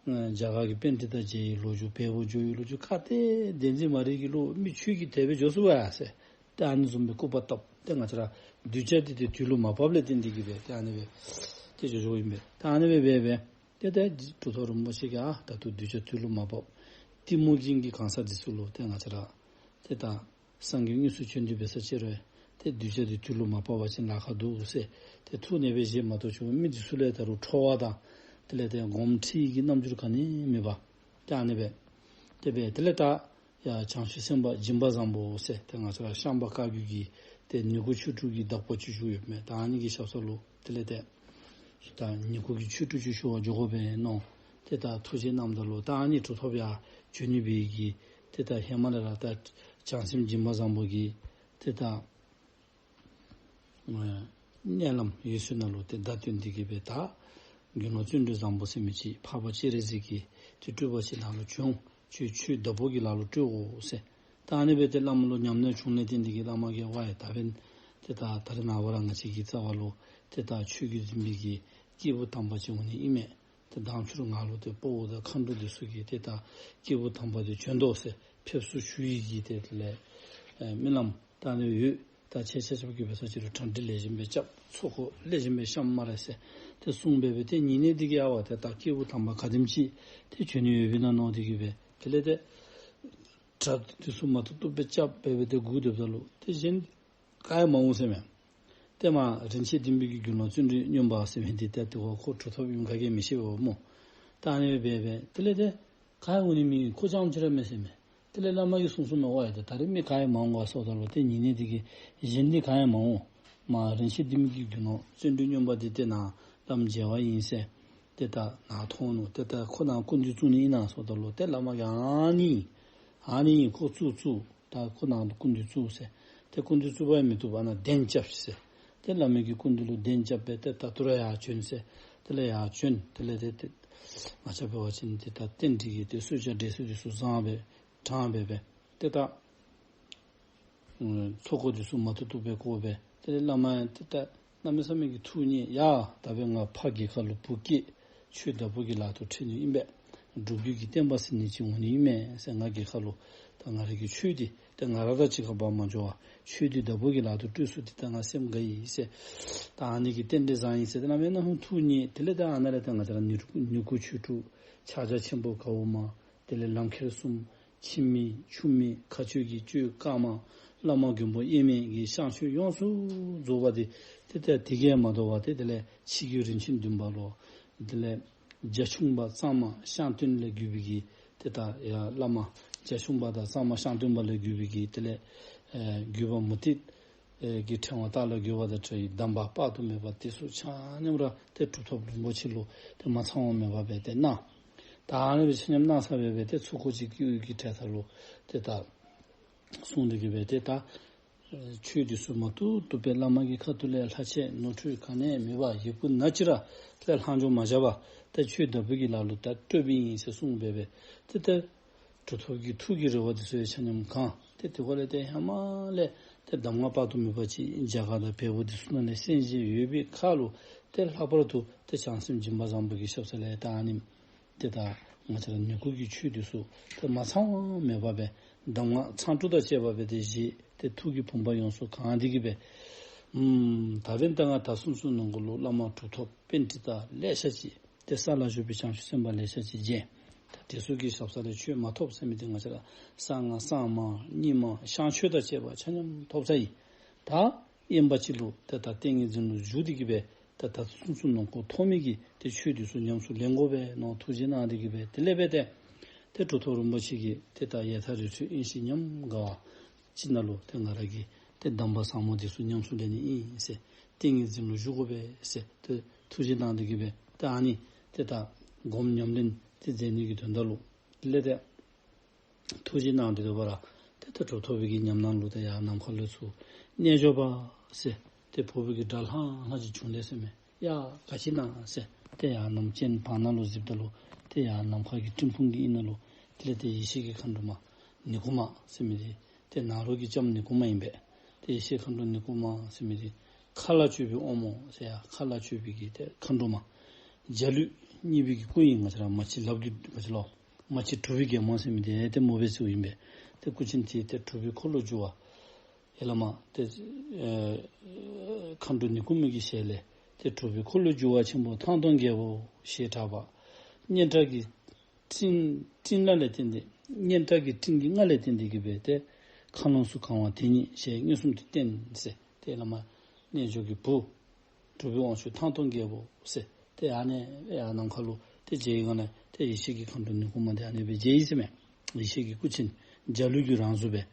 རྒྱ་གར་གྱི་པཎྜི་ཏ་མཇལ་བའི་ལོ་རྒྱུས་བལ་པོ་འགྱོ་བའི་ལོ་རྒྱུས་ག་ཏེ་བདེན་འཛིན་མ་རིག་གི་ལོ་མི་ཁྱོད་ཀྱིས་དེ་སྦེ་འགྱོ་ཚུགས་པས་ཟེར། ཏེ་ཨ་ནི་བཟུམ་སྦེ་སྐུར་པ་བཏབ། ཏེ་ང་བཅས་ར་གདུལ་བྱ་འདི་ཏེ་དུས་ལུ་མ་བབས་ལས་བརྟེན་ཏེ་གི་སྦེ་ཏེ་ཨ་ནི་སྦེ་ཏེ་འགྱོ་འགྱོཝ་ཨིན་པས། ཏེ་ཨ་ནི་སྦེ་འབད་སྦེ་ཏེ་ཏེ་གྲུབ་ཐོབ་རིན་པོ་ཆེ་གིས་ཨ་ད་ལྟོ་གདུལ་བྱ་དུས་ལུ་མ་བབས་གཏི་མུག་གི་གང་ཟག་འདི་ཚུ་ལུ་ཏེ་ང་བཅས་ར་ཏེ་ད་སངས་རྒྱས་དངོས་སུ་བྱོན་ཏེ་འབད་ས་ཅིག་རུང་ཏེ་གདུལ་བྱ་འདི་དུས་ལུ་མ་བབས་པ་ཅིན་ལཱ་ཁག་འདུག་ཟེར་ཏེ་ཐུགས་ནན་པའི་བཞེས་མ་གཏོགས་ཆུང་མི་འདི་ཚུ་ལས་ད་རུང་ཁྲོ་བ་དང་དེ་ལས་ཏེ་དགོངསམ་ཁྲེལ་གྱི་རྣམ་འགྱུར་ག་ནི་མེད་པར་ཏེ་ཨ་ནི་སྦེ་ཏེ་སྦེ་དེ་ལས་ད་ཡ་བྱང་ཆུབ་སེམས་དཔའ་སྦྱིན་པ་བཟང་པོ་ཟེར་ཏེ་ང་བཅས་ར་ཤངས་པ་བཀའ་བརྒྱུད་ཀྱི་ཏེ་ནི་གུ་ཆོས་དྲུག་གི་བདག་པོ་ཅིག་བཞུགས་ཡོདཔ་མས། ད་ཨ་ནི་གི་ཞབས་ས་ལུ་དེ་ལས་ཏེ་ད་ནི་གུ་གི་ཆོས་དྲུག་ཅིག་ཞུ་བར་འགྱོ་དགོ་པས་མནོ། ཏེ་ད་ཐུགས་བཞེད་གནངམ་ད་ལུ་ད་ཨ་ནི་གྲུབ་ཐོབ་ཡར་བྱོན་ནི་འབད་གི་ཏེ་ད་ཧེ་མ་ལས་ར་ད་བྱང་སེམས་སྦྱིན་པ་བཟང་པོ་གིས་ཏེ་ད་ཨེ་མནལ་ལམ་འོད་གསལ་ནང་ལུ་ཏེ་བརྡ་སྟོན་ཏེ་གི་སྦེ་ད་དགེ་སློང་བརྩོན་འགྲུས་བཟང་པོ་ཟེར་མི་ཅིག་འཕགས་པ་སྤྱན་རས་གཟིགས་ཀྱི་ཏེ་སྤྲུལ་པ་ཅིག་ལག་ལུ་བྱུང་། ཁྱོད་ཆོས་བདག་པོ་གི་ལག་ལུ་སྤྲོད་དགོ་ཟེར། ད་ཨ་ནི་སྦེ་ཏེ་བླ་མ་ལུ་ཉམས་ལེན་བྱུང་ལས་བརྟེན་ཏེ་གི་བླ་མ་གིས་ཝའི་ད་འབདན་ཏེ་ད་ད་རེས་ནངས་པ་ར་ང་བཅས་ཀྱི་རྩ་བ་ལུ་ཏེ་ད་ཆོས་ཀྱི་འཛིན་པའི་གི་སྐྱེས་བུ་དམ་པ་ཅིག་འོང་ནི་ཨིན་མས། ཏེ་མདང་ཕྱི་རུ་ང་ལུ་ཏེ་དཔའ་བོ་དང་མཁའ་འགྲོ་འདི་ཚུ་གིས་ཏེ་ད་སྐྱེས་བུ་དམ་པ་འདི་བྱོན་དོ་ཟེར་ཕེབས་བསུ་ཞུ་ཡི་གི་ཏེ་དེ་ལས་ཨེ་རྨི་ལམ་ད་ཨ་ནི་ཡོད། ད་ཁྱེད་ཆ་ཁྱབ་ཀྱིས་འབད་ས་ཅིག་རུང་གྲ་སྒྲིག་ལེགས་ཤོམ་སྦེ་རྐྱབ། ཚོགས་འཁོར་ལེགས་ཤོམ་སྦེ་བཤམས་སྨ་རེ་ཟེར་ཏེ་གསུངས་སྦེ་སྦེ་ཏེ་ཉེ་གནས་འདི་གིས་ཨ་ཝ་ཏེ་ད་སྐྱེས་བུ་དམ་པ་ག་དེམ་ཅིག་ཏེ་བྱོན་ནི་ཡོདཔ་ཨིན་ན་མནོ་སྟེ་གི་སྦེ་དེ་ལས་ཏེ་གྲ་འདི་ཚུ་མ་བཏུབ་བཏུབ་སྦེ་རྐྱབ་སྦེ་སྦེ་ཏེ་སྒུག་སྡོདཔ་ད་ལུ་ཏེ་གཞན་ག་ཡང་མ་འོང་ཟེར་མས། ཏེ་མ་རིན་ཆེན་ལྡན་མིན་གྱི་དགེ་སློང་བརྩོན་འགྲུས་སྨྱོན་པ་ཟེར་མི་འདི་ཏེ་ཏེ་ཁོ་ཁོ་གྲུབ་ཐོབ་ཨིནམ་ག་གིས་མི་ཤེས་པས་སྨོ། ད་ཨ་ནི་སྦེ་སྦེ་དེ་ལས་ཏེ་ག་ཡང་འོང་ནི་མེད། ཁོ་རྐྱངམ་ཅིག་ར་མས་ཟེར་མས། དེ་ལས་བླ་མ་གིས་གསུངས་གསུངསམ་མས། ཝའི་ད་ད་རེས་མི་ག་ཡང་མ་འོང་ག་ཟེརཝ་ད་ལུ་ཏེ་ཉེ་གནས་འདི་གིས་གཞན་འདི་ག་ཡང་མ་འོང་། མ་རིན་ཆེན་ལྡན་མིན་གྱི་དགེ་སློང་བརྩོན་འགྲུས་སྨྱོན་པ་འདི་ཏེ་ནཱ་བླམ་མཇལ་བར་ཨིན་ཟེར་ཏེ་ད་ནཱ་མཐོང་ནུག། ཏེ་ད་ཁོ་ནཱ་སྐུ་མདུན་བཙུགས་ནི་ཨིན་ན་ཟེརཝ་ད་ལུ་ཏེ་བླ་མ་གིས་ཨ་ནི་ཨ་ནི་ཁོ་བཙུགས་བཙུགས། ད་ཁོ་ནཱ་སྐུ་མདུན་བཙུགས་ཟེར། ཏེ་སྐུ་མདུན་བཙུགས་པ་ཡང་མི་བཏུབ། ཨ་ནཱ་གདན་རྐྱབ་ཤིག་ཟེར། ཏེ་བླ་མའི་གི་སྐུ་མདུན་ལུ་གདན་རྐྱབ་སྦེ་ཏེ་ད་ད་རུང་ཡར་བྱོན་ཟེར། དེ་ལས་ཡར་བྱོན། དེ་ལས་ཏེ་ཏེ་ང་བཅས་འབད་བ་ཅིན་ཏེ་ད་རྟེན་འབྲེལ་གྱི་ཏེ་གསོལ་ཇ་འབྲས་གསོལ་འདི་ཚུ་བཟང་སྦེ་དྲངས་སྦེ་སྦེ་ཏེ་ད་ཚོགས་འཁོར་འདི་ཚུ་མ་བཏུབ་བཏུབ་སྦེ་བསྐོར་སྦེ་དེ་ལས་བླ་མ་ཡང་ཏེ་ད་གནམ་མེད་ས་མེད་ཀྱི་ཐུགས་མཉེས། ཡ་ད་འབདན་ང་ཕ་རྒས་ཁ་ལུ་བུ་སྐྱེས། ཆོས་བདག་པོ་གི་ལག་ཏུ་ཁྲིད་ནི་ཨིན་པས། སྒྲུབ་བརྒྱུད་ཀྱི་བསྟན་པ་ཟེར་ནི་ཅིག་འོང་ནི་ཨིན་མས་ཟེར། ང་གི་ཁ་ལུ་ད་ང་ར་གི་ཆོས་འདི་ད་ང་ར་དང་གཅིག་ཁར་འབག་མ་འགྱོ་བར་ཆོས་འདི་བདག་པོ་གི་ལག་ཏུ་སྤྲོད་ཚུགས་འདི་ད་ང་སེམས་དགའ་ཡི་ཟེར། ད་ཨ་ནི་གི་རྟེན་འབྲེལ་བཟང་ཡི་ཟེར། ད་གནམ་མེད་ས་མེད་ཐུགས་མཉེས། དེ་ལས་ད་ཨ་ནཱ་ལས་ད་ང་བཅས་ར་ནུ་ནུ་ཁུ་ཆོས་དྲུག་ཕྱག་རྒྱ་ཆེན་པོ་གའུ་མ། དེ་ལས་ལམ་ཁྱེར་གསུམ། འཆི་མེད་འཆི་མེད་མཁའ་སྤྱོད་ཀྱི་སྤྱོད་བཀའ་མ། བླ་མ་མགོན་པོ་དབྱེར་མེད་ཀྱི་བཤགས་ཆོས་ཡོངས་སུ་རྫོགས་པ་དེ། དེ་ལྟར་དེ་གིས་མ་དོ་བར་དེ་དེ་ལས་ཕྱི་རྒྱུད་རིན་ཆེན་བདུན་པ་ལུ། དེ་ལས་རྒྱ་ཆུང་པ་གཙང་མ་ཤངས་སྟོན་ལས་བརྒྱུད་པའི་གི་དེ་ད་ཡ་བླ་མ་རྒྱ་ཆུང་པ་དང་གཙང་མ་ཤངས་སྟོན་པ་ལས་བརྒྱུད་པའི་གི་དེ་ལས་ཨེ་བརྒྱུད་པ་མུ་སྟེགས་ཨེ་གི་ཕྲེང་བ་དག་ལས་བརྒྱུད་པ་དང་འཕྲད་པའི་གདམས་པ་དཔག་ཏུ་མེད་པ་དེ་ཚུ་ཆ་མཉམ་ར་དེ་གྲུབ་ཐོབ་རིན་པོ་ཆེ་ལུ་དེ་མ་ཚང་བ་མེད་པ་སྦེ་དེ་གནང་། ད་ཨ་ནི་སྦེ་ཆ་མཉམ་གནང་ཚར་བའི་སྦེ་དེ་ཚོགས་འཁོར་གཅིག་གི་དབུས་ཀྱི་གྲལ་མཐའ་ལུ་དེ་ད་གསུངས་ཏེ་གི་སྦེ་དེ་ད་ཆོས་འདི་ཚུ་མ་བཏུབ་བཏུབ་སྦེ་བླ་མ་གི་ཁ་ཐུག་ལས་ལྷག་ཆད་ནོར་འཁྲུལ་ག་ནི་མེད་པར་ཡི་གུ་ནང་ཅིག་ར་ལས་ལྷག་འཕྲོ་མ་བཞག་པར་ད་ཆོས་བདག་པོ་གི་ལག་ལུ་ད་སྤྲོད་པའི་ཨིན་ཟེར་གསུངས་སྦེ་སྦེ་དེ་ད་གྲུབ་ཐོབ་ཀྱི་ཐུགས་ཀྱི་རེ་བ་འདི་ཚུ་ཡང་ཆ་མཉམ་གང་། དེ་དེ་ཁ་ལས་དེ་ཧེ་མ་ལས་དེ་གདམས་ངག་དཔག་ཏུ་མེད་པ་ཅིག་རྒྱ་གར་དང་བལ་པོ་འདི་ཚུ་ནང་ལས་གསན་བཞེས་ཡོད་པའི་ཁར་ལུ་དེ་ལྷག་པར་དུ་དེ་བྱང་སེམས་སྦྱིན་པ་བཟང་པོ་གི་ཞབས་ས་ལས་ད་ཨ་ནི་དེ་ད་ང་བཅས་ར་ནུ་གུ་གི་ཆོས་འདི་ཚུ་དེ་མ་ཚང་བ་མེད་པ་སྦེ་གདམས་ངག་མཚམས་སྤྲོ་དང་བཅས་པ་སྦེ་དེ་བཞེས། དེ་ཐུགས་ཀྱི་བུམ་པ་ཡོངས་སུ་གང་སྟེ་གི་སྦེ། ཨམ་ད་འབདན་ད་ང་ད་ཚུན་ཚོད་ནང་འཁོད་ལུ་བླ་མ་གྲུབ་ཐོབ་པཎྜི་ཏ་ལེ་ཤ་ཅིག་དེ་ས་ལ་བཞུགས་པའི་བྱང་ཆུབ་སེམས་དཔའ་ལེ་ཤ་ཅིག་མཇལ། ད་དེ་ཚུ་གི་ཞབས་ས་ལས་ཆོས་མ་ཐོབ་ཟེར་མི་དེ་ང་བཅས་ར་གསང་སྔགས་གསར་མ་རྙིང་མ་ཤངས་ཆོས་དང་བཅས་པ་ཆ་མཉམ་ཐོབ་ཚར་ཡི། ད་དབེན་པ་ཅིག་ལུ་དེ་ད་ཏིང་ངེ་འཛིན་ལུ་བཞུགས་ཏེ་གི་སྦེ་ད་ད་ཚུན་ཚོད་ནང་འཁོད་ཐོབ་མི་གི་དེ་ཆོས་འདི་ཚུ་ཉམས་སུ་ལེན་དགོ་པས་མནོ་ཐུགས་རྗེ་གནང་སྟེ་གི་སྦེ་དེ་ལས་སྦེ་དེ་དེ་གྲུབ་ཐོབ་རིན་པོ་ཆེ་གིས་དེ་ད་ཡ་ཐ་རི་ཁྲོད་དབེན་ཞིག་ཉམས་དགའ་བ་ཅིག་ནང་ལུ་དེ་ང་ར་གིས་དེ་གདམས་པ་ཟབ་མོ་འདི་ཚུ་ཉམས་སུ་ལེན་ནི་ཨིན་ཟེར། ཏིང་ངེ་འཛིན་ལུ་བཞུགས་དགོ་པས་ཟེར་དེ་ཐུགས་རྗེ་གནང་སྟེ་གི་སྦེ་དེ་ཨ་ནི་དེ་ད་སྒོམ་ཉམས་ལེན་དེ་མཛད་ནི་གི་དོན་དག་ལུ་དེ་ལས་དེ་ཐུགས་རྗེ་གནང་སྟེ་སྡོད་པ་ར་དེ་ད་གྲུབ་ཐོབ་པའི་གི་ཉམས་སྣང་ལུ་དེ་ཡར་ནམ་མཁའ་ལུ་ཚུར་རྣལ་འབྱོར་པ་ཟེར་དེ་འཕོ་བའི་གི་སྒྲ་ལྷང་ལྷང་ཅིག་བྱུང་དེས་ཟེར་མས། ཡ་ག་ཅི་ཨིན་ན་ཟེར་དེ་ཡར་ནམ་མཁའི་བར་ན་ལུ་གཟིགསཔ་ད་ལུ་དེ་ཡར་ནམ་མཁའ་གི་སྤྲིན་ཕུང་གི་དབུས་ན་ལུ་དེ་ལས་དེ་ཡེ་ཤེས་ཀྱི་མཁའ་འགྲོ་མ་ནི་གུ་མ་ཟེར་མི་དེ་དེ་ནཱ་རོ་གི་ལྕམ་ནི་གུ་མ་ཨིན་པས། དེ་ཡེ་ཤེས་མཁའ་འགྲོ་ནི་གུ་མ་ཟེར་མི་དེ་མཁའ་ལ་སྤྱོད་པའི་དབང་མོ་ཟེར་ཡ་མཁའ་ལ་སྤྱོད་པའི་གི་དེ་མཁའ་འགྲོ་མ། འཇའ་ལུས་བརྙེས་པའི་གི་སྐུ་ཨིན། ང་བཅས་ར་མ་གཅིག་ལབ་ཀྱི་མ་གཅིག་ལོ། མ་གཅིག་གྲུབ་པའི་རྒྱལ་མོ་ཟེར་མི་དེ་དེ་མོ་སྦེ་ཚུ་ཨིན་པས། དེ་སྐུ་ཅན་དེ་དེ་གྲུབ་པའི་འཁོར་ལོ་བསྒྱུར་བ། ཡ་བླ་མ་དེ་ཨེ་མཁའ་འགྲོ་ནི་གུ་མ་གི་ཞལ་ལས་དེ་གྲུབ་པའི་འཁོར་ལོ་བསྒྱུར་བ་ཆེན་པོ་ཐང་སྟོང་རྒྱལ་པོ་ཞེས་གྲགས་པ། སྙན་གྲགས་ཀྱི་སྤྲིན་སྤྲིན་ལ་ལས་བརྟེན་ཏེ་སྙན་གྲགས་ཀྱི་སྤྲིན་གྱི་རྔ་ལས་བརྟེན་ཏེ་གི་སྦེ་དེ་མཁའ་ཀློང་དུ་གང་བ་དེ་ཉིད་ཞལ་མངོན་སུམ་དུ་བསྟན་ཟེར། དེ་བླ་མ་རྣལ་འབྱོར་གྱི་བུ་གྲུབ་པའི་དབང་ཕྱུག་ཐང་སྟོང་རྒྱལ་པོ་ཟེར། དེ་ཨ་ནི་ཡར་ནམ་མཁའ་ལུ་དེ་མཇལ་བའི་སྒང་ལས་དེ་ཡེ་ཤེས་ཀྱི་མཁའ་འགྲོ་ནི་གུ་མ་དེ་ཨ་ནི་སྦེ་མཇལ་ཡི་ཟེར་མས། ཡེ་ཤེས་ཀྱི་སྐུ་ཆེན་འཇའ་ལུས་ཀྱི་རང་གཟུགས་སྦེ།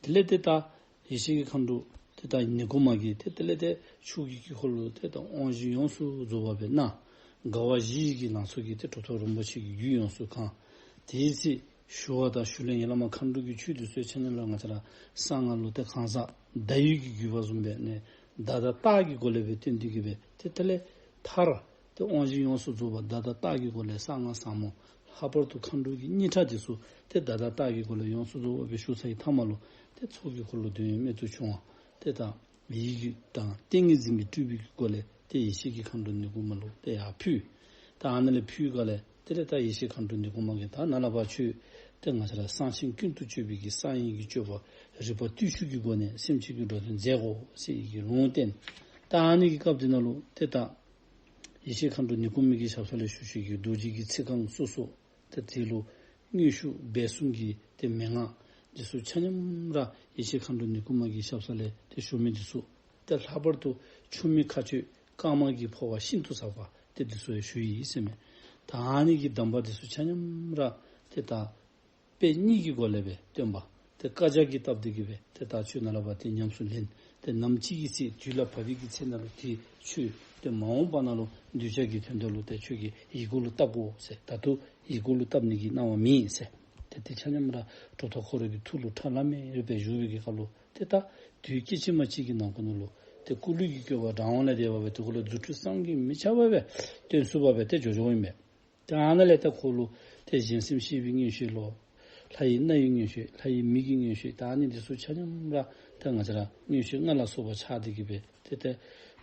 དེ་ལས་དེ་ད་ཡེ་ཤེས་ཀྱི་མཁའ་འགྲོ་དེ་ད་ནི་གུ་མ་གིས་དེ་དེ་ལས་དེ་ཆོས་ཀྱི་དཀྱིལ་འཁོར་ལུ་དེ་ད་དབང་བཞི་ཡོངས་སུ་རྫོགས་པ་སྦེ་གནང་། དགའ་བ་བཞི་ཡི་གི་ལང་ཚོ་གིས་དེ་གྲུབ་ཐོབ་རིན་པོ་ཆེ་གི་རྒྱུད་ཡོངས་སུ་གང་། དེའི་ཚེ་ཞུ་བ་དང་ཞུ་ལེན་ཡ་བླ་མ་མཁའ་འགྲོ་གི་ཆོས་འདི་ཚུ་ཆ་མཉམ་ར་ང་བཅས་ར་གསང་སྔགས་ལུ་དེ་གང་ཟག་བརྡ་ཡི་གི་བརྒྱུད་པ་བཟུམ་སྦེ་ནི་བརྡ་དང་རྟགས་ཀྱི་སྒོ་ལས་སྦེ་སྟོན་ཏེ་གི་སྦེ་དེ་དེ་ལས་མཐར་དེ་དབང་བཞི་ཡོངས་སུ་རྫོགས་པ་བརྡ་དང་རྟགས་ཀྱི་སྒོ་ལས་གསང་སྔགས་ཟབ་མོ། ལྷག་པར་དུ་མཁའ་འགྲོ་གི་སྙིང་ཁྲག་འདི་ཚུ་དེ་བརྡ་དང་རྟགས་ཀྱི་སྒོ་ལས་ཡོངས་སུ་རྫོགས་པ་སྦེ་ཞུ་ཚར་བའི་མཐའ་མ་ལུ་དེ་ཚོགས་ཀྱི་འཁོར་ལོ་འདོད་ཡོན་རྨད་དུ་བྱུང་བ་དེ་དང་ཡིད་ཀྱི་དང་ཏིང་ངེ་འཛིན་གྱི་སྤྲུལ་པའི་སྒོ་ལས་དེ་ཡེ་ཤེས་ཀྱི་མཁའ་འགྲོ་ནི་གུ་མ་ལུ་དེ་ཡར་ཕུལ། ད་ཨ་ནཱ་ལས་ཕུལ་བའི་སྒང་ལས་དེ་ལས་ད་ཡེ་ཤེས་མཁའ་འགྲོ་ནི་གུ་མ་གིས་ད་ནཱ་ལས་ཕར་ཁྱོད་དེ་ང་བཅས་ར་གསང་ཆེན་ཀུན་ཏུ་སྤྱོད་པའི་གི་གསང་བའི་གི་སྤྱོད་པ་རིག་པ་བརྟུལ་ཞུགས་ཀྱི་སྒོ་ནས་སེམས་ཅན་གྱི་འགྲོ་དོན་མཛད་དགོ་ཟེར་བའི་གི་ལུང་བསྟན། ད་ཨ་ནི་གི་སྐབས་དེ་ནང་ལུ་དེ་ད་ཡེ་ཤེས་མཁའ་འགྲོ་ནི་གུ་མ་གི་ཞབས་ས་ལས་ཞུ་ཞུ་གི་རྡོ་རྗེ་གི་ཚིག་རྐང་སོ་སོ་དེ་དེ་ལུ་དངོས་ཤུགས་སྦས་གསུམ་གྱི་དེ་མན་ངག་འདི་ཚུ་ཆ་མཉམ་ར་ཡེ་ཤེས་མཁའ་འགྲོ་ནི་གུ་མ་གི་ཞབས་ས་ལས་དེ་ཞུ་མི་འདི་ཚུ་དེ་ལྷག་པར་དུ་ཆུ་མིག་མཁའ་སྤྱོད་དཀར་དམར་གྱི་འཕོ་བ་ཤིན་ཏུ་ཟབ་པ་དེ་འདི་ཚུ་ཡང་ཞུ་ཡི་ཟེར་མས། ད་ཨ་ནི་གི་གདམས་པ་འདི་ཚུ་ཆ་མཉམ་ར་དེ་ད་དཔེ་གཉིས་ཀྱི་སྒོ་ལས་སྦེ་སྟོན་པ། དེ་བཀའ་རྒྱ་གིས་བཏབ་སྟེ་གི་སྦེ་དེ་ད་ཁྱོད་ནཱ་ལས་ཕར་དེ་ཉམས་སུ་ལེན། དེ་ནམ་ཅིག་གི་ཚེ་དུས་ལ་བབ་པའི་གི་ཚེ་ནང་ལུ་དེ་ཁྱོད་དེ་མ་འོངས་པ་ནང་ལུ་གདུལ་བྱ་གི་དོན་དག་ལུ་དེ་ཁྱོད་ཀྱི་ཡིད་མགུ་ལུ་བཏབ་དགོ་ཟེར། ད་ལྟོ་ཡིད་མགུ་ལུ་བཏབ་ནི་གི་གནང་བ་མེད་ཟེར། དེ་དེ་ཆ་མཉམ་ར་གྲུབ་ཐོབ་ཁོ་ར་གི་ཐུགས་ལུ་ཁྲ་ལམ་མེ་རེ་སྦེ་བཞུགས་པའི་གི་སྐབས་ལུ་དེ་ད་དུས་སྐད་ཅིག་མ་གཅིག་གི་ནང་འཁོད་ནང་ལུ་དེ་སྐུ་ལུས་ཀྱི་བཀོད་པ་རང་དབང་ལས་འདས་པ་སྦེ་དེ་ཁོ་ལུ་རྫུ་འཕྲུལ་བསམ་གྱིས་མི་ཁྱབ་པ་སྦེ་སྟོན་ཚུགས་པ་སྦེ་དེ་འགྱོ་འགྱོཝ་ཨིན་པས། ད་ཨ་ནཱ་ལས་ད་ཁོ་ལུ་ཏེ་གཞན་སེམས་ཤེས་པའི་མངོན་ཤེས་ལོ། ལྷ་ཡི་སྣ་ཡི་མངོན་ཤེས། ལྷ་ཡི་མིག་གི་མངོན་ཤེས། ད་ཨ་ནི་འདི་ཚུ་ཆ་མཉམ་ར་ད་ང་བཅས་ར་མངོན་ཤེས་ལྔ་ལ་སོགས་པ་འཆར་ཏེ་གི་སྦེ་ཏེ་ཏེ་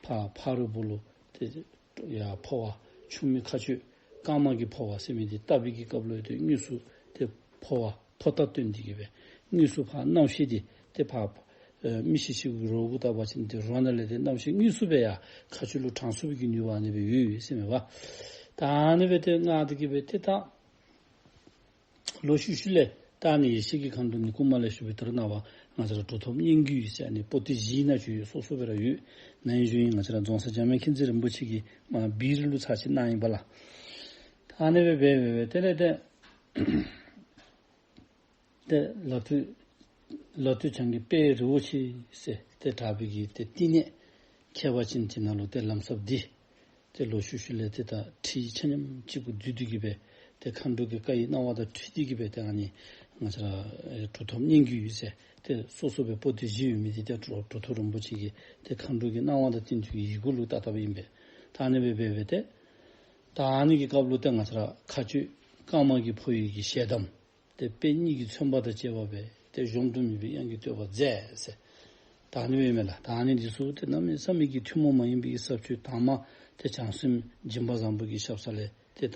ཕ་ཕ་རོལ་པོ་ལུ་ཏེ་ཡར་འཕོ་བ་ཆུ་མིག་མཁའ་སྤྱོད་ རྐང་མ་གི་འཕོ་བ་ཟེར་མི་འདི་བཏབ་པའི་གི་སྐབས་ལུ་ཏེ་དངོས་སུ་ཏེ་འཕོ་བ་འཕོ་ཐབས་སྟོན་ཏེ་གི་སྦེ་དངོས་སུ་ཕར་རྣམ་ཤེས་འདི་ཏེ་ཕར་ཨེ་མི་ཤི་ཤི་གི་རོ་གུ་བཏགས་པ་ཅིན་ཏེ་རོ་ནང་ལས་ཏེ་རྣམ་ཤེས་དངོས་སུ་སྦེ་ཡར་མཁའ་སྤྱོད་ལུ་དྲངས་ཚུགས་པའི་གི་ནུས་པ་ཨ་ནི་སྦེ་ཡོད་ཡོད་ཟེར་མས་པ། ད་ཨ་ནི་སྦེ་ཏེ་མངའ་སྟེ་གི་སྦེ་ཏེ་ད་ལོག་ཤུལ་ཤུལ་ལས་ད་ཨ་ནི་ཡེ་ཤེས་ཀྱི་མཁའ་འགྲོ་ནི་ཀུ་མ་ལས་ཞུ་བའི་ད་རེས་ནངས་པ་ང་བཅས་ར་གྲུབ་ཐོབ་སྙན་བརྒྱུད་ཟེར་ཨ་ནི་པོ་ཏི་བཞི་ནང་ཅིག་ཡོད། སོ་སོ་སྦེ་ར་ཡོད། ནཱ་ཡང་ཞུ་ཡི། ང་བཅས་ར་རྫོང་གསར་འཇམ་དབྱངས་མཁྱེན་བརྩེ་རིན་པོ་ཆེ་གིས་མར་བིར་ལུ་ཚར་ཅིག་གནང་ཡི་པ་ལགས། ད་ཨ་ནི་སྦེ་འབད་འབད་འབད་དེ་ལས་ཏེ་ཏེ་ལ་ཐུ་ལ་ཐུ་བྱང་གི་དཔལ་རི་བོ་ཆེ་ཟེར་ཏེ་གྲགས་པའི་གི་ཏེ་བསྟི་གནས་ཁྱད་པར་ཅན་དེ་ནང་ལུ་ཏེ་ལམ་ཟབ་འདི་ཏེ་ལོག་ཤུལ་ཤུལ་ལས་ཏེ་ད་ཁྲིད་ཆ་མཉམ་གཅིག་གུ་བསྡུས་ཏེ་གི་སྦེ་ཏེ་མཁའ་འགྲོ་གི་བཀའ་ཡི་གནང་བ་དང་འཁྲིལ་ཏེ་གི་སྦེ་ཏེ་ཨ་ནི་ང་བཅས་ར་ཨེ་གྲུབ་ཐོབ་སྙན་བརྒྱུད་ཟེར་ཏེ་སོ་སོ་སྦེ་པོ་ཏི་བཞི་ཡོད་མི་འདི་ཏེ་གྲུབ་གྲུབ་ཐོབ་རིན་པོ་ཆེ་གིས་ཏེ་མཁའ་འགྲོ་གི་གནང་བ་དང་བསྟུན་ཏེ་གི་ཡི་གུ་ལུ་བཏགས་བཏགསཔ་ཨིན་པས། ད་ཨ་ནི་སྦེ་འབད་འབད་ཏེ་ད་ཨ་ནི་གི་སྐབས་ལུ་ཏེ་ང་བཅས་ར་མཁའ་སྤྱོད་རྐང་མ་གི་འཕོ་བའི་གི་ཞལ་གདམས་ཏེ་དཔལ་གཉིས་ཀྱིས་མཚོན་པ་དང་བཅས་པ་སྦེ་ཏེ་གཞོམ་དུ་མེད་པའི་དབྱངས་ཀྱི་བསྟོད་པ་མཛད་ཟེར། ད་ཨ་ནི་སྦེ་མས་ལགས། ད་ཨ་ནི་འདི་ཚུ་ཏེ་གནམ་མེད་ས་མེད་ཀྱི་ཐུན་མོང་མ་ཡིན་པའི་གི་ས་བཅུད་དྭངས་མ་ཏེ་བྱང་སེམས་སྦྱིན་པ་བཟང་པོ་གི་ཞབས་ས་ལས་ཏེ་ད་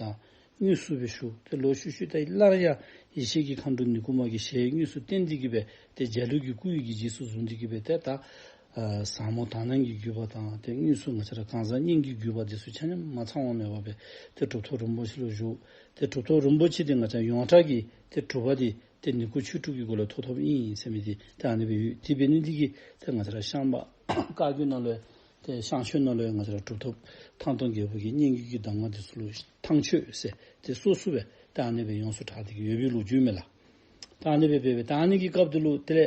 དངོས་སུ་སྦེ་ཞུ། ཏེ་ལོག་ཤུལ་ཤུལ་ད་སླར་ཡང་ཡེ་ཤེས་ཀྱི་མཁའ་འགྲོ་ནི་ཀུ་མ་གི་ཞལ་དངོས་སུ་བསྟན་ཏེ་གི་སྦེ་ཏེ་འཇའ་ལུས་ཀྱི་སྐུ་ཡི་གི་རྗེས་སུ་བཟུང་སྟེ་གི་སྦེ་ཏེ་ད་ཨ་ཟབ་མོ་དག་སྣང་གི་བརྒྱུད་པ་དང་ཏེ་དངོས་སུ་ང་བཅས་ར་གང་ཟག་སྙིང་གི་བརྒྱུད་པ་འདི་ཚུ་ཆ་མཉམ་མ་ཚང་བ་མེད་པ་སྦེ་ཏེ་གྲུབ་ཐོབ་རིན་པོ་ཆེ་ལུ་བཞུགས། ཏེ་གྲུབ་ཐོབ་རིན་པོ་ཆེ་འདི་ང་བཅས་ཡོངས་གྲགས་ཀྱི་ཏེ་གྲུབ་པ་འདི་ཏེ་ནི་ཀུ་ཆོས་དྲུག་གི་སྒོ་ལས་ཐོབ་ཐོབ་ཨིན་ཟེར་མི་འདི་ཏེ་ཨ་ནི་སྦེ་ཡོད། དེ་འབད་ནི་འདི་གིས་ཏེ་ང་བཅས་ར་ཤངས་པ་བཀའ་བརྒྱུད་ནང་ལུ་ཏེ་ཤངས་ཆོས་ནང་ལུ་ཡང་ང་བཅས་ར་གྲུབ་ཐོབ་ཐང་སྟོང་རྒྱལ་པོ་གི་སྙན་བརྒྱུད་ཀྱི་གདམས་ངག་འདི་ཚུ་ལུ་ཐང་ཆོས་ཟེར་ཏེ་སོ་སོ་སྦེ་ཏེ་ཨ་ནི་སྦེ་ཡོངས་སུ་གྲགས་ཏེ་གི་ཡོད་པའི་ལོ་རྒྱུས་མས་ལགས། ད་ཨ་ནི་སྦེ་འབད་འབད་ད་ཨ་ནི་གི་སྐབས་འདི་ལུ་དེ་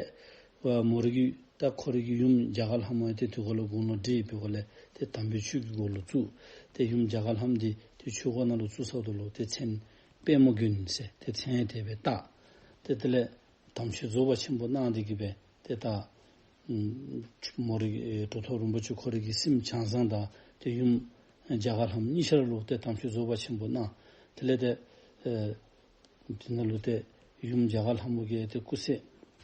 ལས་མོ་རའི་གི་ད་ཁོ་རའི་གི་ཡུམ་རྒྱ་གར་ལྷ་མོ་ཡང་ཏེ་དེ་ཁར་ལུ་དགུང་ལོ་བགྲེས་པའི་སྒོ་ལས་ཏེ་དམ་པའི་ཆོས་ཀྱི་སྒོ་ལུ་བཙུགས། ཏེ་ཡུམ་རྒྱ་གར་ལྷ་མོ་འདི་ཏེ་ཆོས་སྒོ་ནང་ལུ་བཙུགས་ཚརཝ་ད་ལུ་ཏེ་མཚན་པདྨ་དགོན་ཟེར་ཏེ་མཚན་དེ་སྦེ་བཏགས། ཏེ་དེ་ལས་དམ་ཆོས་རྫོགས་པ་ཆེན་པོ་གནང་སྟེ་གི་སྦེ་ཏེ་ད་ཨམ་མོ་རའི་གི་ཨེ་གྲུབ་ཐོབ་རིན་པོ་ཆེ་ཁོ་རའི་གི་སེམས་བྱང་བཟང་དང་ཏེ་ཡུམ་རྒྱ་གར་ལྷ་མོ་གཉིས་ཆ་ར་ལུ་ཏེ་དམ་ཆོས་རྫོགས་པ་ཆེན་པོ་གནང་། དེ་ལས་ཏེ་ཨེ་དེ་ནང་ལུ་ཏེ་ཡུམ་རྒྱ་གར་ལྷ་མོ་གིས་ཏེ་སྐུ་ཚེ་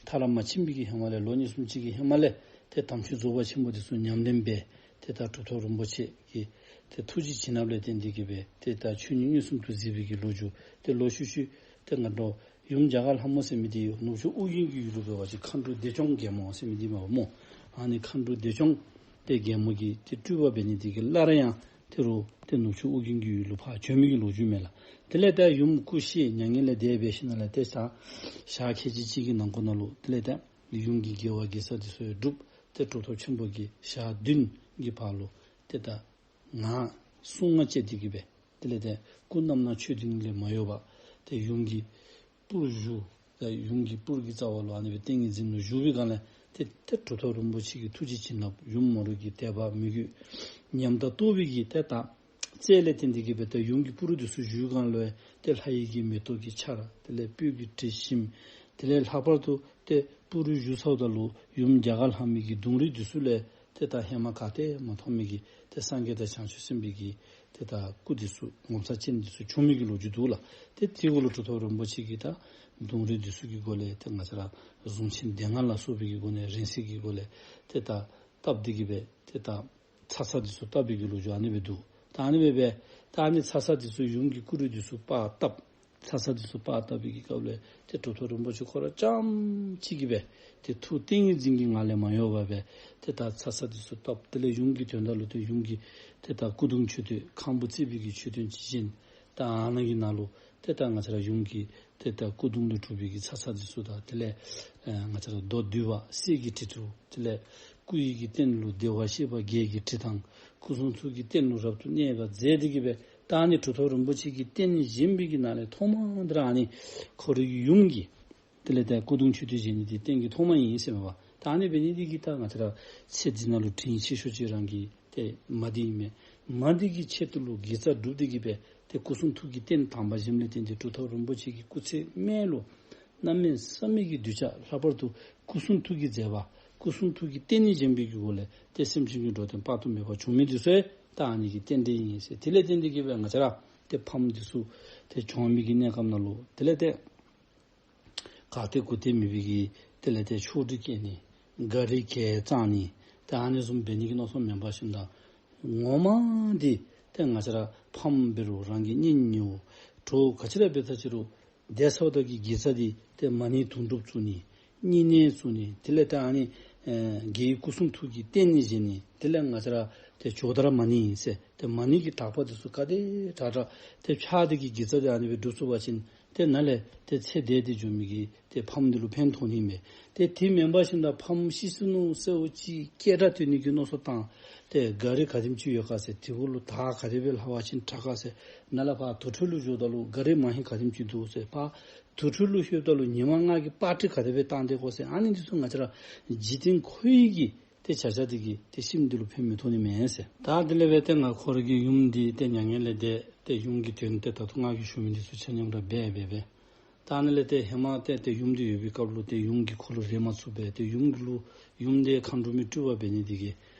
མཐར་མ་ཕྱིན་པའི་གི་ཧེ་མ་ལས་ལོ་གཉིས་གསུམ་ཅིག་གི་ཧེ་མ་ལས་ཏེ་དམ་ཆོས་རྫོགས་པ་ཆེན་པོ་འདི་ཚུ་ཉམས་ལེན་འབད། ཏེ་ད་གྲུབ་ཐོབ་རིན་པོ་ཆེ་གི་ཏེ་ཐུགས་རྗེ་བྱིན་རླབས་ལས་བརྟེན་ཏེ་གི་སྦེ་ཏེ་ད་ཆོས་ཉིད་མངོན་སུམ་དུ་གཟིགས་པའི་གི་ལོ་རྒྱུས། ཏེ་ལོག་ཤུལ་ཤུལ་ཏེ་ང་འདྲཝ་ཡུམ་རྒྱ་གར་ལྷ་མོ་ཟེར་མི་འདི་ནུབ་ཕྱོགས་ཨོ་རྒྱན་གྱི་ཡུལ་ལུ་འབད་བ་ཅིན་མཁའ་འགྲོ་བདེ་སྐྱོང་རྒྱལ་མོ་ཟེར་མི་འདི་མས་པ་སྨོ། ཨ་ནི་མཁའ་འགྲོ་བདེ་སྐྱོང་ཏེ་རྒྱལ་མོ་གི་ཏེ་སྤྲུལ་པ་འབད་ནི་འདི་གིས་སླར་ཡང་ཏེ་རུང་ཏེ་ནུབ་ཕྱོགས་ཨོ་རྒྱན་གྱི་ཡུལ་ལུ་ཕར་བྱོན་མི་གི་ལོ་རྒྱུས་མས་ལགས། དེ་ལས་ད་ཡུམ་སྐུ་གཤེགས་མྱ་ངན་ལས་འདས་འབད་ཞིནམ་ལས་ཏེ་ད་ཞག་ཁལ་གཅིག་གཅིག་གི་ནང་འཁོད་ནང་ལུ་དེ་ལས་ད་ཡུམ་གྱི་དགེ་བ་དགེ་རྩ་འདི་ཚུ་ཡང་བསྒྲུབས། ཏེ་གྲུབ་ཐོབ་ཆེན་པོ་གིས་ཞག་བདུན་གྱི་བར་ལུ་ཏེ་ད་ངག་གསུང་ང་བཅད་དེ་གི་སྦེ་དེ་ལས་ཏེ་སྐུ་རྣམ་སྣང་ཆོས་བདུན་ལས་མ་གཡོས་པར་ཏེ་ཡུམ་གྱི་སྤུར་བཞུགས། ཏེ་ཡུམ་གྱི་སྤུར་གྱི་རྩ་བ་ལུ་ཨ་ནི་སྦེ་ཏིང་ངེ་འཛིན་ལུ་བཞུགས་པའི་སྒང་ལས་ཏེ་ཏེ་གྲུབ་ཐོབ་རིན་པོ་ཆེ་གི་ཐུགས་རྗེ་བྱིན་རླབས་ཡུམ་མོ་ར་གི་དད་པ་མོས་གུས་ཉམས་དང་རྟོགས་པའི་གི་ཏེ་ད་རྩལ་ལས་བརྟེན་ཏེ་གི་སྦེ་ཏེ་ཡུམ་གྱི་སྤུར་འདི་ཚུ་བཞུགས་སྒང་ལུ་ཏེ་ལྷ་ཡི་གི་མེ་ཏོག་གི་ཆར་དེ་ལས་སྤོས་ཀྱི་དྲི་ཞིམ་དེ་ལས་ལྷག་པར་དུ་ཏེ་སྤུར་བཞུགས་ཚརཝ་ད་ལུ་ཡུམ་རྒྱ་གར་ལྷ་མོའི་གི་གདུང་རིས་འདི་ཚུ་ལས་ཏེ་ད་ཧེ་མ་ག་ཏེ་མ་མཐོང་མི་གི་ཏེ་སངས་རྒྱས་དང་བྱང་ཆུབ་སེམས་དཔའི་གི་ཏེ་ད་སྐུ་འདི་ཚུ་ངོ་མཚར་ཅན་འདི་ཚུ་བྱུང་མི་གི་ལོ་རྒྱུས་འདུག་ལགས། ཏེ་དེ་གུ་ལུ་གྲུབ་ཐོབ་རིན་པོ་ཆེ་གིས་ད་གདུང་རིས་འདི་ཚུ་གི་སྒོ་ལས་ཏེ་ང་བཅས་ར་གཟུངས་ཆེན་སྡེ་ལྔ་ལ་སོགས་པའི་གི་སྒོ་ནས་རིང་བསྲེལ་གྱི་སྒོ་ལས་ཏེ་ད་བཏབ་སྟེ་གི་སྦེ་ཏེ་ད་ཚ་ཚ་འདི་ཚུ་བཏབ་པའི་གི་ལོ་རྒྱུས་ཨ་ནི་སྦེ་འདུག། ད་ཨ་ནི་སྦེ་སྦེ་ད་ཨ་ནི་ཚ་ཚ་འདི་ཚུ་ཡུམ་གྱི་སྐུ་རིས་འདི་ཚུ་པར་བཏབ། ཚ་ཚ་འདི་ཚུ་པར་བཏབ་པའི་གི་སྐབས་ལས་ཏེ་གྲུབ་ཐོབ་རིན་པོ་ཆེ་ཁོ་ར་རྐྱངམ་གཅིག་གིས་སྦེ་ཏེ་ཐུགས་ཏིང་ངེ་འཛིན་གྱི་ངང་ལས་མ་གཡོས་པར་སྦེ་ཏེ་ད་ཚ་ཚ་འདི་ཚུ་བཏབ། དེ་ལས་ཡུམ་གྱི་དོན་དག་ལུ་ཏེ་ཡུམ་གྱི་ཏེ་ད་སྐུ་གདུང་མཆོད་རྟེན་ཁང་བུ་བརྩིགས་པའི་གི་མཆོད་རྟེན་ཅིག་བཞེངས། ད་ཨ་ནཱ་གི་ནང་ལུ་ཏེ་ད་ང་བཅས་ར་ཡུམ་གྱི་ཏེ་ད་སྐུ་གདུང་ལས་གྲུབ་པའི་གི་ཚ་ཚ་འདི་ཚུ་དང་དེ་ལས་ཨེ་ང་བཅས་ར་མདོ་འདུས་པ་གསེར་གྱི་ཁྲི་ཐོག་དེ་ལས་སྐུ་ཡི་གི་རྟེན་ལུ་བདེ་བར་གཤེགས་པ་བརྒྱད་ཀྱི་ཁྲི་དང་སྐུ་གསུང་ཐུགས་ཀྱི་རྟེན་ལུ་རབ་ཏུ་གནས་པ་མཛད་དེ་གི་སྦེ་ད་ཨ་ནི་གྲུབ་ཐོབ་རིན་པོ་ཆེ་གི་རྟེན་བཞེངས་པའི་གི་ནང་ལས་ཐོག་མ་འདི་ར་ཨ་ནི་ཁོ་རའི་གི་ཡུམ་གྱི་དེ་ལས་ཏེ་སྐུ་གདུང་མཆོད་རྟེན་བཞེངས་ནི་འདི་རྟེན་གྱི་ཐོག་མ་ཨིན་ཟེར་མས་པ། ད་ཨ་ནི་འབད་ནི་འདི་གིས་ད་ང་བཅས་ར་ཚེ་འདི་ནང་ལུ་དྲིན་ཆེ་ཤོས་ཅིག་རང་གི་ཏེ་མ་འདི་ཨིན་མས། མ་འདི་གི་ཆེད་དུ་ལུ་དགེ་རྩ་སྒྲུབ་སྟེ་གི་སྦེ་ཏེ་སྐུ་གསུང་ཐུགས་ཀྱི་རྟེན་དམ་པ་བཞེངསམ་ལས་བརྟེན་ཏེ་གྲུབ་ཐོབ་རིན་པོ་ཆེ་གི་སྐུ་ཚེ་སྨད་ལུ་གནམ་མེད་ས་མེད་ཀྱི་གདུལ་བྱ་ལྷག་པར་དུ་སྐུ་གསུང་ཐུགས་ཀྱི་མཛད་པ་སྐུ་གསུང་ཐུགས་ཀྱི་རྟེན་ནི་བཞེངས་པའི་གི་སྒོ་ལས་ཏེ་སེམས་ཅན་གྱི་འགྲོ་དོན་དཔག་ཏུ་མེད་པ་བྱུང་མི་འདི་ཚུ་ད་ཨ་ནི་གི་རྟེན་འབྲེལ་ཨིན་ཟེར། དེ་ལས་བརྟེན་ཏེ་གི་སྦེ་ང་བཅས་ར་ཏེ་ཕམ་འདི་ཚུ་ཏེ་གྱོང་མི་གི་གནས་སྐབས་ནང་ལུ་དེ་ལས་ཏེ་ག་ཏེ་གུ་ཏེ་མེད་པའི་གི་དེ་ལས་ཏེ་ཆོག་སྒྲིག་བཀལ་ནི་ག་རི་གེ་བཙག་ནི་ཏེ་ཨ་ནི་བཟུམ་འབད་ནི་གི་མནོ་བསམ་མེན་པར་ཞིནམ་ད་ངོ་མ་འདི་ ཏེ་ང་བཅས་ར་ཕམ་འབད་རུང་རང་གི་གཉེན་ཉེཝ་གྲོགས་ག་ཅི་ར་འབད་ད་ཅི་རུང་དེ་ཚུ་དང་གི་དགེ་རྩ་འདི་ཏེ་མ་ཎི་དུང་སྒྲུབ་བཙུགས་ནི་བསྙེན་གནས་བཙུགས་ནི་དེ་ལས་ཏེ་ཨ་ནི་ཨེ་དགེ་བའི་སྐུ་གསུང་ཐུགས་ཀྱི་རྟེན་གནས་བཞེངས་ནི་དེ་ལས་ང་བཅས་ར་ཏེ་ཇོ་དར་མ་ཎི་ཟེར་ཏེ་མ་ཎི་གི་དག་པ་འདི་ཚུ་ག་དེ་དྲག་དྲག་ཏེ་ཕྱག་འདི་གི་དགེ་རྩ་འདི་ཨ་ནི་སྦེ་སྒྲུབ་ཚུགས་པ་ཅིན་ཏེ་ནཱ་ལས་ཏེ་ཚེ་འདས་ཏེ་འགྱོ་མི་གི་ཏེ་ཕམ་འདི་ལུ་ཕན་ཐོགས་ནི་མས། ཏེ་དེ་མེན་པར་ཞིནམ་ད་ཕམ་ཤི་སོ་ནུག་ཟེརཝ་ཅིག་སྐད་གྲགས་སྟོན་ནི་གི་མནོ་བསམ་བཏང་། ཏེ་ག་རི་ག་དེམ་ཅིག་ཡོད་ག་ཟེར་དེ་གུ་ལུ་ད་ག་དེ་སྦེ་ལྷག་པ་ཅིན་དྲག་ག་ཟེར་ནཱ་ལས་ཕར་དུར་ཁྲོད་ལུ་འགྱོཝ་ད་ལུ་ག་རི་མ་ཧེང་ག་དེམ་ཅིག་འདུག་ཟེར་ཕར་དུར་ཁྲོད་ལུ་ལྷོདཔ་ད་ལུ་ཉི་མ་ལྔ་གི་པར་ཊི་ག་དེ་སྦེ་བཏང་སྡོད་ག་ཟེར་ཨ་ནི་འདི་ཚུ་ང་བཅས་ར་འཇིག་རྟེན་འཁོར་བའི་གི་ཏེ་བྱ་བྱ་འདི་གིས་ཏེ་ཤི་མི་འདི་ལུ་ཕན་མི་ཐོགས་ནི་མས་ཟེར། ད་དེ་ལས་འབད་ཏེ་ང་ཁོ་རའི་གི་ཡུམ་འདི་ཏེ་མྱ་ངན་ལས་འདས་ཏེ་ཡུམ་གྱི་དོན་ཏེ་ད་ལྟོ་ང་གིས་ཞུ་མི་འདི་ཚུ་ཆ་མཉམ་ར་འབད་འབད་འབད། ད་ཨ་ནི་ལས་ཏེ་ཧེ་མ་ཏེ་ཏེ་ཡུམ་འདི་ཡོད་པའི་སྐབས་ལུ་ཏེ་ཡུམ་གྱིས་ཁོ་ལུ་རེ་མ་ཚུགས་པས། ཏེ་ཡུམ་གྱི་ལུ་ཡུམ་འདི་མཁའ་འགྲོ་མའི་སྤྲུལ་པ་འབད་ནི་འདི་གིས་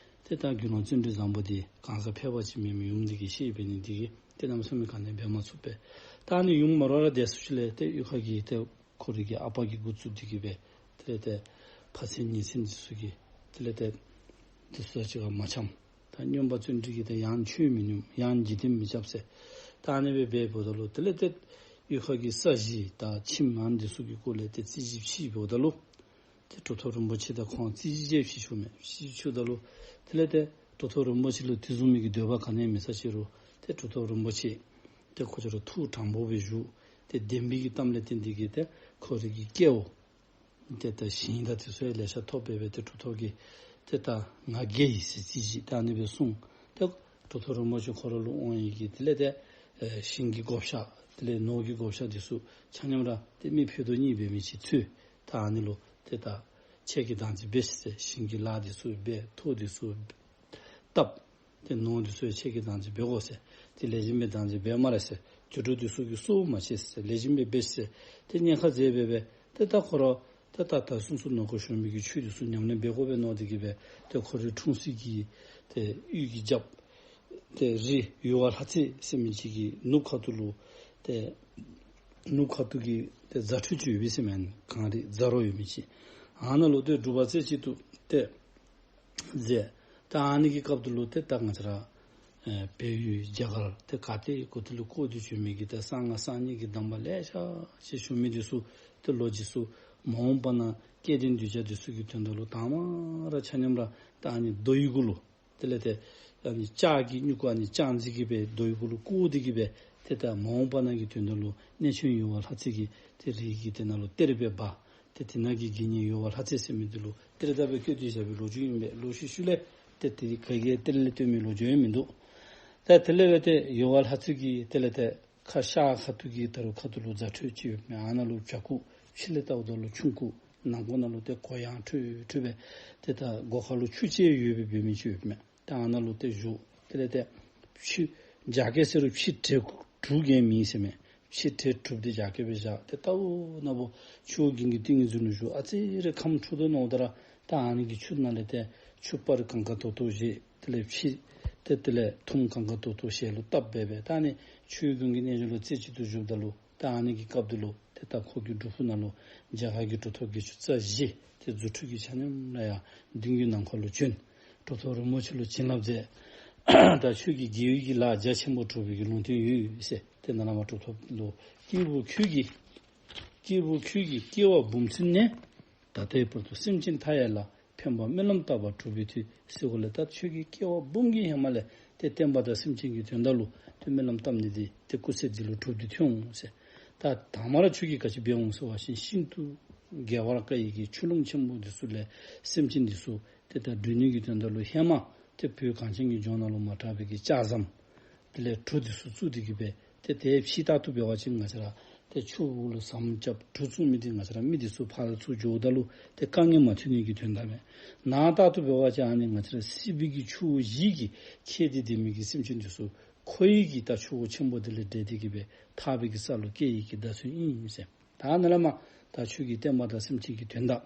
ཏེ་ད་དགེ་སློང་བརྩོན་འགྲུས་བཟང་པོ་འདི་གང་ཟག་ཕལ་པ་ཅིག་མེན་མི་ཡུམ་འདི་གིས་ཤེས་འབད་ནི་འདི་གིས་ཏེ་གནམ་མེད་ས་མེད་ག་ནི་འབད་མ་ཚུགས་པས། ད་ཨ་ནི་ཡུམ་མ་ར་ར་འདས་སོ་ཅི་ལས་ཏེ་གཡུས་ཁ་གི་ཏེ་ཁོ་རའི་གི་ཨ་པ་གིས་འགོ་བཙུགས་ཏེ་གི་སྦེ་དེ་ལས་ཏེ་ཕ་ཚན་ཉེ་ཚན་འདི་ཚུ་གིས་དེ་ལས་ཏེ་འདི་ཚུ་གཅིག་ཁར་མ་འཆམ། ད་སྨྱོན་པ་བརྩོན་འགྲུས་ཀྱིས་ཏེ་ཡང་ཆོས་མི་སྨྱོ་ཡང་འཇིག་རྟེན་མི་རྐྱབ་ཟེར། ད་ཨ་ནི་སྦེ་འབདཝ་ད་ལུ་དེ་ལས་ཏེ་གཡུས་ཁ་གི་ས་གཞི་དང་ཁྱིམ་ཨ་ནི་འདི་ཚུ་གི་སྐོར་ལས་ཏེ་རྩོད་གཞི་ཕྱེ་འབདཝ་ད་ལུ་ཏེ་གྲུབ་ཐོབ་རིན་པོ་ཆེ་དང་ཁོང་རྩོད་གཞི་ཅིག་ཕྱེ་བཅུག་མས། ཕྱེ་བཅུགཔ་ད་ལུ་དེ་ལས་ཏེ་གྲུབ་ཐོབ་རིན་པོ་ཆེ་ལུ་དེ་བཟུམ་མའི་གི་འདོད་པ་ག་ནི་ཡང་མེད་ས་ཅིག་རུང་ཏེ་གྲུབ་ཐོབ་རིན་པོ་ཆེ་ཏེ་ཁོ་ཅིག་ར་ཐུགས་དྲང་པོ་སྦེ་བཞུགས། ཏེ་བདེན་པའི་གི་གཏམ་ལས་བརྟེན་ཏེ་གི་ཏེ་ཁོ་རའི་གི་སྐལཝ་ཏེ་ད་ཞིང་དང་དེ་ཚུ་ཡང་ལེ་ཤ་ཐོབ་སྦེ་སྦེ་ཏེ་གྲུབ་ཐོབ་ཀྱིས་ཏེ་ད་ང་རྒྱལ་ཡི་ཟེར་རྩོད་གཞི་ད་ཨ་ནི་སྦེ་གསུངས། ཏེ་གྲུབ་ཐོབ་རིན་པོ་ཆེ་ཁོ་ར་ལུ་འོང་ཡི་གི་དེ་ལས་ཏེ་ཨེ་ཞིང་གི་བགོ་བཤའ་དེ་ལས་ནོར་གྱི་བགོ་བཤའ་འདི་ཚུ་ཆ་མཉམ་ར་ཏེ་མི་ཕུད་རྡོག་གཉིས་འབད་མི་ཅིག་ཚུད། ད་ཨ་ནི་ལུ་ཏེ་ད་ཁྱེད་ཀྱིས་བདག་འཛིན་འབད་ཤིག་ཟེར། ཞིང་གི་ལཱ་འདི་ཚུ་འབད། ཐོག་འདི་ཚུ་བཏབ། ཏེ་ནོར་འདི་ཚུ་ཡང་ཁྱེད་ཀྱིས་བདག་འཛིན་འབད་དགོ་ཟེར། ཏེ་ལེགས་ཤོམ་སྦེ་བདག་འཛིན་འབད་སྨ་རེ་ཟེར། དུད་འགྲོ་འདི་ཚུ་གིས་གསོཝ་མ་བྱེད་ཟེར། ལེགས་ཤོམ་སྦེ་འབད་ཟེར། ཏེ་གཉེར་ཁ་མཛད་སྦེ་སྦེ་ཏེ་ད་ཁོ་ར་ཏེ་ད་ད་སོ་སོ་ནོར་ཁོག་ཤོར་མི་གི་ཆོས་འདི་ཚུ་ཉམས་ལེན་འབད་དགོ་པས་མནོ་སྟེ་གི་སྦེ་ཏེ་ཁོ་རའི་འཁྲུངས་ས་གི་ཏེ་གཡུས་ཀྱི་རྒྱབ་ཏེ་རི་ཡུ་བ་ལྷ་རྩེ་ཟེར་མི་ཅིག་གི་ནུབ་ཁ་ཐུག་ལུ་ཏེ་ནུབ་ཁ་ཐུག་གི་ཏེ་རྫ་ཁྲོད་ཅིག་ཡོད་པས་ཟེར་མས། གངས་རི་རྫ་རོ་ཡོད་མི་ཅིག། ཨ་ནཱ་ལུ་ཏེ་སྒྲུབ་པ་རྩེ་གཅིག་ཏུ་ཏེ་མཛད། ད་ཨ་ནི་གི་སྐབས་དེ་ལུ་ཏེ་ད་ང་བཅས་ར་ཨེ་བལ་ཡུལ་རྒྱ་གར་ཏེ་ག་ཏེ་གོ་ཏེ་ལུ་བསྐོར་ཏེ་བྱོན་མི་གི་ཏེ་གསང་སྔགས་གསར་རྙིང་གི་གདམས་པ་ལེ་ཤ་ཅིག་ཞུ་མི་འདི་ཚུ་ཏེ་ལོ་རྒྱུས་ཚུ་མ་འོངས་པ་ན་སྐལ་ལྡན་གདུལ་བྱ་འདི་ཚུ་གི་དོན་དག་ལུ་དང་པ་ར་ཆ་མཉམ་ར་ད་ཨ་ནི་རྡོ་ཡི་གུ་ལུ་དེ་ལས་ཏེ་ཨ་ནི་ལྕགས་ཀྱི་སྨྱུ་གུ་ཨ་ནི་ལྕགས་འཛིན་གྱི་སྦེ་རྡོ་ཡི་གུ་ལུ་བསྐོར་ཏེ་གི་སྦེ་ཏེ་ད་མ་འོངས་པ་ན་གི་དོན་དག་ལུ་གནས་ཆེན་ཡུ་བ་ལྷ་རྩེ་གི་ཏེ་རིགས་ཀྱི་ཏེ་ནང་ལུ་གཏེར་སྦེ་སྦ། ཏེ་དེ་ནང་གི་དགེ་བསྙེན་ཡུ་བ་ལྷ་རྩེ་ཟེར་མི་འདི་ལུ་གཏེར་བདག་སྦེ་བསྐོས་ཏེ་བཞག་པའི་ལོ་རྒྱུས་ཨིན་པས། ལོག་ཤུལ་ཤུལ་ལས་ཏེ་དེ་ག་གིས་གཏེར་ལས་བཏོན་མི་ལོ་རྒྱུས་ཡང་མིན་འདུག། ད་དེ་ལས་སྦེ་ཏེ་ཡུ་བ་ལྷ་རྩེ་གི་དེ་ལས་ཏེ་ཁ་ཤར་ཁ་ཐུག་གི་ད་རུང་ཁ་ཐུག་ལུ་རྫ་ཁྲོད་ཅིག་ཡོད་མས། ཨ་ནཱ་ལུ་བྱག་ཁུག། ཕྱི་ལས་བལྟཝ་ད་ལུ་ཆུང་ཀུ། ནང་ཁོག་ནང་ལུ་ཏེ་གོ་ཡངས་ཁྲོལ་ཁྲོལ་སྦེ་ཏེ་ད་སྒོ་ཁ་ལུ་ཆུ་ཅིག་ཡོད་པའི་འབད་མི་ཅིག་ཡོད་མས། ད་ཨ་ནཱ་ལུ་ཏེ་བཞུགས། དེ་ལས་ཏེ་ཕྱི་རྒྱ་སྐད་ཟེར་རུང་ཕྱི་བྲེ་དྲུག་གི་མིང་ཟེར་མས། ཕྱི་བྲེ་དྲུག་འདི་རྒྱ་སྐད་སྦེ་བཞག། ཏེ་ལྟ་བུ་ན་བུ་ཆུ་བོ་དགུན་གྱི་ཏིང་ངེ་འཛིན་ལུ་བཞུགས། ཨ་ཙི་རེ་ཁམས་འཁྲུག་དོ་མནོཝ་ད་ར་ད་ཨ་ནི་གི་ཆུ་ནང་ལས་ཏེ་ཆུ་སྤར་གང་ག་དོག་དོག་བཞེས། དེ་ལས་ཕྱེ་ཏེ་དེ་ལས་ཐུམ་གང་ག་དོག་དོག་ཞལ་ལུ་བཏབ་སྦེ་སྦེ་ད་ཨ་ནི་ཆུ་བོ་དགུན་གྱི་རྣལ་འབྱོར་ལུ་རྩེ་གཅིག་ཏུ་བཞུགསཔ་ད་ལུ་ད་ཨ་ནི་གི་སྐབས་དེ་ལུ་ཏེ་ད་ཁོ་གི་སྒྲུབ་ཕུག་ནང་ལུ་རྒྱ་གར་གྱི་གྲུབ་ཐོབ་བརྒྱད་ཅུ་རྩ་བཞི་ཏེ་རྫུ་འཕྲུལ་གྱིས་ཆ་མཉམ་ར་ཡར་མདུན་གྱི་ནམ་མཁའ་ལུ་བྱོན། གྲུབ་ཐོབ་རིན་པོ་ཆེ་ལུ་བྱིན་རླབས་མཛད། ད་ཁྱོད་ཀྱིས་དགེ་བའི་གི་ལཱ་རྒྱ་ཆེན་པོ་སྒྲུབ་པའི་གི་ལུང་བསྟན་ཡོད་ཟེར། ཏེ་ནཱ་ལས་མར་གྲུབ་ཐོབ་ལུ་སྐྱེས་བུ་ཁྱོད་ཀྱི་སྐྱེས་བུ་ཁྱོད་ཀྱི་སྐྱེ་བ་འབུམ་ཚུན་ནས། ད་ལྟའི་བར་དུ་སེམས་ཅན་མཐའ་ཡས་ལ། ཕན་པ་སྨོན་ལམ་བཏབ་པ་གྲུབ་པའི་མཐུས། ཟེར་གོ་ལས་ད་ཁྱོད་ཀྱི་སྐྱེ་བ་འབུམ་གྱི་ཧེ་མ་ལས་ཏེ་བསྟན་པ་དང་སེམས་ཅན་གྱི་དོན་དག་ལུ་ཏེ་སྨོན་ལམ་བཏབ་ནི་འདི་ཏེ་སྐུ་ཚེ་འདི་ལུ་གྲུབ་སྟེ་ཐོན་འོང་ཟེར། ད་དང་པ་ར་ཁྱོད་ཀྱིས་ག་ཅི་འབད་འོང་ཟེར་བ་ཅིན་ཤིན་ཏུ་རྒྱལ་བ་ཀ་ཡི་གི་ཆུ་ཀླུང་ཆེན་པོ་འདི་ཚུ་ལས་སེམས་ཅན་འདི་ཚུ་ཏེ་ད་སྒྲོལ་ནི་གི་དོན་དག་ལུ་ཧེ་མ་ཏེ་བོད་གངས་ཅན་གྱི་ལྗོངས་ནང་ལུ་མ་གྲགས་པའི་གི་ལྕགས་ཟམ་དེ་ལས་གྲུ་འདི་ཚུ་བཙུགས་ཏེ་གི་སྦེ་ཏེ་དེ་ཕྱི་ལྟར་དུ་འབད་བ་ཅིན་ང་བཅས་ར་ཏེ་ཆུ་བོ་ལུ་ཟམ་རྐྱབ་གྲུ་བཙུགས་མི་འདི་ང་བཅས་ར་མི་འདི་ཚུ་ཕར་ཚུར་འགྱོཝ་ད་ལུ་ཏེ་དཀའ་ངལ་མ་ཐོན་ནི་གི་དོན་དག་མས། ནང་ལྟར་དུ་འབད་བ་ཅིན་ཨ་ནི་ང་བཅས་ར་སྲིད་པའི་གི་ཆུ་བོ་བཞི་གིས་ཁྱེར་ཏེ་སྡོད་མི་གི་སེམས་ཅན་འདི་ཚུ་ཁོ་ཡི་གི་ད་ཆུ་བོ་ཆེན་པོ་དེ་ལས་བསྒྲལ་ཏེ་གི་སྦེ་ཐར་པའི་གི་ས་ལུ་སྐྱེལ་ནི་གི་བརྡ་མཚོན་ཨིན་ཟེར། ད་ནཱ་ལས་མར་ད་ཁྱོད་ཀྱི་བསྟན་པ་དང་སེམས་ཅན་གྱི་དོན་དག་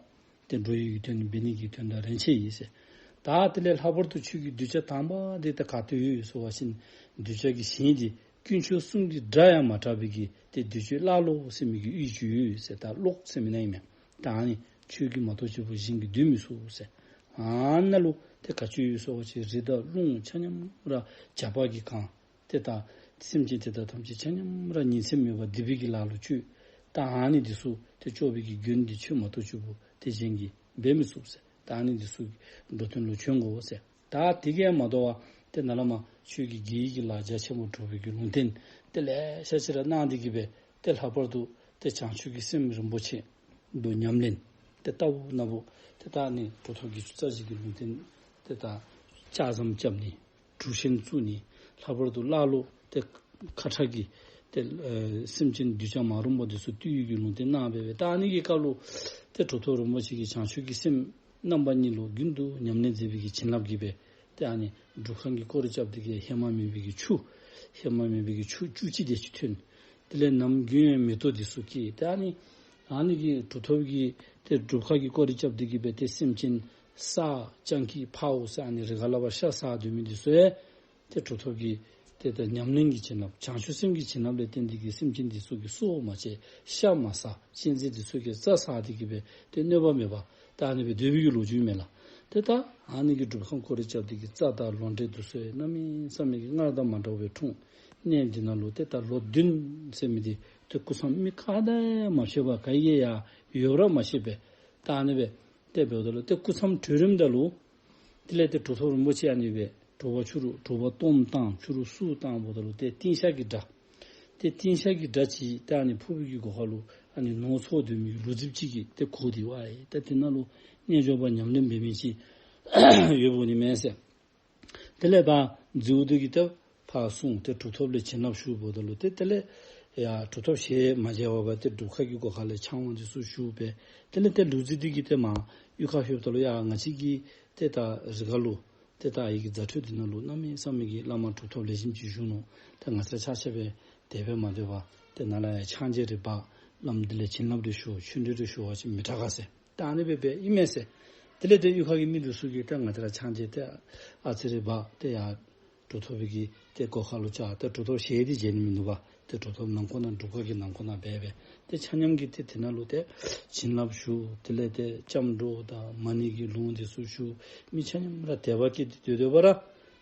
ཏེ་འགྲོ་བའི་གི་དོན་འབད་ནི་གི་དོན་དག་རན་ཆད་ཡིན་ཟེར། ད་དེ་ལས་ལྷག་པར་དུ་ཁྱོད་ཀྱི་གདུལ་བྱ་དམ་པ་འདི་ད་ག་ཏེ་ཡོད་ཟེར་བ་ཅིན་གདུལ་བྱ་གི་ཞིང་འདི་དཀོན་མཆོག་གསུམ་གྱི་སྒྲ་ཡང་མ་གྲགས་པའི་གི་ཏེ་བདུད་གཅོད་ཀླ་ཀློ་ཟེར་མི་གི་གཡུས་ཅིག་ཡོད་ཟེར། ད་ཀློག་ཟེར་མི་ནང་ཨིན་མས། ད་ཨ་ནི་ཁྱོད་ཀྱིས་མ་གཏོགས་གཅིག་པུ་གཞན་གྱིས་སྡོད་མི་ཚུགས་ཟེར། ཨ་ནཱ་ལུ་ཏེ་ག་ཅི་ཡོད་ཟེར་བ་ཅིན་རི་དང་ཀླུང་ཆ་མཉམ་ར་ཇག་པ་གིས་གང་། ཏེ་ད་སེམས་ཅན་དེ་དག་ཐམས་ཅད་ཆ་མཉམ་ར་ཉིན་མཚན་མེད་པར་སྡིག་པའི་གི་ལཱ་ལུ་སྤྱོད། ད་ཨ་ནི་འདི་ཚུ་ཏེ་སྐྱོབ་པའི་གི་མགོན་འདི་ཁྱོད་མ་གཏོགས་གཅིག་པུ་ཏེ་གཞན་གྱིས་འབད་མི་ཚུགས་ཟེར། ད་ཨ་ནི་འདི་ཚུ་འགྲོ་དོན་ལུ་བྱོན་དགོ་ཟེར། ད་དེ་གིས་མ་དོ་བར་ཏེ་ནཱ་ལས་མར་ཁྱོད་ཀྱིས་དགེ་བའི་གི་ལཱ་རྒྱ་ཆེན་པོ་སྒྲུབ་པའི་གི་ལུང་བསྟན་ཏེ་ལེ་ཤ་ཅིག་ར་གནང་སྟེ་གི་སྦེ་ཏེ་ལྷག་པར་དུ་ཏེ་བྱང་ཆུབ་ཀྱི་སེམས་རིན་པོ་ཆེ་དུ་ཉམས་ལེན་ཏེ་ལྟ་བུ་ན་བུ་ཏེ་ད་ཨ་ནི་གྲུབ་ཐོབ་བརྒྱད་ཅུ་རྩ་བཞི་གི་ལུང་བསྟན་ཏེ་ད་ལྕགས་ཟམ་རྐྱབ་ནི་གྲུ་ཆེན་བཙུགས་ནི་ལྷག་པར་དུ་ཀླ་ཀློ་ཏེ་ཁ་ཁྲག་གི་ཏེ་ཨེ་སེམས་ཅན་གདུལ་བྱ་མ་རུངས་པ་འདི་ཚུ་བཏུལ་བའི་གི་ལུང་བསྟན་གནང་སྦེ་སྦེ་ད་ཨ་ནི་གི་སྐབས་ལུ་ཏེ་གྲུབ་ཐོབ་རིན་པོ་ཆེ་གིས་བྱང་ཆུབ་ཀྱི་སེམས་རྣམ་པ་གཉིས་ལུ་རྒྱུན་དུ་ཉམས་ལེན་མཛད་པའི་གི་བྱིན་རླབས་ཀྱིས་སྦེ་ཏེ་ཨ་ནི་སྒྲུབ་ཁང་གི་སྐོར་ར་རྐྱབ་སྟེ་གི་ཧེ་མ་མེད་པའི་གི་ཆུ་ཧེ་མ་མེད་པའི་གི་ཆུ་བཅུ་གཅིག་དེ་ཅིག་ཐོན། དེ་ལས་ནམ་རྒྱུན་ཡང་མེ་ཏོག་འདི་ཚུ་སྐྱེས། ཏེ་ཨ་ནི་ཨ་ནི་གི་གྲུབ་ཐོབ་ཀྱིས་ཏེ་སྒྲུབ་ཁང་གི་སྐོར་ར་རྐྱབ་སྟེ་གི་སྦེ་ཏེ་སེམས་ཅན་ས་སྤྱང་ཀི་འཕརཝ་ཟེར་ཨ་ནི་རི་ཁ་ལས་ཕར་ཤ་ཟ་སྡོད་མི་འདི་ཚུ་ཡང་ཏེ་གྲུབ་ཐོབ་ཀྱིས་ཏེ་ད་ཉམས་ལེན་གྱི་བྱིན་རླབས་བྱང་ཆུབ་སེམས་ཀྱི་བྱིན་རླབས་ལས་བརྟེན་ཏེ་གི་སེམས་ཅན་འདི་ཚུ་གིས་སོ་མ་བཅད་ཤ་མ་ཟ་གཅན་གཟན་འདི་ཚུ་གིས་རྩྭ་ཟ་སྟེ་གི་སྦེ་ཏེ་གནོད་པ་མེད་པར་ད་ཨ་ནི་སྦེ་སྡོད་པའི་གི་ལོ་རྒྱུས་མས་ལགས། ཏེ་ད་ཨ་ནི་གི་སྒྲུབ་ཁང་སྐོར་ར་རྐྱབ་སྟེ་གི་རྩྭ་དང་ལོ་འབྲས་འདི་ཚུ་ཡང་གནམ་མེད་ས་མེད་ཀྱི་སྔར་དང་མ་འདྲཝ་སྦེ་འཁྲུངས། གནས་འདི་ནང་ལུ་ཏེ་ད་ལོ་བདུན་ཟེར་མི་འདི་ཏེ་སྐུ་མཚམས་མི་ག་དང་ཡང་མ་ཕྱད་པར་ག་གིས་ཡང་ཡོད་ར་མ་ཤེས་པས། ད་ཨ་ནི་སྦེ་ཏེ་འབདཝ་ད་ལུ་ཏེ་སྐུ་མཚམས་གྲོལ་རནམ་ད་ལུ་དེ་ལས་ཏེ་གྲུབ་ཐོབ་རིན་པོ་ཆེ་ཨ་ནི་སྦེ་དྲོ་པ་ཕྱི་རུ་དྲོ་པ་གཏོརམ་བཏང་ཕྱི་རུ་བསུ་བཏངམ་ད་ལུ་ཏེ་ཏིང་ཤག་གི་སྒྲ་ཏེ་ཏིང་ཤག་གི་སྒྲ་ཅིག་ཏེ་ཨ་ནི་ཕུར་བུ་གི་སྒོ་ཁ་ལུ་ཨ་ནི་ནོར་འཚོ་སྡོད་མི་ལུག་རྫིཔ་ཅིག་གིས་ཏེ་གོ་སྟེ་ཝའི་ད་དེ་ནང་ལུ་རྣལ་འབྱོར་པ་ཉམས་ལེན་འབད་མི་ཅིག་ཡོདཔ་འོང་ནི་མས་ཟེར། དེ་ལས་ཕར་རྫིཝ་འདི་གིས་ཏེ་ཕར་སོང་སྟེ་གྲུབ་ཐོབ་ལས་བྱིན་རླབས་ཞུཝ་ད་ལུ་ཏེ་དེ་ལས་ཡར་གྲུབ་ཐོབ་ཞལ་མ་མཇལ་བར་ཏེ་སྒྲུབ་ཁང་གི་སྒོ་ཁ་ལས་ཕྱག་དབང་འདི་ཚུ་ཞུ་སྦེ་དེ་ལས་ཏེ་ལུག་རྫིཔ་འདི་གིས་ཏེ་མར་གཡུས་ཁར་ལྷོདཔ་ད་ལུ་ཡ་ང་བཅས་ཀྱི་ཏེ་ད་རི་ཁ་ལུ་ཏེ་ད་ཨའི་གི་རྫ་ཁྲོད་འདི་ནང་ལུ་གནམ་མེད་ས་མེད་ཀྱི་བླ་མ་གྲུབ་ཐོབ་ལེགས་ཤོམ་ཅིག་བཞུགས་ནུག། ཏེ་ང་བཅས་ཆ་ཁྱབ་སྦེ་དེ་སྦེ་མ་སྡོད་པར་ཏེ་ནཱ་ལས་ཡར་ཕྱག་མཇལ་རེ་འབད་བླམ་འདི་ལས་བྱིན་རླབས་རེ་ཞུ་ཆོས་འབྲེལ་རེ་ཞུ་བ་ཅིན་མི་དྲག་ག་ཟེར། ད་ཨ་ནི་སྦེ་འབད་ཨིན་མས་ཟེར། དེ་ལས་ཏེ་གཡུས་ཁ་གི་མི་འདི་ཚུ་གིས་ཏེ་ང་བཅས་ར་ཕྱག་མཇལ་ཏེ་ཨ་ཙི་རེ་འབད་ཏེ་ཡར་གྲུབ་ཐོབ་ཀྱི་ཏེ་སྒོ་ཁ་ལུ་བཅར་ཏེ་གྲུབ་ཐོབ་ཞལ་འདི་མཇལ་ནི་མིན་འདུག་པ། ཏེ་གྲུབ་ཐོབ་ནང་ཁོག་ནང་སྒྲུབ་ཁང་གི་ནང་ཁོག་ནང་སྦེ་སྦེ་ཏེ་ཆ་མཉམ་གྱིས་ཏེ་དེ་ནང་ལུ་ཏེ་བྱིན་རླབས་ཞུ། དེ་ལས་ཏེ་སྐྱབས་འགྲོ་དང་མ་ཎི་གི་ལུང་འདི་ཚུ་ཞུ། མི་ཆ་མཉམ་ར་དད་པ་སྐྱེས་ཏེ་སྡོད་སྡོད་པ་ར་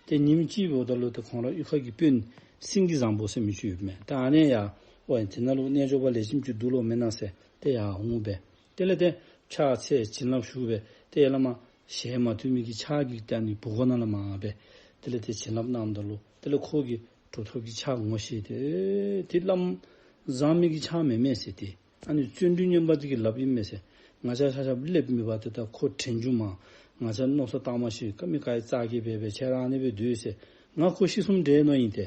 ཏེ་ཉིནམ་ཅིག་འབདཝ་ད་ལུ་ཏེ་ཁོང་ར་གཡུས་ཁ་གི་དཔོན་སེང་གེ་བཟང་པོ་ཟེར་མི་ཅིག་ཡོདཔ་མས། ད་ཨ་ནི་ཡང་ཝའི་དེ་ནང་ལུ་རྣལ་འབྱོར་པ་ལེགས་ཤོམ་ཅིག་འདུག་ལོ་མེན་ན་ཟེར་ཏེ་ཡར་འོང་སྦེ་དེ་ལས་ཏེ་ཕྱག་འཚལ་བྱིན་རླབས་ཞུ་སྦེ་ཏེ་ཡར་ལས་མར་ཞལ་མ་མཐུན་མི་གི་ཕྱག་གིས་ཏེ་ཨ་ནི་བུ་གུ་ནང་ལས་མར་སྦེ་དེ་ལས་ཏེ་བྱིན་རླབས་གནངམ་ད་ལུ་དེ་ལས་ཁོ་གིས་གྲུབ་ཐོབ་ཀྱི་ཕྱག་ངོ་ཤེས་ཏེ་ཨེ་དེ་བླམ་བཟང་མི་གི་ཕྱག་མེན་མས་ཟེར། ཏེ་ཨ་ནི་བརྩོན་འགྲུས་སྨྱོན་པ་འདི་གིས་སླབ་ཨིན་མས་ཟེར། ང་བཅས་ཆ་ཁྱབ་སླེབ་མི་འབད་ཏེ་ད་ཁོ་དྲན་རྒྱུ་མ་ང་བཅས་མནོ་བསམ་བཏང་མ་ཤེས། ཀ་མི་ཀ་ཡི་རྩ་གི་སྦེ་སྦེ་ཁྱེད་ར་ཨ་ནི་སྦེ་སྡོད་ཟེར། ང་ཁོ་ཤི་གསུམ་འདྲེས་ནོ་ཨིན་ཏེ།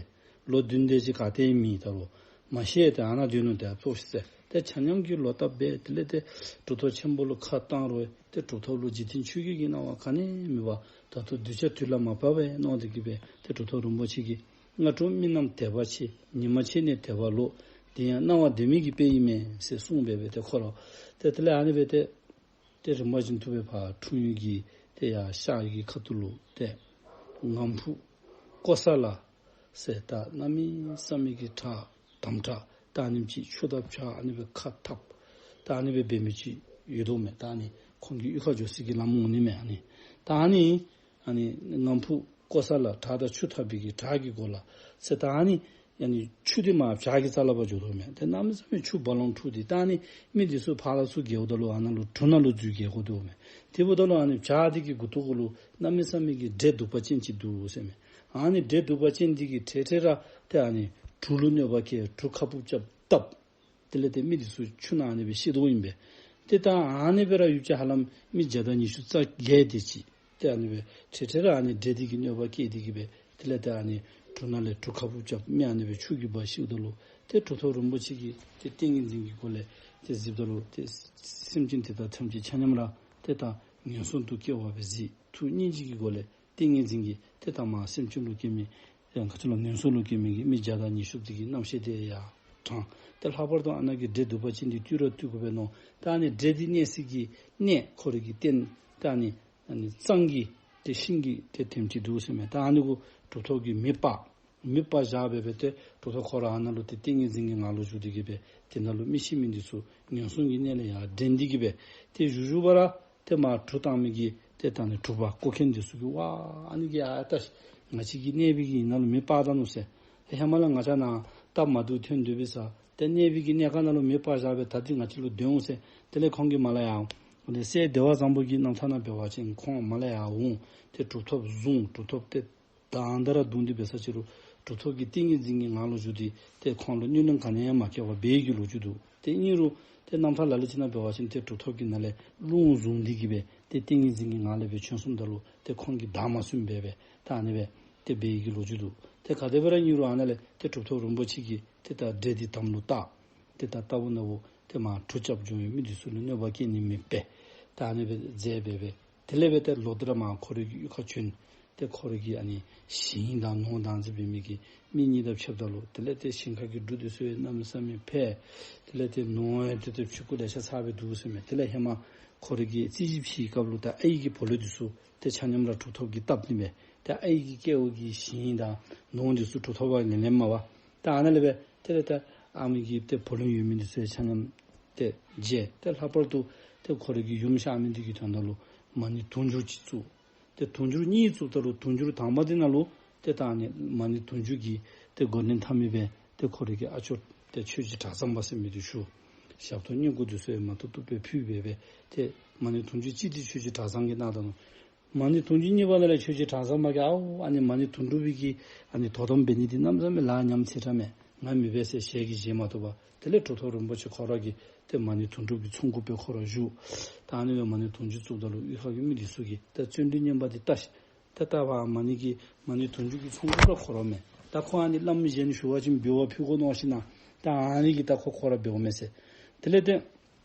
ལོ་བདུན་དེ་ཅིག་ག་ཏེ་མེད་ད་ལོ། མ་ཤེས་ཏེ་ཨ་ནཱ་སྡོད་ནུག་ཏེ་ཨ་ཕོ་ཤི་ཟེར། ཏེ་ཆ་མཉམ་གྱིས་ལོག་བལྟ་སྦེ་དེ་ལས་ཏེ་གྲུབ་ཐོབ་ཆེན་པོ་ལུ་ཁ་བཏང་རུང་ཏེ་གྲུབ་ཐོབ་ལུ་འཇིག་རྟེན་ཆོས་བརྒྱད་ཀྱི་སྣང་བ་ག་ནི་མེད་པར་ད་ལྟོ་གདུལ་བྱ་དུས་ལ་མ་བབ་པས་མནོ་སྟེ་གི་སྦེ་ཏེ་གྲུབ་ཐོབ་རིན་པོ་ཆེ་གིས་སྔ་དྲོ་མི་རྣམས་དད་པ་ཆེ། ཉི་མ་ཕྱེད་ནས་དད་པ་ལོག། དེ་ཡང་སྣང་བ་བདེན་མེད་ཀྱི་དཔེ་ཨིན་མས་ཟེར་གསུངས་སྦེ་སྦེ་ཏེ་ཁོ་ར་ཏེ་དེ་ལས་ཨ་ནི་སྦེ་ཏེ་ཏེ་རིམ་པ་བཞིན་དུ་སྦེ་ཕར་འཁྲུངས་ཡུལ་གྱི་ཏེ་ཡར་ཤར་གྱི་ཁ་ཐུག་ལུ་ཏེ་ངམ་ཕུག་ཀོ་ས་ལ་ཟེར་ད་གནམ་མེད་ས་མེད་ཀྱི་བྲག་དམ་བྲག་ད་ཨ་ནེམ་ཅིག་ཆུ་དང་བྱ་ཨ་ནི་སྦེ་ཁ་འཐབ་ད་ཨ་ནི་སྦེ་འབད་མི་ཅིག་ཡོད་དོ་མས། ད་ཨ་ནི་ཁོང་གི་གཡུས་ཁར་འགྱོ་སའི་གི་ལམ་འོང་ནི་མས། ཨ་ནི་ད་ཨ་ནི་ཨ་ནི་ངམ་ཕུག་ཀོ་ས་ལ་བྲག་དང་ཆུ་འཐབ་པའི་གི་བྲག་གི་མགོ་ལ་ཟེར་ད་ཨ་ནི་ཨ་ནི་ཆུ་འདི་མར་བྱག་གི་རྩ་ལས་ཕར་འགྱོ་དོ་མས། ཏེ་གནམ་མེད་ས་མེད་ཆུ་རྦ་ཀློང་འཁྲུགས་ཏེ་ད་ཨ་ནི་མི་འདི་ཚུ་ཕར་ལས་ཚུར་བརྒལཝ་ད་ལུ་ཨ་ནཱ་ལུ་གྲུ་ནང་ལུ་འཛུལ་བརྒལ་དགོ་དོ་མས། དེ་འབདཝ་ད་ལུ་ཨ་ནི་བྱག་འདི་གི་མགུ་ཏོ་གུ་ལུ་གནམ་མེད་ས་མེད་ཀྱི་འདྲེ་གདུག་པ་ཅན་ཅིག་འདུག་ཟེར་མས། ཨ་ནི་འདྲེ་གདུག་པ་ཅན་འདི་གིས་འཕྲལ་འཕྲལ་ར་ཏེ་ཨ་ནི་གྲུ་ལུ་གནོད་པ་བསྐྱལ། གྲུ་ཁ་སྦུབ་རྐྱབ་བཏབ། དེ་ལས་ཏེ་མི་འདི་ཚུ་ཆུ་ནང་ཨ་ནི་སྦེ་ཤི་དོ་ཨིན་པས། ཏེ་ད་ཨ་ནི་སྦེ་ར་ཡུདཔ་ཅིག་ཧ་ལམ་མི་བརྒྱ་དང་ཉི་ཤུ་རྩ་བརྒྱད་དེ་ཅིག་ཏེ་ཨ་ནི་སྦེ་འཕྲལ་འཕྲལ་ར་ཨ་ནི་འདྲེ་འདི་གིས་གནོད་པ་བསྐྱལ་ཏེ་གི་སྦེ་དེ་ལས་ཏེ་ཨ་ནི་གྲུ་ནང་ལས་གྲུ་ཁ་སྦུབ་རྐྱབ་མི་ཨ་ནི་སྦེ་ཆུ་གིས་འབག་ཤིཝ་ད་ལུ་ཏེ་གྲུབ་ཐོབ་རིན་པོ་ཆེ་གིས་ཏེ་ཏིང་ངེ་འཛིན་གྱི་སྒོ་ལས་ཏེ་གཟིགསཔ་ད་ལུ་ཏེ་སེམས་ཅན་དེ་དག་ཐམས་ཅད་ཆ་མཉམ་ར་ཏེ་ད་ངན་སོང་དུ་སྐྱེ་བ་སྦེ་གཟིགས། ཐུགས་སྙིང་རྗེ་གི་སྒོ་ལས་ཏིང་ངེ་འཛིན་གྱིས་ཏེ་ད་མར་སེམས་ཅན་ལུ་སྐྱེ་མི་ཡང་ག་ཅི་ལོ་ངན་སོང་ལུ་སྐྱེ་མི་གི་མི་བརྒྱ་དང་ཉི་ཤུ་འདི་གི་རྣམ་ཤེས་དེ་ཡར་དྲངས། ཏེ་ལྷག་པར་དུ་ཨ་ནཱ་གི་འདྲེ་གདུག་པ་ཅན་འདི་བཏུལ་ར་བཏུལ་དགོ་པས་མནོ། ད་ཨ་ནི་འདྲེ་འདི་གནས་སའི་གི་གནས་ཁོ་རའི་གི་རྟེན་ད་ཨ་ནི་ཨ་ནི་གཙང་གི་ཏེ་ཤིང་གི་ཏེ་དེམ་ཅིག་འདུག་ཟེར་མས། ད་ཨ་ནི་གུ་གྲུབ་ཐོབ་ཀྱིས་མེ་སྤར། མེ་སྤར་བཞག་སྦེ་སྦེ་ཏེ་གྲུབ་ཐོབ་ཁོ་ར་ཨ་ནཱ་ལུ་ཏེ་ཏིང་ངེ་འཛིན་གྱི་ངང་ལུ་བཞུགས་ཏེ་གི་སྦེ་དེ་ནང་ལུ་མི་ཤི་མི་འདི་ཚུ་ངན་སོང་གི་གནས་ལས་ཡར་འདྲེན་ཏེ་གི་སྦེ་ཏེ་བཞུགས་བཞུགས་པ་ར་ཏེ་མར་གྲུ་བཏང་མི་གི་ཏེ་ད་ཨ་ནི་གྲུ་པ་སྐོར་མཁན་འདི་ཚུ་གིས་ཝ་ཨ་ནི་གི་ཨ་ད་ང་བཅས་ཀྱི་གནས་པའི་གི་ཨ་ནཱ་ལུ་མེ་སྤར་ད་ནུག་ཟེར། ཧེ་མ་ལས་ང་བཅས་ནཱ་སྟབས་མ་བདེཝ་ཐོན་དོ་བས་ཟེར། ཏེ་གནས་པའི་གི་གནས་ཁང་ནང་ལུ་མེ་སྤར་བཞག་སྦེ་ད་འདི་ང་བཅས་ལུ་སྡོད་འོང་ཟེར། དེ་ལས་ཁོང་གིས་མར་ལས་ཡར་འོང་། ཏེ་སྲས་བདེ་བ་བཟང་པོ་གི་རྣམ་ཐར་ནང་འབད་བ་ཅིན་ཁོང་མར་ལས་ཡར་འོང་། ཏེ་གྲུབ་ཐོབ་བཟུང་། གྲུབ་ཐོབ་ཏེ་དང་ད་ར་བརྡུང་སྟེ་འབད་ས་ཅིག་རུང་གྲུབ་ཐོབ་ཀྱིས་ཏིང་ངེ་འཛིན་གྱི་ངང་ལུ་བཞུགས་ཏེ་ཏེ་ཁོང་ལུ་གནོད་ལན་ག་ནི་ཡང་མ་བཀལ་བར་འབད་ཡི་གི་ལོ་རྒྱུས་འདུག། ཏེ་ཨིན་རུང་ཏེ་རྣམ་ཐར་ལ་ལུ་ཅིག་ནང་འབད་བ་ཅིན་ཏེ་གྲུབ་ཐོབ་ཀྱིས་ནཱ་ལས་རླུང་བཟུང་སྟེ་གིས་སྦེ་ཏེ་ཏིང་ངེ་འཛིན་གྱི་ངང་ལས་སྦེ་བྱོན་སོངམ་ད་ལུ་ཏེ་ཁོང་གིས་བདའ་མ་ཟུན་པར་སྦེ་ད་ཨ་ནི་སྦེ་ཏེ་འབད་ཡི་གི་ལོ་རྒྱུས་འདུག། ཏེ་ག་དེ་སྦེ་ར་ཨིན་རུང་ཨ་ནཱ་ལས་ཏེ་གྲུབ་ཐོབ་རིན་པོ་ཆེ་གིས་ཏེ་ད་འདྲེ་འདི་དམ་ལུ་བཏགས། ཏེ་ད་ལྟ་བུ་ན་བུ་ཏེ་མར་གྲུ་རྐྱབ་འགྱོ་མི་མི་འདི་ཚུ་ལུ་གནོད་པ་བཀལ་ནི་མེདཔ་སྦེ་ད་ཨ་ནི་སྦེ་མཛད་སྦེ་སྦེ། དེ་ལས་སྦེ་ཏེ་ལོག་སྟེ་ར་མར་ཁོ་རའི་གི་གཡུས་ཁར་བྱོན། ཏེ་ཁོ་རའི་གི་ཨ་ནི་ཞིང་དང་ནོར་དང་ཟེར་བའི་མི་གི་མི་གཉིས་དང་ཕྱདཔ་ད་ལུ་དེ་ལས་ཏེ་ཞིང་ཁ་གི་འབྲུ་འདི་ཚུ་ཡང་གནམ་མེད་ས་མེད་འཕེལ། དེ་ལས་ཏེ་ནོར་ཡང་ཏེ་ཏེ་ཕྱུ་གུ་ལེ་ཤ་ཚར་སྦེ་འདུག་ཟེར་མས། དེ་ལས་ཧེ་མ་ཁོ་རའི་གི་རྩིས་ཞིབ་ཕྱིའི་སྐབས་ལུ་ད་ཨའི་གི་བུ་ལོན་འདི་ཚུ་ཏེ་ཆ་མཉམ་ར་གྲུབ་ཐོབ་ཀྱིས་བཏབ་ནི་མས། ཏེ་ཨའི་གི་སྐལ་བ་གི་ཞིང་དང་ནོར་འདི་ཚུ་གྲུབ་ཐོབ་ལུ་ལེན་ལེནམ་མས་པ། ད་ཨ་ནཱ་ལས་སྦེ་དེ་ལས་ད་ཨ་མི་གི་ཏེ་བུ་ལོན་ཡོད་མི་འདི་ཚུ་ཡང་ཆ་མཉམ་ཏེ་བརྗེ། ཏེ་ལྷག་པར་དུ་ཏེ་ཁོ་རའི་གི་ཡུམ་གཤགས་མི་འདི་གི་དོན་དག་ལུ་མ་ཎི་དུང་ཕྱུར་ཅིག་བཙུགས། ཏེ་དུང་ཕྱུར་གཉིས་བཙུགསཔ་ད་ལུ་དུང་ཕྱུར་དང་པ་འདི་ནང་ལུ་ཏེ་ད་ཨ་ནི་མ་ཎི་དུང་ཕྱུར་གྱི་ཏེ་འགོ་འདྲེན་འཐབ་མི་སྦེ་ཏེ་ཁོ་རའི་གི་ཨ་ཅོ་ཏེ་ཆོས་རྗེ་གྲགས་བཟང་པ་ཟེར་མི་འདི་ཞུ། ཞབས་ཏོག་བསྙེན་བཀུར་འདི་ཚུ་ཡང་མ་བཏུབ་བཏུབ་སྦེ་ཕུལ་སྦེ་སྦེ་ཏེ་མ་ཎི་དུང་ཕྱུར་གཅིག་འདི་ཆོས་རྗེ་གྲགས་བཟང་གིས་གནང་ད་ནུག། མ་ཎི་དུང་ཕྱུར་གཉིས་པ་ནང་ལས་ཆོས་རྗེ་གྲགས་བཟང་པ་གིས་ཨའོ་ཨ་ནི་མ་ཎི་དུང་སྒྲུབ་པའི་གི་ཨ་ནི་དོ་དམ་འབད་ནི་འདི་གནམ་མེད་ས་མེད་ལཱ་ཉམས་ཆེ་དྲགས་མས། ང་མི་འབད་ཟེར་ཞལ་གྱིས་བཞེས་མ་བཏུབ་པར་དེ་ལས་གྲུབ་ཐོབ་རིན་པོ་ཆེ་ཁོ་ར་གིས་ཏེ་མ་ཎི་དུང་སྒྲུབ་ཀྱི་ཚོགས་འགོ་སྦེ་ཁོ་ར་བཞུགས། ད་ཨ་ནི་སྦེ་མ་ཎི་དུང་ཕྱུར་བཙུགསཔ་ད་ལུ་གཡུས་ཁ་གི་མི་འདི་ཚུ་གིས་ད་བརྩོན་འགྲུས་བསྙེན་པ་འདི་ལྟ་ཤིག། ད་ལྟ་བ་མ་ཎི་གི་མ་ཎི་དུང་ཕྱུར་གྱི་ཚོགས་འགོ་ར་ཁོ་ར་མས། ད་ཁོ་ཨ་ནི་བླམ་གཞན་ཞུ་བ་ཅིན་འབུལ་བ་ཕུལ་དགོ་མནོ་ཞིན་ན་ད་ཨ་ནི་གི་ད་ཁོ་ཁོ་ར་འབདཝ་མས་ཟེར། དེ་ལས་ཏེ་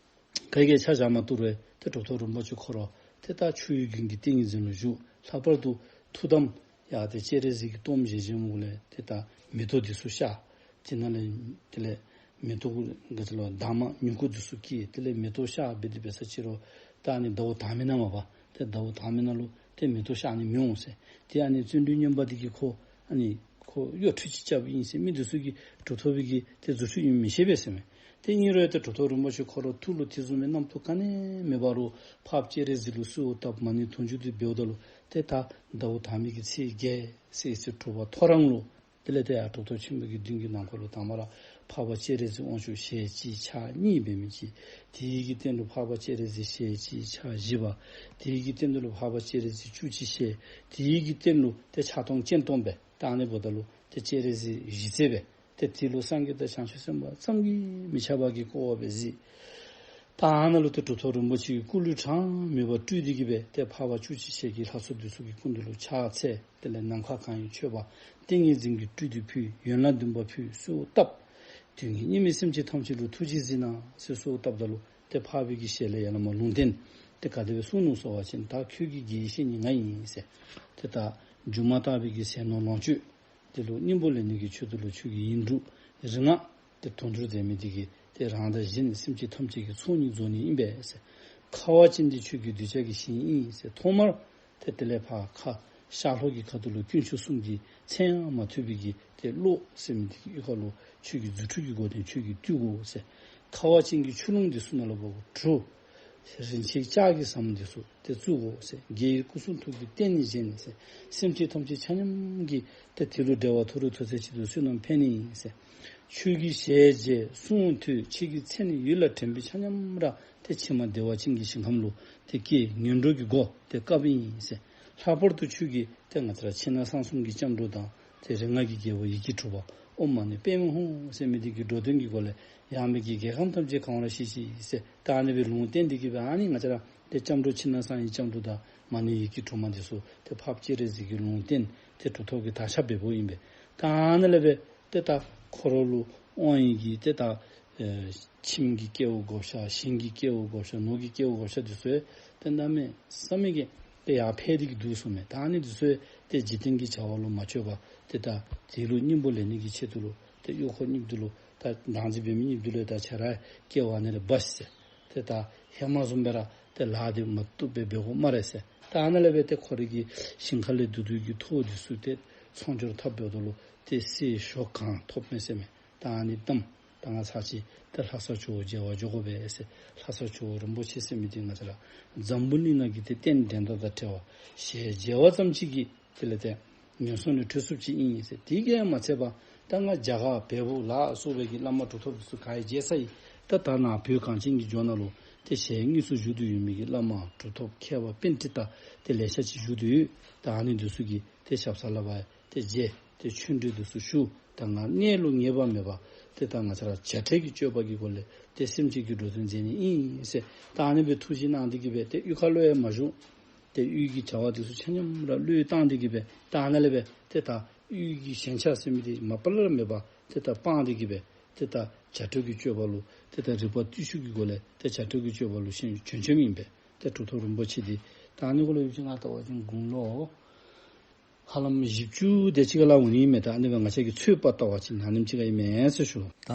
ག་གིས་ཆ་བཞག་མ་བཏུབ་རུང་ཏེ་གྲུབ་ཐོབ་རིན་པོ་ཆེ་ཁོ་ར་ཏེ་ད་ཆོས་དབྱིངས་ཀྱི་ཏིང་ངེ་འཛིན་ལུ་བཞུགས། ལྷག་པར་དུ་ཐུགས་དམ་ཡང་ཏེ་སྤྱན་རས་གཟིགས་ཀྱི་གཏོརམ་བཞེས་བཞེསཔ་ལས་ཏེ་ད་མེ་ཏོག་འདི་ཚུ་ཤར། དེ་ནང་ལས་དེ་ལས་མེ་ཏོག་གི་ལོ་འདབ་མ་མྱུ་གུ་འདི་ཚུ་སྐྱེས། དེ་ལས་མེ་ཏོག་ཤར་སྦེ་དེ་འབད་ས་ཅིག་རུང་ད་ཨ་ནི་ཟླཝ་དང་པའི་ནང་མས་པ། ཏེ་ཟླཝ་དང་པའི་ནང་ལུ་ཏེ་མེ་ཏོག་ཤར་ནི་མི་འོང་ཟེར། ཏེ་ཨ་ནི་བརྩོན་འགྲུས་བསྙེན་པ་འདི་གིས་ཁོ་ཨ་ནི་ཁོ་གཡོ་འཕྲུལ་ཅིག་རྐྱབ་ཨིན་ཟེར། མི་འདི་ཚུ་གིས་གྲུབ་ཐོབ་པའི་གི་ཏེ་རྫུ་འཕྲུལ་ཨིནམ་མི་ཤེས་པས་ཟེར་མས། ཏེ་ཨིན་རུང་ཏེ་གྲུབ་ཐོབ་རིན་པོ་ཆེ་ཁོ་ར་ཐུགས་ལུ་དེ་བཟུམ་མའི་རྣམ་རྟོག་ག་ནི་མེད་པ་རུང་འཕགས་པ་སྤྱན་རས་གཟིགས་ལུ་གསོལཝ་བཏབ་མ་ཎི་དུང་ཕྱུར་འདི་འབདཝ་ད་ལུ་ཏེ་ད་ཟླཝ་དང་པའི་གི་ཚེས་བརྒྱད་ཚེས་ཚེས་དྲུག་པ་ཐོ་རངས་ལུ་དེ་ལས་ཏེ་ཡར་གྲུབ་ཐོབ་ཆེན་པོ་གི་མདུན་གྱི་ནང་འཁོད་ལུ་དང་པ་ར་འཕགས་པ་སྤྱན་རས་གཟིགས་དབང་ཕྱུག་ཞལ་གཅིག་ཕྱག་གཉིས་འབད་མི་ཅིག། དེའི་གི་སྟེང་དུ་འཕགས་པ་སྤྱན་རས་གཟིགས་ཞལ་གཅིག་ཕྱག་བཞི་པ། དེའི་གི་སྟེང་དུ་ལུ་འཕགས་པ་སྤྱན་རས་གཟིགས་བཅུ་གཅིག་ཞལ། དེའི་གི་སྟེང་ལུ་ཏེ་ཕྱག་སྟོང་སྤྱན་སྟོང་སྦེ་ད་ཨ་ནི་འབདཝ་ད་ལུ་ཏེ་སྤྱན་རས་གཟིགས་བཞི་རྩེ་སྦེ་ཏེ་དེ་ལུ་སངས་རྒྱས་དང་བྱང་ཆུབ་སེམས་དཔའ་བསམ་གྱིས་མི་ཁྱབ་པ་གིས་བསྐོར་བ་སྦེ་གཟིགས། ད་ཨ་ནཱ་ལུ་ཏེ་གྲུབ་ཐོབ་རིན་པོ་ཆེ་གི་སྐུ་ལུས་གྲངས་མེད་པ་སྤྲུལ་ཏེ་གིས་སྦེ་ཏེ་འཕགས་པ་བཅུ་གཅིག་ཞལ་གྱི་ལྷ་ཚོགས་འདི་ཚུ་གི་སྐུ་མདུན་ལུ་ཕྱག་འཚལ། དེ་ལས་ནམ་མཁའ་གང་ཡིན་མཆོད་པ་ཏིང་ངེ་འཛིན་གྱི་སྤྲུལ་ཏེ་ཕུལ། ཡན་ལག་བདུན་པ་ཕུལ་གསོལཝ་བཏབ། དུས་ངན་གཉིད་མེད་སེམས་ཅན་ཐམས་ཅད་ལུ་ཐུགས་རྗེས་གཟིགས་གནང་ཟེར་གསོལཝ་བཏབ་ད་ལུ་ཏེ་འཕགས་པའི་གི་ཞལ་ལས་ཡར་ལས་མར་ལུང་བསྟན་ཏེ་ག་དེ་སྦེ་གསུངས་ནུག་ཟེར་བ་ཅིན་ད་ཁྱོད་ཀྱི་དགེ་བའི་བཤེས་གཉེན་ང་ཨིན་ཟེར། ཏེ་ད་སྒྱུ་མ་ལྟ་བུའི་གི་ཟས་ནོར་ལོངས་སྤྱོད་དེ་ལུ་སྙིང་པོ་ལེན་ནི་གི་ཆེད་དུ་ལུ་ཁྱོད་ཀྱི་ཡིག་འབྲུ་རིག་སྔགས་ཏེ་དུང་ཕྱུར་མཛད་མི་འདི་གིས་ཏེ་རང་དང་གཞན་སེམས་ཅན་ཐམས་ཅད་ཀྱི་ཚོགས་གཉིས་རྫོགས་ནི་ཨིན་པས་ཟེར། ཁ་བ་ཅན་འདི་ཁྱོད་ཀྱི་གདུལ་བྱ་གི་ཞིང་ཨིན་ཟེར། ཐོག་མར་ཏེ་དེ་ལས་ཕར་ཁ་ཤར་ལྷོ་གི་ཁ་ཐུག་ལུ་དཀོན་མཆོག་གསུམ་གྱི་མཚན་ཡང་མ་ཐོས་པའི་གི་ཏེ་ལྷོ་ཟེར་མི་འདི་གི་གཡུས་ཁ་ལུ་ཁྱོད་ཀྱི་རྫུ་འཕྲུལ་གྱི་སྒོ་ནས་ཁྱོད་ཀྱིས་བཏུལ་དགོ་ཟེར། ཁ་བ་ཅན་གྱི་ཆུ་ཀླུང་འདི་ཚུ་ནང་ལུ་འབབ་དགོ། གྲུ་རིན་ཆེན་ལྕགས་ཀྱི་ཟམ་འདི་ཚུ་ཏེ་བཙུགས་དགོ་ཟེར། རྒྱལ་བའི་སྐུ་གསུང་ཐུགས་ཀྱི་རྟེན་ནི་བཞེངས་ནས་ཟེར། སེམས་ཅན་ཐམས་ཅད་ཆ་མཉམ་གྱིས་ཏེ་དེ་ལུ་འབྲེལ་བ་ཐོགས་རིགས་ཐོགས་ཚད་ཅིག་ཏུ་བསོད་ནམས་འཕེལ་ནི་ཨིན་ཟེར། ཁྱོད་ཀྱི་ཞལ་མཇལ་གསུང་ཐོས་ཁྱེད་ཀྱི་མཚན་ནི་ཡིད་ལ་དྲན་པས་ཆ་མཉམ་ར་ཏེ་ཕྱི་མ་བདེ་བ་ཅན་གྱི་ཞིང་ཁམས་ལུ་ཏེ་སྐྱེ་ངན་འགྲོ་གི་སྒོ་ཏེ་བཀགཔ་ཨིན་ཟེར། ལྷག་པར་དུ་ཁྱོད་ཀྱིས་ཏེ་ང་བཅས་ར་ཕྱི་ནང་གསང་གསུམ་གྱི་སྐྱབས་འགྲོ་དང་ཏེ་རིག་སྔགས་ཀྱི་རྒྱལ་པོ་ཡི་གེ་དྲུག་པ་ཨོཾ་མ་ཎི་པདྨེ་ཧཱུྃ་ཟེར་མི་འདི་གི་འགྲོ་དོན་གྱི་སྒོ་ལས་ཡང་མི་གི་རྒྱལ་ཁམས་ཐམས་ཅད་གང་བར་ཤིས་ཤིག་ཟེར། ད་ཨ་ནི་སྦེ་ལུང་བསྟན་འདི་གིས་སྦེ་ཨ་ནི་ང་བཅས་ར་ཏེ་སྐྱབས་འགྲོ་ཕྱི་ནང་གསང་བའི་སྐྱབས་འགྲོ་དང་མ་ཎི་ཡི་གེ་དྲུག་མ་འདི་ཚུ་ཏེ་འཕགས་པ་སྤྱན་རས་གཟིགས་ཀྱི་ལུང་བསྟན་ཏེ་གྲུབ་ཐོབ་ཀྱི་དར་ཆ་འབདཝ་ཨིན་པས། ད་ཨ་ནི་ལས་སྦེ་ཏེ་ད་ཁོ་ར་ལུ་དབང་བའི་གི་ཏེ་ད་ཨེ་ཁྱིམ་གྱི་སྐལ་བ་བགོ་བཤའ་ཞིང་གི་སྐལ་བ་བགོ་བཤའ་ནོར་གྱི་སྐལ་བ་བགོ་བཤའ་འདི་ཚུ་ཏེ་གནམ་མེད་ས་མེད་ཀྱི་ཏེ་ཡར་འཕེལ་ཏེ་གི་འདུག་ཟེར་མས། ད་ཨ་ནི་འདི་ཚུ་ཏེ་འཇིག་རྟེན་གྱི་བྱ་བ་ལུ་མ་བཅོལ་བར་ཏེ་ད་དེ་ལུ་སྙིང་པོ་ལེན་ནི་གི་ཆེད་དུ་ལུ་ཏེ་གཡོག་འཁོར་གཉིས་འདི་ལུ་ད་བདག་འཛིན་འབད་མི་གཉིས་འདི་ལུ་ད་ཁྱེད་ར་སྐྱེ་བ་ནི་རེ་འབའ་ཤིག་ཟེར། ཏེ་ད་ཧེ་མ་བཟུམ་སྦེ་ར་ཏེ་ལཱ་འདི་མ་བཏུབ་སྦེ་འབད་དགོ་སྨ་རེ་ཟེར། ད་ཨ་ནཱ་ལས་སྦེ་ཏེ་ཁོ་རའི་གི་ཞིང་ཁ་ལས་བསྡུ་བསྡུ་གི་ཐོག་འདི་ཚུ་ཏེ་ཚོང་སྦྱོར་འཐབ་འབདཝ་ད་ལུ་ཏེ་ཟས་ཞོ་གང་ཐོབ་མས་ཟེར་མས། ད་ཨ་ནི་གཏམ་ད་ང་ཚར་ཅིག་ཏེ་ལྷ་ས་ཇོ་བོ་མཇལ་བར་འགྱོ་དགོ་པས་ཟེར། ལྷ་ས་ཇོ་བོ་རིན་པོ་ཆེ་ཟེར་མི་འདི་ང་བཅས་ར་འཛམ་བུ་གླིང་ནང་གི་ཏེ་རྟེན་འབྲེལ་ཟླ་དང་བྲལ་བ་ཞལ་མཇལ་བ་ཙམ་ཅིག་གིས་དེ་ལས་ཏེ་ངན་སོང་ལས་གྲོལ་ཚུགསཔ་ཅིག་ཨིན་ཟེར། དེ་གིས་མ་ཚད་པར་ ད་ང་རྒྱ་གར་བལ་པོ་ལ་སོགས་པའི་གི་བླ་མ་གྲུབ་ཐོབ་ཚུ་ག་ར་མཇལ་ཚར་ཡི། ད་ད་ནཱ་བོད་གངས་ཅན་གྱི་ལྗོངས་ནང་ལུ་ཏེ་ཞལ་དངོས་སུ་བཞུགས་ཏེ་ཡོད་མི་གི་བླ་མ་གྲུབ་ཐོབ་མཁས་པ་པཎྜི་ཏ་ཏེ་ལེ་ཤ་ཅིག་བཞུགས་ཏེ་ཡོད། ད་ཨ་ནི་འདི་ཚུ་གི་ཏེ་ཞབས་ས་ལུ་འབད་ཏེ་མཇལ། ཏེ་ཆོས་འབྲེལ་འདི་ཚུ་ཞུ། ད་ང་གནས་ལུ་ངེས་པ་མེད་པར་ཏེ་ད་ང་བཅས་ར་བྱ་བྲལ་གྱི་སྤྱོད་པ་གི་སྒོ་ལས་ཏེ་སེམས་ཅན་གྱི་འགྲོ་དོན་མཛད་ནི་ཨིན་ཟེར། ད་ཨ་ནི་སྦེ་ཐུགས་བཞེད་གནང་སྟེ་གི་སྦེ་ཏེ་གཡུས་ཁ་ལུ་ཡང་མ་བཞུགས། ཏེ་གཡུས་ཀྱི་བྱ་བ་འདི་ཚུ་ཆ་མཉམ་ར་བློས་བཏང་སྟེ་གི་སྦེ་ད་ཨ་ནཱ་ལས་སྦེ་ཏེ་ད་གཡུས་ཀྱི་ཞེན་ཆགས་ཟེར་མི་འདི་མ་པ་ལས་ར་མེད་པར་ཏེ་ད་སྤངས་ཏེ་གི་སྦེ་ཏེ་ད་བྱ་བྲལ་གྱི་སྤྱོད་པ་ལུ་ཏེ་ད་རིག་པ་བརྟུལ་ཞུགས་ཀྱི་སྒོ་ལས་ཏེ་བྱ་བྲལ་གྱི་སྤྱོད་པ་ལུ་ཞེན་བྱོན་བྱོནམ་ཨིན་པས། ཏེ་གྲུབ་ཐོབ་རིན་པོ་ཆེ་འདི་ད་ཨ་ནི་གུ་ལུ་ཡོད་ཅིག་ང་ལྟ་བ་ཅིན་དགུང་ལོ་ཧ་ལམ་བཞི་བཅུ་དེ་ཅིག་ལུ་འོང་ནི་མས། ད་ཨ་ནི་སྦེ་ང་བཅས་ཀྱིས་ཚོད་དཔག་ལྟ་བ་ཅིན་ཨ་ནེམ་ཅིག་ཨིན་མས་ཟེར་ཞུ། ད་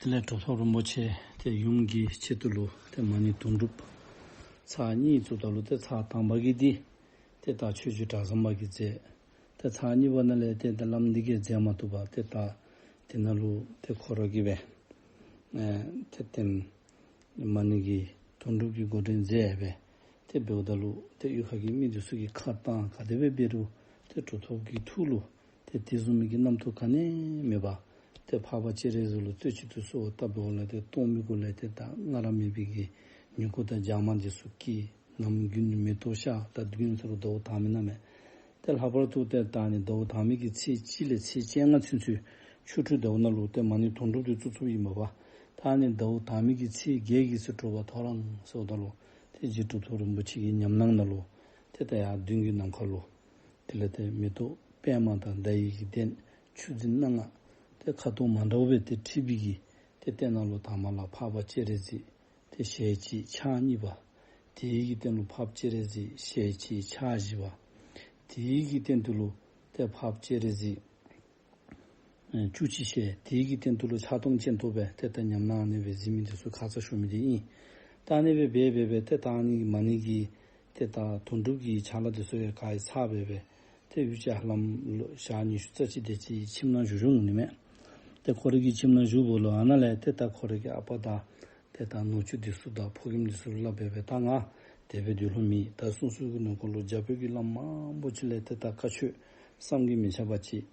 དེ་ལས་གྲུབ་ཐོབ་རིན་པོ་ཆེ་ཏེ་ཡུམ་གྱི་ཆེད་དུ་ལུ་ཏེ་མ་ཎི་དུང་སྒྲུབ་ཚར་གཉིས་བཙུགསཔ་ད་ལུ་ཏེ་ཚར་དང་པ་གི་འདི་ཏེ་ད་ཆོས་རྗེ་གྲགས་བཟང་པ་གིས་མཛད། ཏེ་ཚར་གཉིས་པ་ནང་ལས་ཏེ་ད་བླམ་འདི་གིས་མཛད་མ་བཏུབ་པར་ཏེ་ད་དེ་ནང་ལུ་ཏེ་ཁོ་ར་གིས་སྦེ་ཨེ་ཏེ་ཏེ་མ་ཎི་གི་དུང་སྒྲུབ་ཀྱི་འགོ་འདྲེན་མཛད་སྦེ་ཏེ་འབདཝ་ད་ལུ་ཏེ་གཡུས་ཁ་གི་མི་འདི་ཚུ་གིས་ཁ་བཏང་ག་དེ་སྦེ་འབད་རུང་ཏེ་གྲུབ་ཐོབ་ཀྱི་ཐུགས་ལུ་ཏེ་དེ་བཟུམ་མའི་གི་རྣམ་རྟོག་ག་ནི་མེད་པར་ཏེ་འཕགས་པ་སྤྱན་རས་གཟིགས་ལུ་བསྟོད་ཅིག་ཏུ་གསོལ་བ་བཏབ་འབདཝ་ལས་ཏེ་གཏོར་མའི་སྒོ་ལས་ཏེ་ད་སྔར་མེད་པའི་གི་མྱུ་གུ་དང་སྦྱང་མ་འདི་ཚུ་སྐྱེས། ནམ་དགུན་མེ་ཏོག་ཤར། ད་དགུན་ཚུ་ལུ་ཟླཝ་དང་པའི་ནང་མས། ཏེ་ལྷག་པར་དུ་ཏེ་ད་ཨ་ནི་ཟླཝ་དང་པའི་གི་ཚེས་གཅིག་ལས་ཚེས་བཅོ་ལྔ་ཚུན་ཚོད་ཆོ་འཕྲུལ་ཟླཝ་ནང་ལུ་ཏེ་མ་ཎི་དུང་སྒྲུབ་འདི་བཙུགས་བཙུགསཔ་ཨིན་པས། ད་ཨ་ནི་ཟླཝ་དང་པའི་གི་ཚེས་བརྒྱད་ཀྱི་ཚེ་དྲོ་པ་ཐོ་རངས་ཟེརཝ་ད་ལུ་ཏེ་རྗེ་གྲུབ་ཐོབ་རིན་པོ་ཆེ་གི་ཉམས་སྣང་ནང་ལུ་ཏེ་ད་ཡར་མདུན་གྱི་ནམ་མཁའ་ལུ་དེ་ལས་ཏེ་མེ་ཏོག་པདྨ་དང་ཟླ་བའི་གི་གདན་ཆུ་འཛིན་སྣ་ལྔ་ཏེ་ཁ་དོག་མ་འདྲཝ་སྦེ་ཏེ་འཁྲིགས་པའི་གི་ཏེ་སྟེང་ནང་ལུ་དང་པ་ལ་འཕགས་པ་སྤྱན་རས་གཟིགས་ཏེ་ཞལ་གཅིག་ཕྱག་གཉིས་པ། དེའི་གི་སྟེང་ལུ་འཕགས་པ་སྤྱན་རས་གཟིགས་ཞལ་གཅིག་ཕྱག་བཞི་པ། དེའི་གི་སྟེང་དུ་ལུ་ཏེ་འཕགས་པ་སྤྱན་རས་གཟིགས་ཨེ་བཅུ་གཅིག་ཞལ། དེའི་གི་སྟེང་དུ་ལུ་ཕྱག་སྟོང་སྤྱན་སྟོང་སྦེ་ཏེ་ད་ཉམས་སྣང་ཨ་ནི་སྦེ་གཟིགས་མི་འདི་ཚུ་ཁ་ཙ་ཞུ་མི་འདི་ཨིན། ད་ཨ་ནི་སྦེ་འབད་འབད་འབད་ཏེ་ད་ཨ་ནི་མ་ཎི་གི་ཏེ་ད་དུང་སྒྲུབ་ཀྱི་ཕྱག་ལཱ་འདི་ཚུ་ཡང་ག་ར་ཚར་འབད་འབད་ཏེ་ཡུན་ཅིག་ཧ་ལམ་ལོ་ཞག་ཉི་ཤུ་རྩ་གཅིག་དེ་ཅིག་ཁྱིམ་ནང་བཞུགས་བཞུགསཔ་འོང་ནི་མས། ཏེ་ཁོ་རའི་གི་ཁྱིམ་ནང་བཞུགསཔ་ལུ་ཨ་ནཱ་ལས་ཏེ་ད་ཁོ་རའི་གི་ཨ་པ་དང་ཏེ་ད་ནུ་གཅུང་འདི་ཚུ་དང་ཕོ་རྒནམ་འདི་ཚུ་ལུ་སླབ་འབད་འབད་ད་ང་དེ་སྦེ་སྡོད་ལོང་མེད། ད་སོ་སོ་གི་ནང་འཁོད་ལུ་རྒྱ་བོད་ཀྱི་བླམ་མང་པོ་ཅིག་ལས་ཏེ་ད་བཀའ་ཆོས་བསམ་གྱིས་མི་ཁྱབ་པ་ཅིག་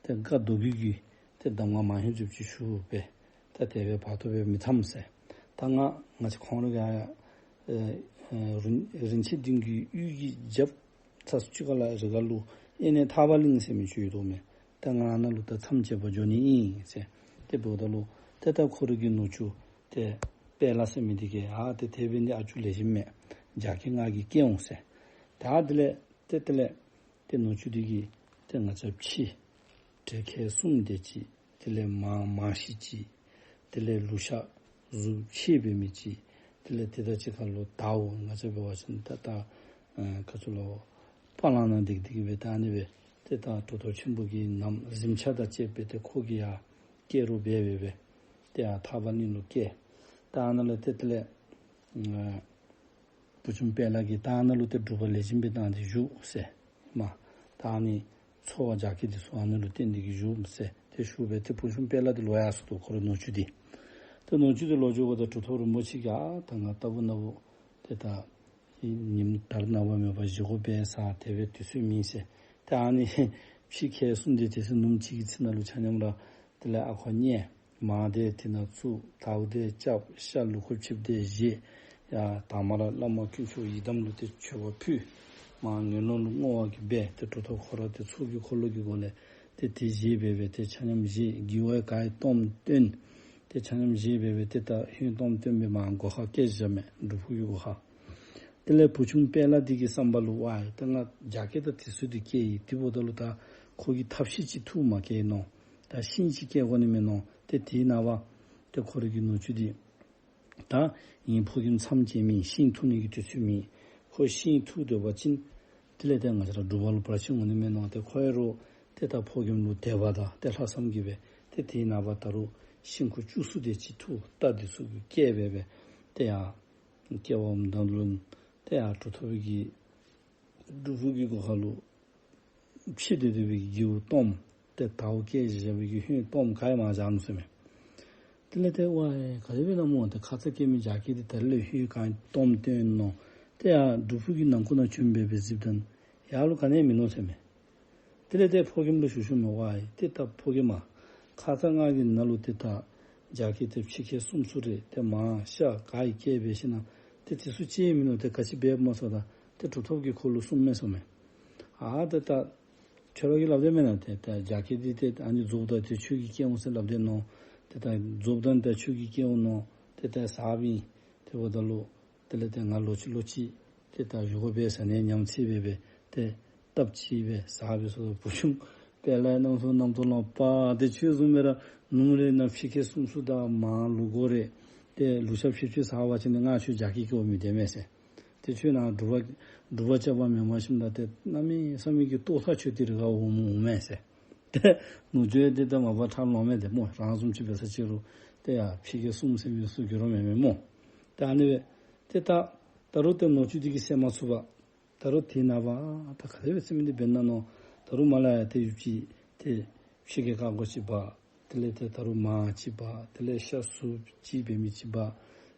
ཏེ་བཀའ་མདོ་རྒྱུད་ཀྱི་ཏེ་གདམས་ངག་མང་ཧེང་ཙམ་ཅིག་ཞུ་འབད་ད་དེ་སྦེ་བར་དོ་སྦེ་མི་འཐམ་ཟེར། ད་ང་ང་བཅས་ཁོང་ར་གི་ཨ་ཨེ་ཨེ་རིན་ཆེན་སྡིངས་ཀྱི་གཡུས་ཀྱི་རྒྱབ་ཚ་སུ་ཅིག་ཁ་ལ་རི་ཁ་ལུ་ཨེ་ནེ་ཐར་པ་གླིང་ཟེར་མི་ཅིག་ཡོད་དོ་མས། ད་ང་ཨ་ནཱ་ལུ་ད་མཚམས་བཅད་པར་འགྱོ་ནི་ཨིན་ཟེར། ཏེ་འབདཝ་ད་ལུ་ཏེ་ད་ཁོ་རའི་གི་ནུ་གཅུང་ཏེ་དཔལ་ལྷ་ཟེར་མི་འདི་གིས་ཨ་ཏེ་དེ་འབད་ནི་ཨ་ཅུ་ལེགས་ཤོམ་མས། རྒྱ་སྐྱེགས་ང་གིས་སྐྱེལ་འོང་ཟེར། ད་དེ་ལས་ཏེ་དེ་ལས་ཏེ་ནུ་གཅུང་འདི་གིས་ཏེ་ང་བཅས་ཕྱེ་བྲེ་ཁལ་གསུམ་དེ་ཅིག། དེ་ལས་མར་མར་ཤི་ཅིག། དེ་ལས་ལུག་ཤ་གཟུགས་ཕྱེ་འབད་མི་ཅིག། དེ་ལས་དེ་དང་གཅིག་ཁར་ལུ་དརཝ་ང་བཅས་འབད་བ་ཅིན་ད་ད་ཨ་ག་ཅི་ལོ་པ་ལང་ནང་འདེགས་འདེགས་སྦེ་ད་ཨ་ནི་སྦེ་ཏེ་ད་གྲུབ་ཐོབ་ཆེན་པོ་གི་ནམ་གཟིམ་ཆ་དང་བཅས་པའི་ཏེ་ཁོ་གིས་ཡར་སྐྱེལ་རོགས་འབད་འབད་འབད་ཏེ་ཡར་ཐར་པ་གླིང་ལུ་བསྐྱལ། ད་ཨ་ནཱ་ལས་ཏེ་དེ་ལས་ཨ་བུ་ཆུང་དཔལ་ལྷ་གིས་ད་ཨ་ནཱ་ལུ་ཏེ་སྒྲུབ་པ་ལེགས་ཤོམ་སྦེ་བཏང་སྟེ་བཞུགས་ཟེར། མ་ད་ཨ་ནི་འཚོ་བ་རྒྱ་སྐྱེགས་འདི་ཚུ་ཨ་ནཱ་ལུ་བསྟེན་ཏེ་གི་བཞུགས་ཟེར་ཏེ་ཞུ་འབད་ཏེ་བུ་ཆུང་དཔལ་ལྷ་འདི་ལོག་ཡར་སོ་ནུག། ཁོ་རའི་ནུ་གཅུང་འདི་ཏེ་ནུ་གཅུང་འདི་ལོག་འགྱོཝ་ད་གྲུབ་ཐོབ་རིན་པོ་ཆེ་གིས་ཨ་ད་ང་རྟག་བུ་ན་བུ་ཏེ་ད་ཉིནམ་ད་རེས་ནངས་པ་མེད་པར་བཞེས་སྒོ་འབད་ས་དེ་སྦེ་དུས་ཚོད་མེད་ཟེར། ཏེ་ཨ་ནི་ཕྱེ་ཁལ་གསུམ་འདི་དེ་ཚེ་ནུབ་མོ་གཅིག་གི་ཚེ་ནང་ལུ་ཆ་མཉམ་ར་དེ་ལས་ཨ་ཁོ་ཉལ། མར་དེ་དེ་ནང་བཙུགས། དརཝ་དེ་རྐྱབ། ཤ་ལུག་ཁོག་ཕྱེ་དེ་བཞེས། ཡར་དང་པ་ར་བླ་མ་དཀོན་མཆོག་ཡི་དམ་ལུ་ཏེ་མཆོད་པ་ཕུལ། མར་ངན་སློང་ལུ་བསྔོ་བ་གི་འབད་ཏེ་གྲུབ་ཐོབ་ཁོ་ར་ཏེ་ཚོགས་ཀྱི་འཁོར་ལོ་གི་སྒོ་ལས་ཏེ་དེ་བཞེས་འབད་འབད་ཏེ་ཆ་མཉམ་བཞེས། གི་ཝའི་གའི་གཏོརམ་བཏོན། ཏེ་ཆ་མཉམ་བཞེས་འབད་འབད་ཏེ་ད་ཧོད་གཏོརམ་བཏོན་སྦེ་མར་སྒོ་ཁར་བསྐྱལ་བཞག་མས། སྒྲུབ་ཕུག་གི་སྒོ་ཁར། དེ་ལས་བུ་ཆུང་དཔལ་ལྷ་འདི་གི་བསམ་པ་ལུ་ཝའེ་ད་ང་རྒྱ་སྐྱེགས་དང་དེ་ཚུ་འདི་སྐྱེས་ཡི། དེ་འབདཝ་ད་ལུ་ད་ཁོ་གིས་ཐབས་ཤེས་ཅིག་འཐུ་མ་བསྐྱལ་ནུག། ད་ཤིང་ཅིག་བསྐྱལ་དགོ་ནི་མས་མནོ། ཏེ་དེའི་ནངས་པ་ཏེ་ཁོ་རའི་གི་ནུ་གཅུང་འདི་ད་ངེའི་ཕོ་རྒནམ་མཚམས་བཅད་མི་ཤིང་འཐུ་ནི་གི་དུས་ཚོད་མེད། ཁོ་ཤིང་འཐུ་སྡོད་པ་ཅིན་དེ་ལས་ཏེ་ང་བཅས་ར་སྒྲུབ་པ་ལུ་བར་ཆད་འོང་ནི་མས་མནོ། ཏེ་ཁོ་ཡང་རོགས་ཏེ་ད་ཕོ་རྒནམ་ལུ་དད་པ་དང་ཏེ་ལྷག་བསམ་གྱིས་འབད་ཏེ་དེའི་ནངས་པ་ད་རུང་ཤིང་ཁུ་བཅུ་གསུམ་དེ་ཅིག་འཐུ་རྟ་འདི་ཚུ་གིས་བསྐྱལ་འབད་འབད་ཏེ་ཡར་སྐྱེ་བ་འོངམ་ད་ལུ་ཏེ་ཡར་གྲུབ་ཐོབ་ཀྱི་སྒྲུབ་ཕུག་གི་སྒོ་ཁ་ལུ་ཕྱེ་སྟེ་སྡོད་པའི་གི་གིའུ་གཏོརམ་ཏེ་དརཝ་བསྐྱལ་བཞག་པའི་གི་ཧོད་གཏོརམ་ག་ཡང་མར་བཞག་ནུག་ཟེར་མས། དེ་ལས་ཏེ་ཝའེ་ག་དེ་སྦེ་ཨིན་ན་སྨོ། ཏེ་ཁ་ཙ་སྐྱེས་མི་རྒྱ་སྐྱེགས་འདི་ད་རེས་ལས་ཧོད་གང་གཏོརམ་བཏོན་ནུག། ཏེ་ཡར་སྒྲུབ་ཕུག་གི་ནང་ཁུག་ནང་བྱོན་འབད་འབད་གཟིགསཔ་ད་ཡར་ལུ་ག་ནི་ཡང་མིན་ནུག་ཟེར་མས། དེ་ལས་ཏེ་ཕོ་རྒནམ་ལུ་ཞུ་ཞུཝ་མས། ཝའེ་ཏེ་ད་ཕོ་རྒནམ་མ་ ཁ་ཙ་ང་གིས་ནཱ་ལུ་ཏེ་ད་རྒྱ་སྐད་དེ་ཕྱི་སྐད་གསུམ་ཚུ་རེ་ཏེ་མར་ཤར་ག་ཡི་སྐད་འབད་ཞིན་ན་ཏེ་དེ་ཚུ་ཅིག་མིན་ནུག། ཏེ་ག་ཅི་འབདཝ་སྨོ་ཟེརཝ་ད་ཏེ་གྲུབ་ཐོབ་ཀྱིས་ཁོ་ལུ་གསུངམ་མས་ཟེར་མས། ཨ་ཏེ་ད་ཁྱོད་ར་གིས་སླབ་དེས་མེན་ན། ཏེ་ད་རྒྱ་སྐད་འདི་ཏེ་ཨ་ནི་རྫོགསཔ་ད་ཏེ་ཁྱོད་ཀྱི་སྐད་འོང་ཟེར་སླབ་དེས་མནོ། ཏེ་ད་རྫོགསཔ་ད་ཏེ་ཁྱོད་ཀྱི་སྐད་འོང་མནོ། ཏེ་ད་ཟབ་ཨིན། ཏེ་འབདཝ་ད་ལུ་དེ་ལས་ཏེ་ང་ལོག་ཅི་ལོག་ཅི་ཏེ་ད་བཞུགས་སྒོ་སྦེ་ཟ་ནི་ཉམས་ཚད་སྦེ་སྦེ་ཏེ་སྟབས་ཅིག་སྦེ་ཟ་སྦེ་སོ་སོ་བུ་ཆུང་དཔལ་ལྷའི་རྣམ་གསུམ་རྣམ་རྟོག་ལང་པ་ཏེ་ཁྱོད་བཟུམ་སྦེ་ར་ནུབ་མོ་རེ་ནཱ་ཕྱི་སྐད་གསུམ་ཚུ་དང་མར་ལུག་གོ་རེ་ཏེ་ལུག་ཤ་ཕྱེད་ཕྱེད་ཟ་བ་ཅིན་ང་ཁྱོད་རྒྱ་སྐད་སྐྱེལཝ་མི་སྟེར་མས་ཟེར། ཏེ་ཁྱོད་ནཱ་སྒྲུབ་པ་སྒྲུབ་པ་རྐྱབ་པར་མི་མ་ཤེསཔ་ད་ཏེ་གནམ་མེད་ས་མེད་ཀྱི་ལྟོ་ཚང་ཁྱོད་དེ་རེ་ག་འོང་འོང་མས་ཟེར། ཏེ་ནུ་གཅུང་འདི་ད་མ་པ་ཁྲག་ལོང་མས་ཏེ་སྨོ། རང་བཟུམ་ཅིག་འབད་ས་ཅིག་རུང་ཏེ་ཡ་ཕྱི་སྐད་གསུམ་ཟེར་མི་ཚུ་འགྱུར་རོ་མེད་མས་སྨོ། ཏེ་ཨ་ནི་སྦེ་ཏེ་ད་ད་རུང་ཏེ་ནུ་གཅུང་འདི་གིས་བསད་མ་ཚུགས་པར་ད་རུང་དེ་ནངས་པ་ད་ག་དེ་སྦེ་ཟེར་མི་འདི་འབད་ན་མནོ། ད་རུང་མར་ལས་ཡར་ཏེ་ཡུདཔ་ཅིག་ཏེ་ཕྱི་སྐད་བཀག་འགོག་ཅིག་འབག། དེ་ལས་ཏེ་ད་རུང་མར་ཅིག་འབག། དེ་ལས་ཤ་ཟུརཔ་ཅིག་འབད་མི་ཅིག་འབག།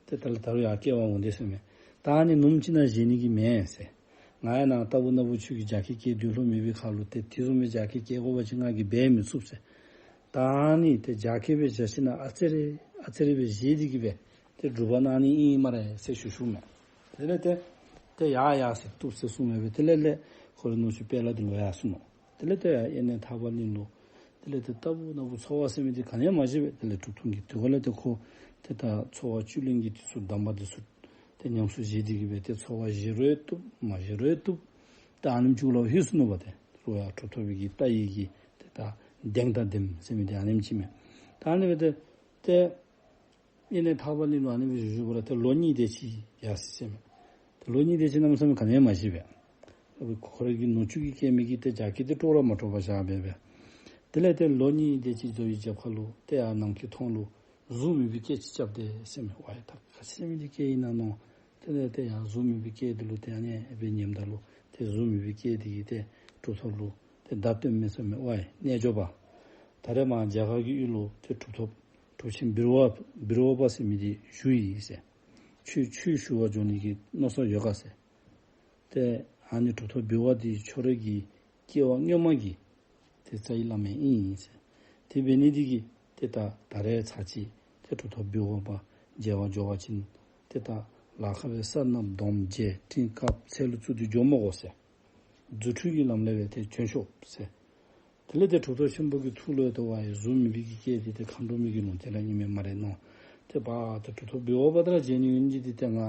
ཏེ་ད་ལས་ད་རུང་ཡར་སྐྱེལ་བར་འོང་དེས་ཟེར་མས། ད་ཨ་ནི་ནུབ་མོ་ཅིག་ནང་བཞེས་ནི་གི་མེད་ཟེར། ང་ཡང་ནཱ་རྟག་བུ་ན་བུ་ཁྱོད་ཀྱིས་རྒྱ་སྐད་སྐྱེལ་སྡོད་ལོང་མེད་པའི་ཁར་ལུ་ཏེ་དེ་བཟུམ་སྦེ་རྒྱ་སྐད་སྐྱེལ་དགོ་པ་ཅིན་ང་གིས་འབད་མི་ཚུགས་ཟེར། ད་ཨ་ནི་ཏེ་རྒྱ་སྐད་སྦེ་བཞག་ཞིན་ན་ཨ་ཙི་རེ་ཨ་ཙི་རེ་སྦེ་བཞེས་ཏེ་གི་སྦེ་ཏེ་སྒྲུབ་པ་གནང་ནི་ཨིན་སྨ་རེ་ཟེར་ཞུ་ཞུཝ་མས། དེ་ལས་ཏེ་ཏེ་ཡ་ཡ་ཟེར་བཏུབ་ཟེར་གསུངས་མས་པས། དེ་ལས་ལས་ཁོ་རའི་ནུ་གཅུང་དཔལ་ལྷ་འདི་ལོག་ཡར་སོ་ནུག། དེ་ལས་ཏེ་ཡར་དབེན་གནས་ཐར་པ་གླིང་ལུ་དེ་ལས་ཏེ་རྟག་བུ་ན་བུ་འཚོ་བ་ཟེར་མི་འདི་ག་ནི་ཡང་མ་བཞེས་པས། དེ་ལས་གྲུབ་ཐོབ་ཀྱིས་དེ་ཁར་ལས་ཏེ་ཁོ་ཏེ་ད་འཚོ་བ་བཅུད་ལེན་གྱི་དེ་ཚུ་གདམས་པ་དེ་ཚུ་ཏེ་ཉམས་སུ་བཞེས་ཏེ་གི་སྦེ་ཏེ་འཚོ་བ་བཞེས་རུང་བཏུབ་མ་བཞེས་རུང་བཏུབ། ད་ཨ་ནེམ་ཅིག་ལུ་ལྷོད་སོ་ནུག་པ། ཏེ་རུང་ཡང་གྲུབ་ཐོབ་ཀྱི་ལྟ་བའི་གི་ཏེ་ད་གདེང་དང་ལྡནམ་ཟེར་མི་འདི་ཨ་ནེམ་ཅིག་མས། ད་ཨ་ནི་སྦེ་ཏེ་ཏེ་དབེན་གནས་ཐར་པ་གླིང་ལུ་ཨ་ནི་སྦེ་བཞུགས་བཞུགསཔ་ལས་ཏེ་ལོ་གཉིས་དེ་ཅིག་ཡར་སོ་ཟེར་མས། ཏེ་ལོ་གཉིས་དེ་ཅིག་གནམ་མེད་ས་མེད་ག་ནི་ཡང་མ་བཞེས་པས། ཁོ་རའི་གི་ནུ་གཅུང་གིས་སྐྱེལ་མི་གི་ཏེ་རྒྱ་སྐད་འདི་དཀྲོག་ར་མ་དཀྲོག་པར་བཞག་སྦེ་སྦེ། དེ་ལས་ཏེ་ལོ་གཉིས་དེ་ཅིག་འགྱོ་བའི་རྒྱབ་ཁར་ལུ་ཏེ་ཡར་ནམ་མཁའི་མཐོངས་ལུ་གཟུགས་མེད་པའི་སྐད་ཅིག་རྐྱབ་སྟེ་ཟེར་མས། ཝའི་ད་ག་ཅི་ཟེར་མི་འདི་སྐད་ཨིན་ན་མནོ། དེ་ལས་ཏེ་ཡར་གཟུགས་མེད་པའི་སྐད་འདི་ལུ་ཏེ་ཨ་ནི་སྦེ་ཉནམ་ད་ལུ་ཏེ་གཟུགས་མེད་པའི་སྐད་འདི་གིས་ཏེ་གྲུབ་ཐོབ་ལུ་ཏེ་བརྡ་སྟོནམ་མས་ཟེར་མས། ཝའི་རྣལ་འབྱོར་པ། ད་རེས་མར་རྒྱ་གར་གྱི་ཡུལ་ལུ་ཏེ་གྲུབ་ཐོབ་གྲུབ་ཆེན་བིར་ཝ་བིར་ཝ་པ་ཟེར་མི་འདི་བཞུགས་ཡི་ཟེར། ཁྱོད་ཆོས་ཞུ་བར་འགྱོ་ནི་གི་མནོ་བསམ་ཡོད་ག་ཟེར། ཏེ་ཨ་ནི་གྲུབ་ཐོབ་བིར་ཝ་འདི་ཁྱོད་རའི་གི་སྐྱེ་བ་སྔོན་མ་གི་ཏེ་རྩ་བའི་བླ་མ་ཨིན་ཟེར། དེ་འབད་ནི་འདི་གིས་ཏེ་ད་ད་རེས་ཚར་གཅིག་ཏེ་གྲུབ་ཐོབ་བིར་ཝ་པ་མཇལ་བར་འགྱོ་བ་ཅིན་ཏེ་ད་ལ་ཁ་སྦེ་སོ་ནམ་དོམ་རྒྱན་ཕྲེང་དཀརཔོ་ཚལ་ལུ་བཙུགས་ཏེ་འགྱོ་མི་དགོ་ཟེར། རྫུ་འཕྲུལ་གྱི་ལམ་ལས་སྦེ་ཏེ་བྱོན་ཤོག་ཟེར། དེ་ལས་ཏེ་གྲུབ་ཐོབ་ཆེན་པོ་གི་ཐུགས་ལུ་ཡང་ཏེ་ཝའི་གཟུགས་མེད་པའི་གི་སྐད་འདི་ཏེ་མཁའ་འགྲོ་མའི་གི་ལུང་བསྟན་ར་ཨིན་མས་སྨ་རེ་མནོ། ཏེ་པ་ཏེ་གྲུབ་ཐོབ་བིར་ཝ་པ་དང་ར་མཇལ་ནི་ཡོད་ནི་འདི་ཏེ་ང་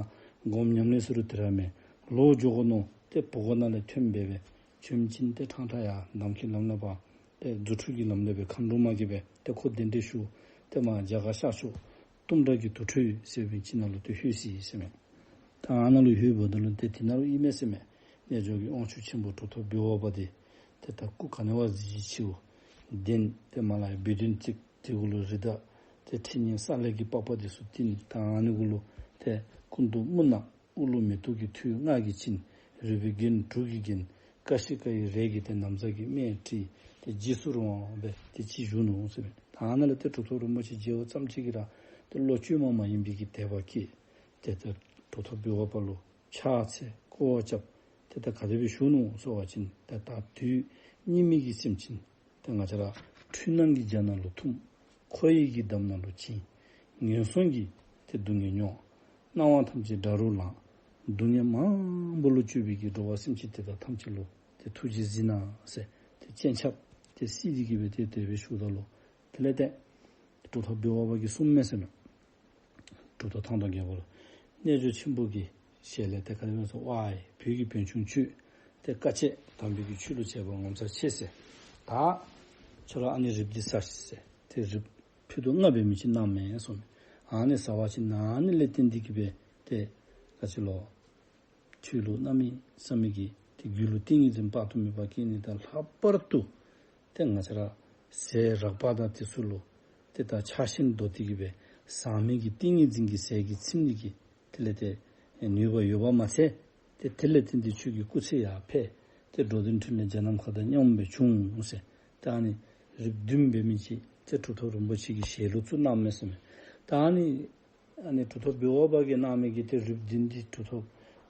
སྒོམ་ཉམས་ལེན་ཟེར་རུང་དེ་ར་མེད། ལོག་འགྱོ་དགོ་མནོ། ཏེ་བུ་གུ་ནང་ལས་ཐོན་སྦེ་སྦེ་བྱོན་ཞིན་ཏེ་ཕྲང་ཕྲང་ཡར་ནམ་མཁའི་ལམ་ལས་ཕར་ཏེ་རྫུ་འཕྲུལ་གྱི་ལམ་ལས་སྦེ་མཁའ་འགྲོ་མ་གིས་སྦེ་ཏེ་ཁོ་གདན་འདྲེན་ཞུ། ཏེ་མར་རྒྱ་གར་ཤར་ཕྱོགས་གཏུམ་དྲག་གི་དུར་ཁྲོད་ཟེར་བའི་ཅིག་ནང་ལུ་ཏེ་ལྷོད་ཅི་ཟེར་མས། ད་ཨ་ནཱ་ལུ་ལྷོདཔ་ད་ལུ་ཏེ་དེ་ནང་ལུ་ཨིན་མས་ཟེར་མས། རྣལ་འབྱོར་གྱི་དབང་ཕྱུག་ཆེན་པོ་གྲུབ་ཐོབ་བིར་ཝ་པ་འདི་ཏེ་ད་སྐུ་ག་ནི་བ་གཟི་བརྗིད་ཆེཝ་གདན་ཏེ་མར་ལས་ཡར་སྦས་གདན་བརྩིགས། དེ་གུ་ལུ་རི་དྭགས་ཏེ་ཁྲི་གཉན་ས་ལེ་གི་པགས་པ་འདི་ཚུ་བཏིང་། ད་ཨ་ནི་གུ་ལུ་ཏེ་སྐུ་མདོག་སྨུག་ནག། དབུ་ལུ་མེ་ཏོག་གི་ཐོད་རྔ་གིས་བཅིངས། རུས་པའི་རྒྱན་དྲུག་གིས་བརྒྱན། ཀ་ཤི་ཀ་ཡི་རས་ཀྱི་ཏེ་ན་བཟའ་གིས་སྨད་དཀྲིས། ཏེ་འཇིགས་སུ་རུང་བ་སྦེ་ཏེ་ཅིག་བཞུགས་ནུག་ཟེར་མས། ད་ཨ་ནཱ་ལུ་ཏེ་གྲུབ་ཐོབ་རིན་པོ་ཆེ་མཇལཝ་ཙམ་ཅིག་གིས་ར་ཏེ་བློ་བཅོས་མ་མ་ཡིན་པའི་གི་དད་པ་སྐྱེས། ཏེ་ད་གྲུབ་ཐོབ་བིར་ཝ་པ་ལུ་ཕྱག་འཚལ་སྐོར་བ་རྐྱབ། ཏེ་ད་ག་དེ་སྦེ་བཞུགས་ནུག་ཟེར་བ་ཅིན་ཏེ་ད་དུས་སྙིགས་མའི་གི་སེམས་ཅན་ཏེ་ང་བཅས་ར་འཁྲུལ་སྣང་གི་རྒྱ་ནང་ལུ་ཐིམ། འཁོར་བའི་གི་འདམ་ནང་ལུ་བྱིང་། ངན་སོང་གི་ཏེ་སྡུག་བསྔལ་མྱོང་། སྣང་བ་ཐམས་ཅད་དགྲ་རུ་ལངས། སྡུག་བསྔལ་མང་པོ་ལུ་སྤྱོད་པའི་གི་འགྲོ་བ་སེམས་ཅན་དེ་དག་ཐམས་ཅད་ལུ་ཏེ་ཐུགས་རྗེས་གཟིགས་གནང་ཟེར་ཏེ་སྤྱན་ཆབ་ཏེ་བསིལ་ཏེ་གི་སྦེ་ཏེ་དེ་སྦེ་ཞུཝ་ད་ལུ་དེ་ལས་ཏེ་གྲུབ་ཐོབ་བིར་ཝ་པ་གིས་གསུངམ་མས་ཟེར་མས། གྲུབ་ཐོབ་ཐང་སྟོང་རྒྱལ་པོ་ལུ། རྣལ་འབྱོར་ཆེན་པོ་གི་ཞལ་ལས་ཏེ་ག་དེ་སྦེ་ཟེར་ཝའི་བོད་ཀྱི་བོན་ཆུང་ཁྱོད་ཏེ་དཀའ་སྤྱད་དམ་པའི་གི་ཆོས་ལུ་བྱས་པ་ངོ་མཚར་ཆེ་ཟེར། ད་ཁྱོད་ར་ཨ་ནི་རིགཔ་འདི་ཟ་ཤིག་ཟེར། ཏེ་རིགཔ་ཕུད་རྡོག་ལྔ་འབད་མི་ཅིག་གནངམ་མས་གསུངམ་མས། ཨ་ནི་ཟ་བ་ཅིན་ཨ་ནི་ལས་བརྟེན་ཏེ་གི་སྦེ་ཏེ་ག་ཅི་ལོ། ཁྱོད་ལུ་གནམ་མེད་ས་མེད་ཀྱི་ཏེ་རྒྱུད་ལུ་ཏིང་ངེ་འཛིན་དཔག་ཏུ་མེད་པ་སྐྱེ་ནི་དང་ལྷག་པར་དུ་ཏེ་ང་བཅས་ར་ཟས་རགས་པ་དང་དེ་ཚུ་ལུ་ཏེ་ད་ཆགས་ཞེན་དོར་ཏེ་གི་སྦེ་ཟག་མེད་ཀྱི་ཏིང་ངེ་འཛིན་གྱི་ཟས་ཀྱིས་ཚིམ་ནི་གི་དེ་ལས་ཏེ་ནུས་པ་ཡོདཔ་མ་ཚད་ཏེ་དེ་ལས་བརྟེན་ཏེ་ཁྱོད་ཀྱི་སྐུ་ཚེ་ཡར་འཕེལ། ཏེ་འགྲོ་དོན་འཕྲིན་ལས་རྒྱ་ནམ་མཁའ་དང་མཉམ་སྦེ་འབྱུང་ཟེར། ད་ཨ་ནི་རིགཔ་བདུན་འབད་མི་ཅིག་ཏེ་གྲུབ་ཐོབ་རིན་པོ་ཆེ་གི་ཞལ་ལུ་བཙུགས་གནངམ་མས་ཟེར་མས། ད་ཨ་ནི་ཨ་ནི་གྲུབ་ཐོབ་བིར་ཝ་པ་གིས་གནང་མི་གི་ཏེ་རིགཔ་འདི་འདི་གྲུབ་ཐོབ་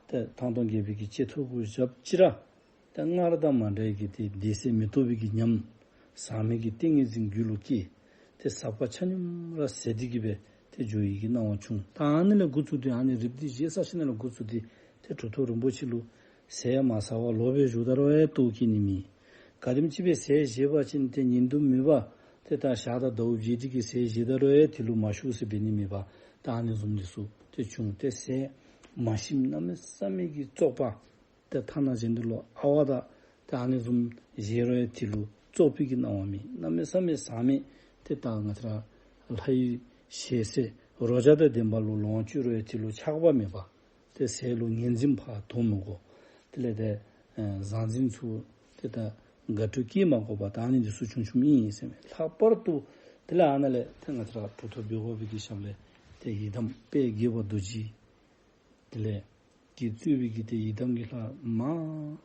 ཏེ་ཐང་སྟོང་རྒྱལ་པོའི་གི་སྤྱན་ཐུགས་ཀྱི་ཞབས་ཕྱི་ར་ཏེ་སྔར་དང་མ་འདྲ་བའི་གི་ཏེ་བདེ་གསལ་མི་རྟོག་པའི་གི་ཉམས། ཟག་མེད་ཀྱི་ཏིང་ངེ་འཛིན་རྒྱུད་ལུ་སྐྱེས། ཏེ་ཟག་པ་ཆ་མཉམ་ར་ཟད་དེ་གི་སྦེ་ཏེ་འགྱོ་ཡི་གི་སྣང་བ་བྱུང་། ད་ཨ་ནི་ལས་འགོ་བཙུགས་ཏེ་ཨ་ནི་རིགཔ་འདི་བཞེས་ཚར་ཞིནམ་ལས་འགོ་བཙུགས་ཏེ་ཏེ་གྲུབ་ཐོབ་རིན་པོ་ཆེ་ལུ་ཟས་མ་ཟ་བར་ལོག་སྦེ་བཞུགས་ད་རུང་ཡང་ལྟོཝ་བཀྱེས་ནི་མེད། ག་དེམ་ཅིག་སྦེ་ཟས་བཞེས་པ་ཅིན་ཏེ་ཉིན་དུ་མུད་པ་ཏེ་ད་ཞག་དང་ཟླཝ་བརྗེས་ཏེ་གི་ཟས་བཞེས་ད་རུང་ཡང་དེ་ལུ་མ་ཞུགས་ཟེར་འབད་ནི་མེད་པར་ད་ཨ་ནི་བཟུམ་འདི་ཚུ་ཏེ་བྱུང་། ཏེ་ཟས་མ་ཞིམ་གནམ་མེད་ས་མེད་ཀྱི་བཙོག་པ། ཏེ་ཐ་ན་གཞན་དུ་ལུ་ཨ་ཝ་དང་ཏེ་ཨ་ནི་བཟུམ་བཞེས་རུང་ཡང་དེ་ལུ་བཙོག་པའི་གི་སྣང་བ་མེད། གནམ་མེད་ས་མེད་ཟག་མེད། ཏེ་ད་ང་བཅས་ར་ལྷའི་ཞལ་ཟས་རོ་བརྒྱ་དང་ལྡན་པ་ལུ་ལོངས་སྤྱོད་རུང་ཡང་དེ་ལུ་ཆགས་པ་མེད་པ། ཏེ་ཟས་ལུ་ངོས་འཛིན་ཕར་དོ་མི་དགོ། དེ་ལས་ཏེ་ཨེ་ཟང་ཟིང་ཚུ་ཏེ་ད་དགའ་སྤྲོ་སྐྱེ་མ་དགོ་པར་ད་ཨ་ནི་འདི་ཚུ་བྱུང་བྱུངམ་ཨིན་ཟེར་མས། ལྷག་པར་དུ་དེ་ལས་ཨ་ནཱ་ལས་ཏེ་ང་བཅས་ར་གྲུབ་ཐོབ་འབད་བ་པའི་གི་ཞབས་ལས་ཏེ་ཡི་དམ་དཔལ་དགྱེས་པ་རྡོ་རྗེ། དེ་ལས་ཀྱིས་གཙོས་པའི་གི་ཏེ་ཡི་དམ་གྱི་ལྷ་མང་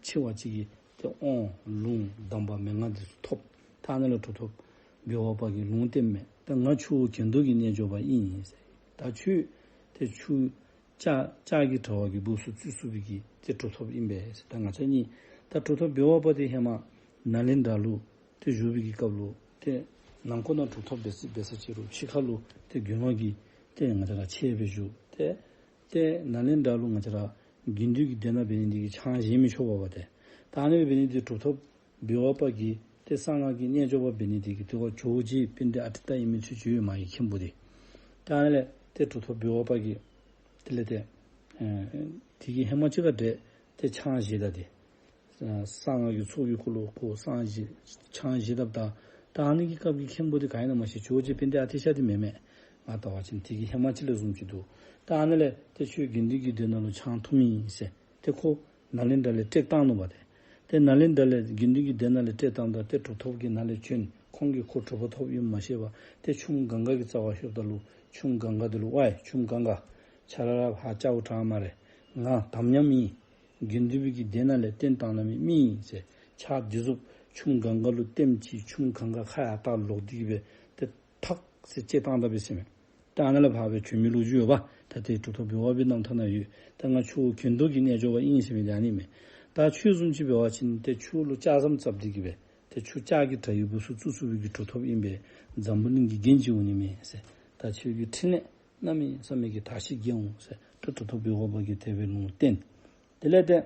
ཆེ་བ་ཅིག་གིས་ཏེ་དབང་ལུང་གདམས་པ་མན་ངག་འདི་ཚུ་ཐོབ། ད་ཨ་ནཱ་ལས་གྲུབ་ཐོབ་འབད་བ་པ་གིས་ལུང་བསྟན་མས། ད་ང་ཆུ་བོ་གྱེན་དོ་གི་རྣལ་འབྱོར་པ་ཨིན་ཟེར། ད་ཁྱོད་ཏེ་ཆུ་ལྕགས་ལྕགས་ཀྱི་དྲ་བ་གི་སྦུབས་སུ་བཙུད་ཚུགས་པའི་གི་ཏེ་གྲུབ་ཐོབ་ཨིན་པས་ཟེར། ད་ང་བཅས་གཉིས་ད་གྲུབ་ཐོབ་འབད་བ་པ་འདི་ཧེ་མ་ནཱ་ལེནྡྲ་ལུ་ཏེ་བཞུགས་པའི་གི་སྐབས་ལུ་ཏེ་ནང་ཁོག་ནང་གྲུབ་ཐོབ་འབད་ས་འབད་ས་ཅིག་རུང་ཕྱི་ཁ་ལུ་ཏེ་དགེ་སློང་གི་ཏེ་ང་བཅས་ར་ཆས་སྦེ་བཞུགས། ཏེ་ཏེ་ནཱ་ལེནྡྲ་ལུ་ང་བཅས་ར་དགེ་འདུན་གྱི་སྡེ་ནང་འབད་ནི་འདི་གིས་ཆང་བཞེས་མི་ཆོག་པ་པ་ཏེ། ད་ཨ་ནི་འབད་ནི་འདི་གྲུབ་ཐོབ་འབད་བ་པ་གིས་ཏེ་གསང་སྔགས་ཀྱི་རྣལ་འབྱོར་པ་འབད་ནི་འདི་གིས་ཏེ་ཁོ་ཇོ་བོ་རྗེ་དཔལ་ལྡན་ཨ་ཏི་ཏ་ཨིན་མི་ཚུ་ཅིག་ཡོད་མ་གི་མཁན་པོ་འདི། ད་ཨ་ནི་ལས་ཏེ་གྲུབ་ཐོབ་འབད་བ་པ་གིས་དེ་ལས་ཏེ་ཨེ་དེ་གི་ཧེ་མ་ཅིག་ཁར་ཏེ་ཏེ་ཆང་བཞེས་ད་ཏེ་ཨ་གསང་སྔགས་ཀྱི་ཚོགས་ཀྱི་འཁོར་ལོ་ཁོ་གསང་བཞེས་ཆང་བཞེས་དཔ་ད། ད་ཨ་ནི་གི་སྐབས་ཀྱི་མཁན་པོ་འདི་ག་ཨིན་ན་མ་ཤེས། ཇོ་བོ་རྗེ་དཔལ་ལྡན་ཨ་ཏི་ཤ་འདི་མེན་མས། ང་བལྟ་བ་ཅིན་དེ་གི་ཧེ་མ་ཅིག་ལས་བཟུམ་ཅིག་འདུག། ད་ཨ་ནི་ལས་ཏེ་ཁྱོད་དགེ་འདུན་གྱི་སྡེ་ནང་ལུ་ཆང་འཐུང་མི་ཨིན་ཟེར་ཏེ་ཁོ་ནཱ་ལེནྡྲ་ལས་བསྐྲད་བཏང་ནུག་པ་ཏེ། ཏེ་ནཱ་ལེནྡྲ་ལས་དགེ་འདུན་གྱི་སྡེ་ནང་ལས་བསྐྲད་བཏངམ་ད་ཏེ་གྲུབ་ཐོབ་ཀྱིས་ནཱ་ལས་བྱོན། ཁོང་གིས་ཁོ་གྲུབ་པ་ཐོབ་ཡོདཔ་མ་ཤེས་པར་ཏེ་ཆུ་མོ་གངྒཱ་གི་རྩ་བར་ཤོརཝ་ད་ལུ་ཆུ་མོ་གངྒཱ་འདི་ལུ་ཝའི་ཆུ་མོ་གངྒཱ། ཁྱོད་ར་ར་ཧ་ཅག་འུ་དྲག་སྨ་རེ། ང་དམ་ཉམས་ཨིན། དགེ་འདུན་པའི་གི་སྡེ་ནང་ལས་བསྟན་བཏང་གནང་མི་མི་ཨིན་ཟེར། ཁྱོད་འདི་ཟུག་ཆུ་མོ་གངྒཱ་ལུ་ལྟདམོ་ཅིག་ཆུ་མོ་གངྒཱ་ཁ་ཡར་བལྟ་ལོག་སྟེ་གི་སྦེ་ཏེ་ཐག་ཟེར་བཅད་བཏང་ད་པས་ཟེར་མས། ད་ཨ་ནཱ་ལས་ཕར་སྦེ་བྱོན་མི་ལོ་རྒྱུས་ཡོད་པ། ད་ཏེ་གྲུབ་ཐོབ་འབད་བ་པའི་རྣམ་ཐར་ནང་ཡོད། ད་ང་ཆུ་བོ་གྱེན་དོ་གི་རྣལ་འབྱོར་པ་ཨིན་ཟེར་མི་འདི་ཨ་ནི་མས། ད་ཁྱོད་བཟུམ་ཅིག་འབད་བ་ཅིན་ཏེ་ཆུ་ལུ་ལྕགས་ཟམ་བཙབ་སྟེ་གི་སྦེ་ཏེ་ཆུ་ལྕགས་ཀྱི་དྲ་བའི་སྦུབས་སུ་བཙུད་ཚུགས་པའི་གི་གྲུབ་ཐོབ་ཨིན་པས། འཛམ་བུ་གླིང་གི་རྒྱན་ཅིག་འོང་ནི་མས་ཟེར། ད་ཁྱོད་ཀྱི་ཕྲིན་ལས་གནམ་མེད་ས་མེད་ཀྱི་དར་ཞིང་རྒྱས་འོང་ཟེར་ཏེ་གྲུབ་ཐོབ་འབད་བ་པ་གིས་དེ་སྦེ་ལུང་བསྟན། དེ་ལས་ཏེ་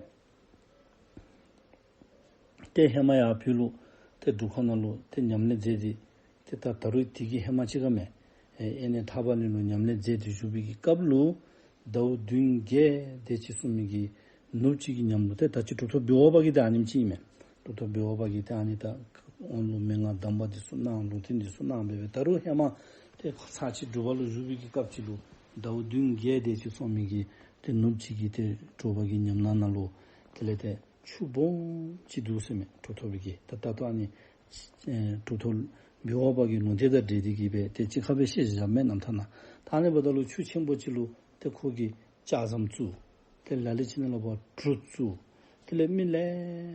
ཏེ་ཧེ་མ་ཡར་བོད་ལུ་ཏེ་འབྲུག་ཁ་ནང་ལུ་ཏེ་ཉམས་ལེན་མཛད་དེ་ཏེ་ད་ད་རུང་དེ་གི་ཧེ་མ་ཅིག་ཁར་མས། ཨེ་ཨེ་ནེ་ཐར་པ་གླིང་ལུ་ཉམས་ལེན་མཛད་དེ་བཞུགས་པའི་གི་སྐབས་ལུ་ཟླཝ་བདུན་བརྒྱད་དེ་ཅིག་སོང་མི་གི་ནུབ་ཅིག་གི་ཉམས་ལུ་ཏེ་ད་ཅི་གྲུབ་ཐོབ་འབད་བ་པ་གིས་ཏེ་ཨ་ནེམ་ཅིག་ཨིན་མས། གྲུབ་ཐོབ་འབད་བ་པ་གིས་ཏེ་ཨ་ནི་ད་དབང་ལུང་མན་ངག་གདམས་པ་འདི་ཚུ་གནང་ལུང་བསྟན་འདི་ཚུ་གནང་སྦེ་སྦེ་ད་རུང་ཧེ་མ་ཏེ་ཚར་གཅིག་སྒྲུབ་པ་ལུ་བཞུགས་པའི་གི་སྐབས་ཅིག་ལུ་ཟླཝ་བདུན་བརྒྱད་དེ་ཅིག་སོང་མི་གི་ཏེ་ནུབ་ཅིག་གི་ཏེ་དྲོ་པ་གི་ཉམས་སྣང་ནང་ལུ་དེ་ལས་ཏེ་ཆུ་སྦོམ་ཅིག་འདུག་ཟེར་མས། གྲུབ་ཐོབ་པའི་གི་ད་ད་ལྟོ་ཨ་ནི་ཨེ་གྲུབ་ཐོབ་འབད་བ་པ་གི་ལུང་བསྟན་དང་འབྲེལ་ཏེ་གི་སྦེ་ཏེ་གཅིག་ཁར་སྦེ་བཤད་བཞག་མས་རྣམ་ཐར་ནང་། ད་ཨ་ནི་འབདཝ་ད་ལུ་ཆུ་ཆེན་པོ་ཅིག་ལུ་ཏེ་ཁོ་གིས་ལྕགས་ཟམ་བཙུགས། ཏེ་ལ་ལུ་ཅིག་ནཱ་ལས་ཕར་གྲུ་བཙུགས། དེ་ལས་མི་ལེ་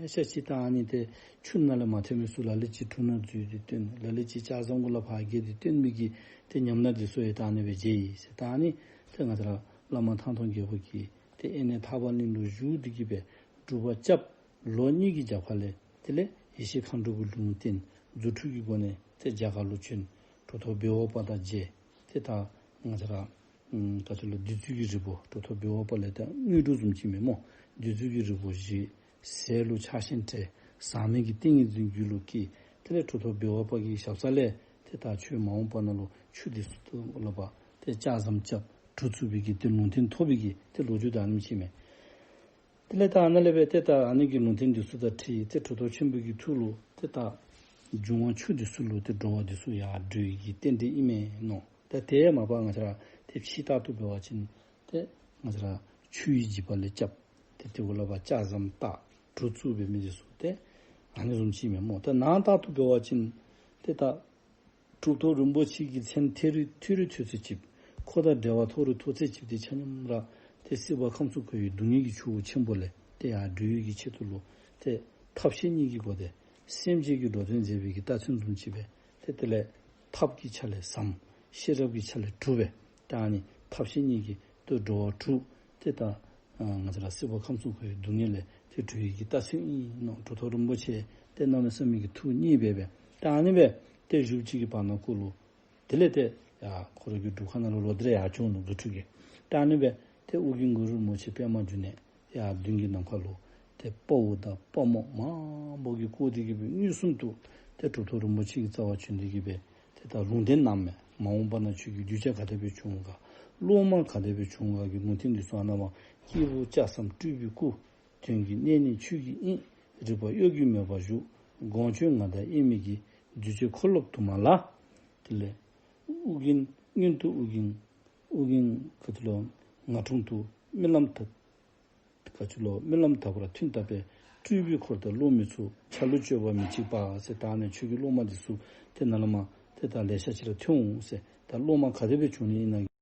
ཤ་ཅིག་ད་ཨ་ནི་ཏེ་ཆུ་ནང་ལས་མ་ཐོན་མི་ཚུ་ལ་ལུ་ཅིག་གྲུ་ནང་འཛུལ་ཏེ་བཏོན། ལ་ལུ་ཅིག་ལྕགས་ཟམ་གུ་ལས་ཕར་བརྒལ་ཏེ་བཏོན་མི་གི་ཏེ་ཉམས་སྣང་འདི་ཚུ་ཡང་ད་ཨ་ནི་སྦེ་མཇལ་ཡི་ཟེར། ད་ཨ་ནི་ཏེ་ང་བཅས་ར་བླ་མ་ཐང་སྟོང་རྒྱལ་པོ་གིས་ཏེ་ཨེ་ནེ་ཐར་པ་གླིང་ལུ་བཞུགས་ཏེ་གི་སྦེ་སྒྲུབ་པ་རྐྱབ་ལོ་གཉིས་ཀྱི་རྒྱབ་ཁ་ལས་དེ་ལས་ཡེ་ཤེས་མཁའ་འགྲོ་གི་ལུང་བསྟན་རྫུ་འཕྲུལ་གྱི་སྒོ་ནས་ཏེ་རྒྱ་གར་ལུ་བྱོན། གྲུབ་ཐོབ་འབད་བ་པ་དང་མཇལ། ཏེ་ད་ང་བཅས་ར་ཨམ་ག་ཅི་ལོ་བདུད་རྩི་གི་རི་བོ། གྲུབ་ཐོབ་འབད་བ་པ་ལས་ད་དངོས་གྲུབ་བཟུམ་ཅིག་མས་སྨོ། བདུད་རྩི་གི་རི་བོ་བཞེས། ཟས་ལུ་ཕྱག་ཆེན་སྤྲས། ཟག་མེད་ཀྱི་ཏིང་ངེ་འཛིན་རྒྱུད་ལུ་སྐྱེས། དེ་ལས་གྲུབ་ཐོབ་འབད་བ་པ་གི་ཞབས་ས་ལས་ཏེ་ད་ཁྱོད་མ་འོངས་པ་ནང་ལུ་ཆུ་འདི་ཚུ་ལུ་ཕར་ཏེ་ལྕགས་ཟམ་རྐྱབ་གྲུ་བཙུགས་པའི་གི་ཏེ་ལུང་བསྟན་ཐོབ་པའི་གི་ཏེ་ལོ་རྒྱུས་ད་ཨ་ནེམ་ཅིག་མས། དེ་ལས་ད་ཨ་ནཱ་ལས་སྦེ་ཏེ་ད་ཨ་ནི་གི་ལུང་བསྟན་འདི་ཚུ་དང་འཁྲིལ་ཏེ་གྲུབ་ཐོབ་ཆེན་པོ་གི་ཐུགས་ལུ་ཏེ་ད་འབྱུང་བ་ཆུ་འདི་ཚུ་ལུ་ཏེ་འགྲོ་བ་འདི་ཚུ་ཡར་སྒྲོལ་བའི་གི་རྟེན་འབྲེལ་ཨིན་མས་མནོ། ད་དེ་མ་པ་ང་བཅས་ར་ཏེ་ཕྱི་ལྟར་དུ་འབད་བ་ཅིན་ཏེ་ང་བཅས་ར་ཆུ་ཡི་འཇིགས་པ་ལས་སྐྱབས། ཏེ་དེ་གུ་ལས་ཕར་ལྕགས་ཟམ་བཏགས་གྲུ་བཙུགས་འབད་མི་འདི་ཚུ་ཏེ་ཨ་ནི་བཟུམ་ཅིག་མས་སྨོ། ད་ནང་ལྟར་དུ་འབད་བ་ཅིན་ཏེ་ད་གྲུབ་ཐོབ་རིན་པོ་ཆེ་གི་མཚན་ཐོས་རུང་ཐོས་རུང་ཐོས་ཚད་ཅིག། འཁོར་དང་འབྲེལ་བ་ཐོབ་རུང་ཐོབ་ཚད་ཅིག། ཏེ་ཆ་མཉམ་ར་ཏེ་སྲིད་པ་ཁམས་གསུམ་འཁོར་བའི་སྡུག་བསྔལ་གྱི་ཆུ་བོ་ཆེན་པོ་ལས་ཏེ་ཡར་སྒྲོལ་བའི་གི་ཆེད་དུ་ལུ་ཏེ་ཐབས་ཤེས་གཉིས་ཀྱི་སྒོ་ནས་སེམས་ཅན་གྱི་འགྲོ་དོན་མཛད་པའི་གི་རྟགས་མཚན་བཟུམ་ཅིག་སྦེ་ཏེ་དེ་ལས་ཐབས་ཀྱི་ཆ་ལས་ཟམ། ཤེས་རབ་ཀྱི་ཆ་ལས་གྲུ་སྦེ་ད་ཨ་ནི་ཐབས་ཤེས་གཉིས་ཀྱིས་ཏེ་འགྲོ་བ་དྲུག་ཏེ་ད་ཨ་ང་བཅས་ར་སྲིད་པ་ཁམས་གསུམ་འཁོར་བའི་སྡུག་བསྔལ་ལས་ཏེ་གྲོལ་བའི་གི་རྟགས་མཚན་ཨིན་མནོ། གྲུབ་ཐོབ་རིན་པོ་ཆེ་ཏེ་གནམ་མེད་ས་མེད་ཀྱི་ཐུགས་མཉེས་སྦེ་སྦེ་ད་ཨ་ནི་སྦེ་ ཏེ་བཞུགས་ཅིག་གི་བར་ན་ཁོ་ལུ་དེ་ལས་ཏེ་ཡར་ཁོ་ར་གི་སྒྲུབ་ཁང་ནང་ལུ་ལོག་སྟེ་ར་ཡར་བྱོན་ནུག་དགུ་ཕྲུག་གིས། ད་ཨ་ནི་སྦེ་ཏེ་ཨོ་རྒྱན་གུ་རུ་རིན་པོ་ཆེ་པདྨ་འབྱུང་གནས་ཡར་མདུན་གྱི་ནམ་མཁའ་ལུ་ཏེ་དཔའ་བོ་དང་དཔའ་མོ་མང་པོ་གིས་བསྐོར་ཏེ་གི་སྦེ་མངོན་སུམ་དུ་ཏེ་གྲུབ་ཐོབ་རིན་པོ་ཆེ་གི་རྩ་བར་བྱོན་ཏེ་གི་སྦེ་ཏེ་ད་ལུང་བསྟན་གནངམ་མས། མ་འོངས་པ་ན་ཁྱོད་ཀྱི་གདུལ་བྱ་ག་དེ་སྦེ་འབྱུང་ག། སློབ་མ་ག་དེ་སྦེ་འབྱུང་ག་གི་ལུང་བསྟན་འདི་ཚུ་ཨ་ནཱ་མར། སྐྱེས་བུ་ལྕགས་ཟམ་སྤྲུལ་པའི་སྐུ། དོན་གྱི་གནད་ནི་ཆོས་ཀྱི་དབྱིངས། རིག་པ་གཡོ་སྒྱུ་མེད་པར་བཞུགས། དགོངས་སྤྱོད་ང་དང་དབྱེར་མེད་ཀྱི། གདུལ་བྱའི་འཁོར་ལོ་དུ་མ་ལ། དེ་ལས་ཨོ་རྒྱན་སྔོན་དུ་ཨོ་རྒྱན། ཨོ་རྒྱན་ག་ཅི་ལོ། ང་འཁྲུངས་དུས་རྨི་ལམ་དག་ག་ཅི་ལོ། རྨི་ལམ་དག་པར་ཐོན་བཏབ་པས། སྤྲུལ་པའི་འཁོར་དང་སློབ་མའི་ཚོགས། ཆ་ལུགས་སྤྱོད་པ་མི་གཅིག་པ་ཟེར། ད་ཨ་ནི་ཁྱོད་ཀྱི་སློབ་མ་འདི་ཚུ་ཏེ་ནཱ་ལས་མར་ཏེ་ད་ལེ་ཤ་ཅིག་ར་ཐོན་འོང་ཟེར། ད་སློབ་མ་ག་དེ་སྦེ་བྱུང་ནི་ཨིན་ན།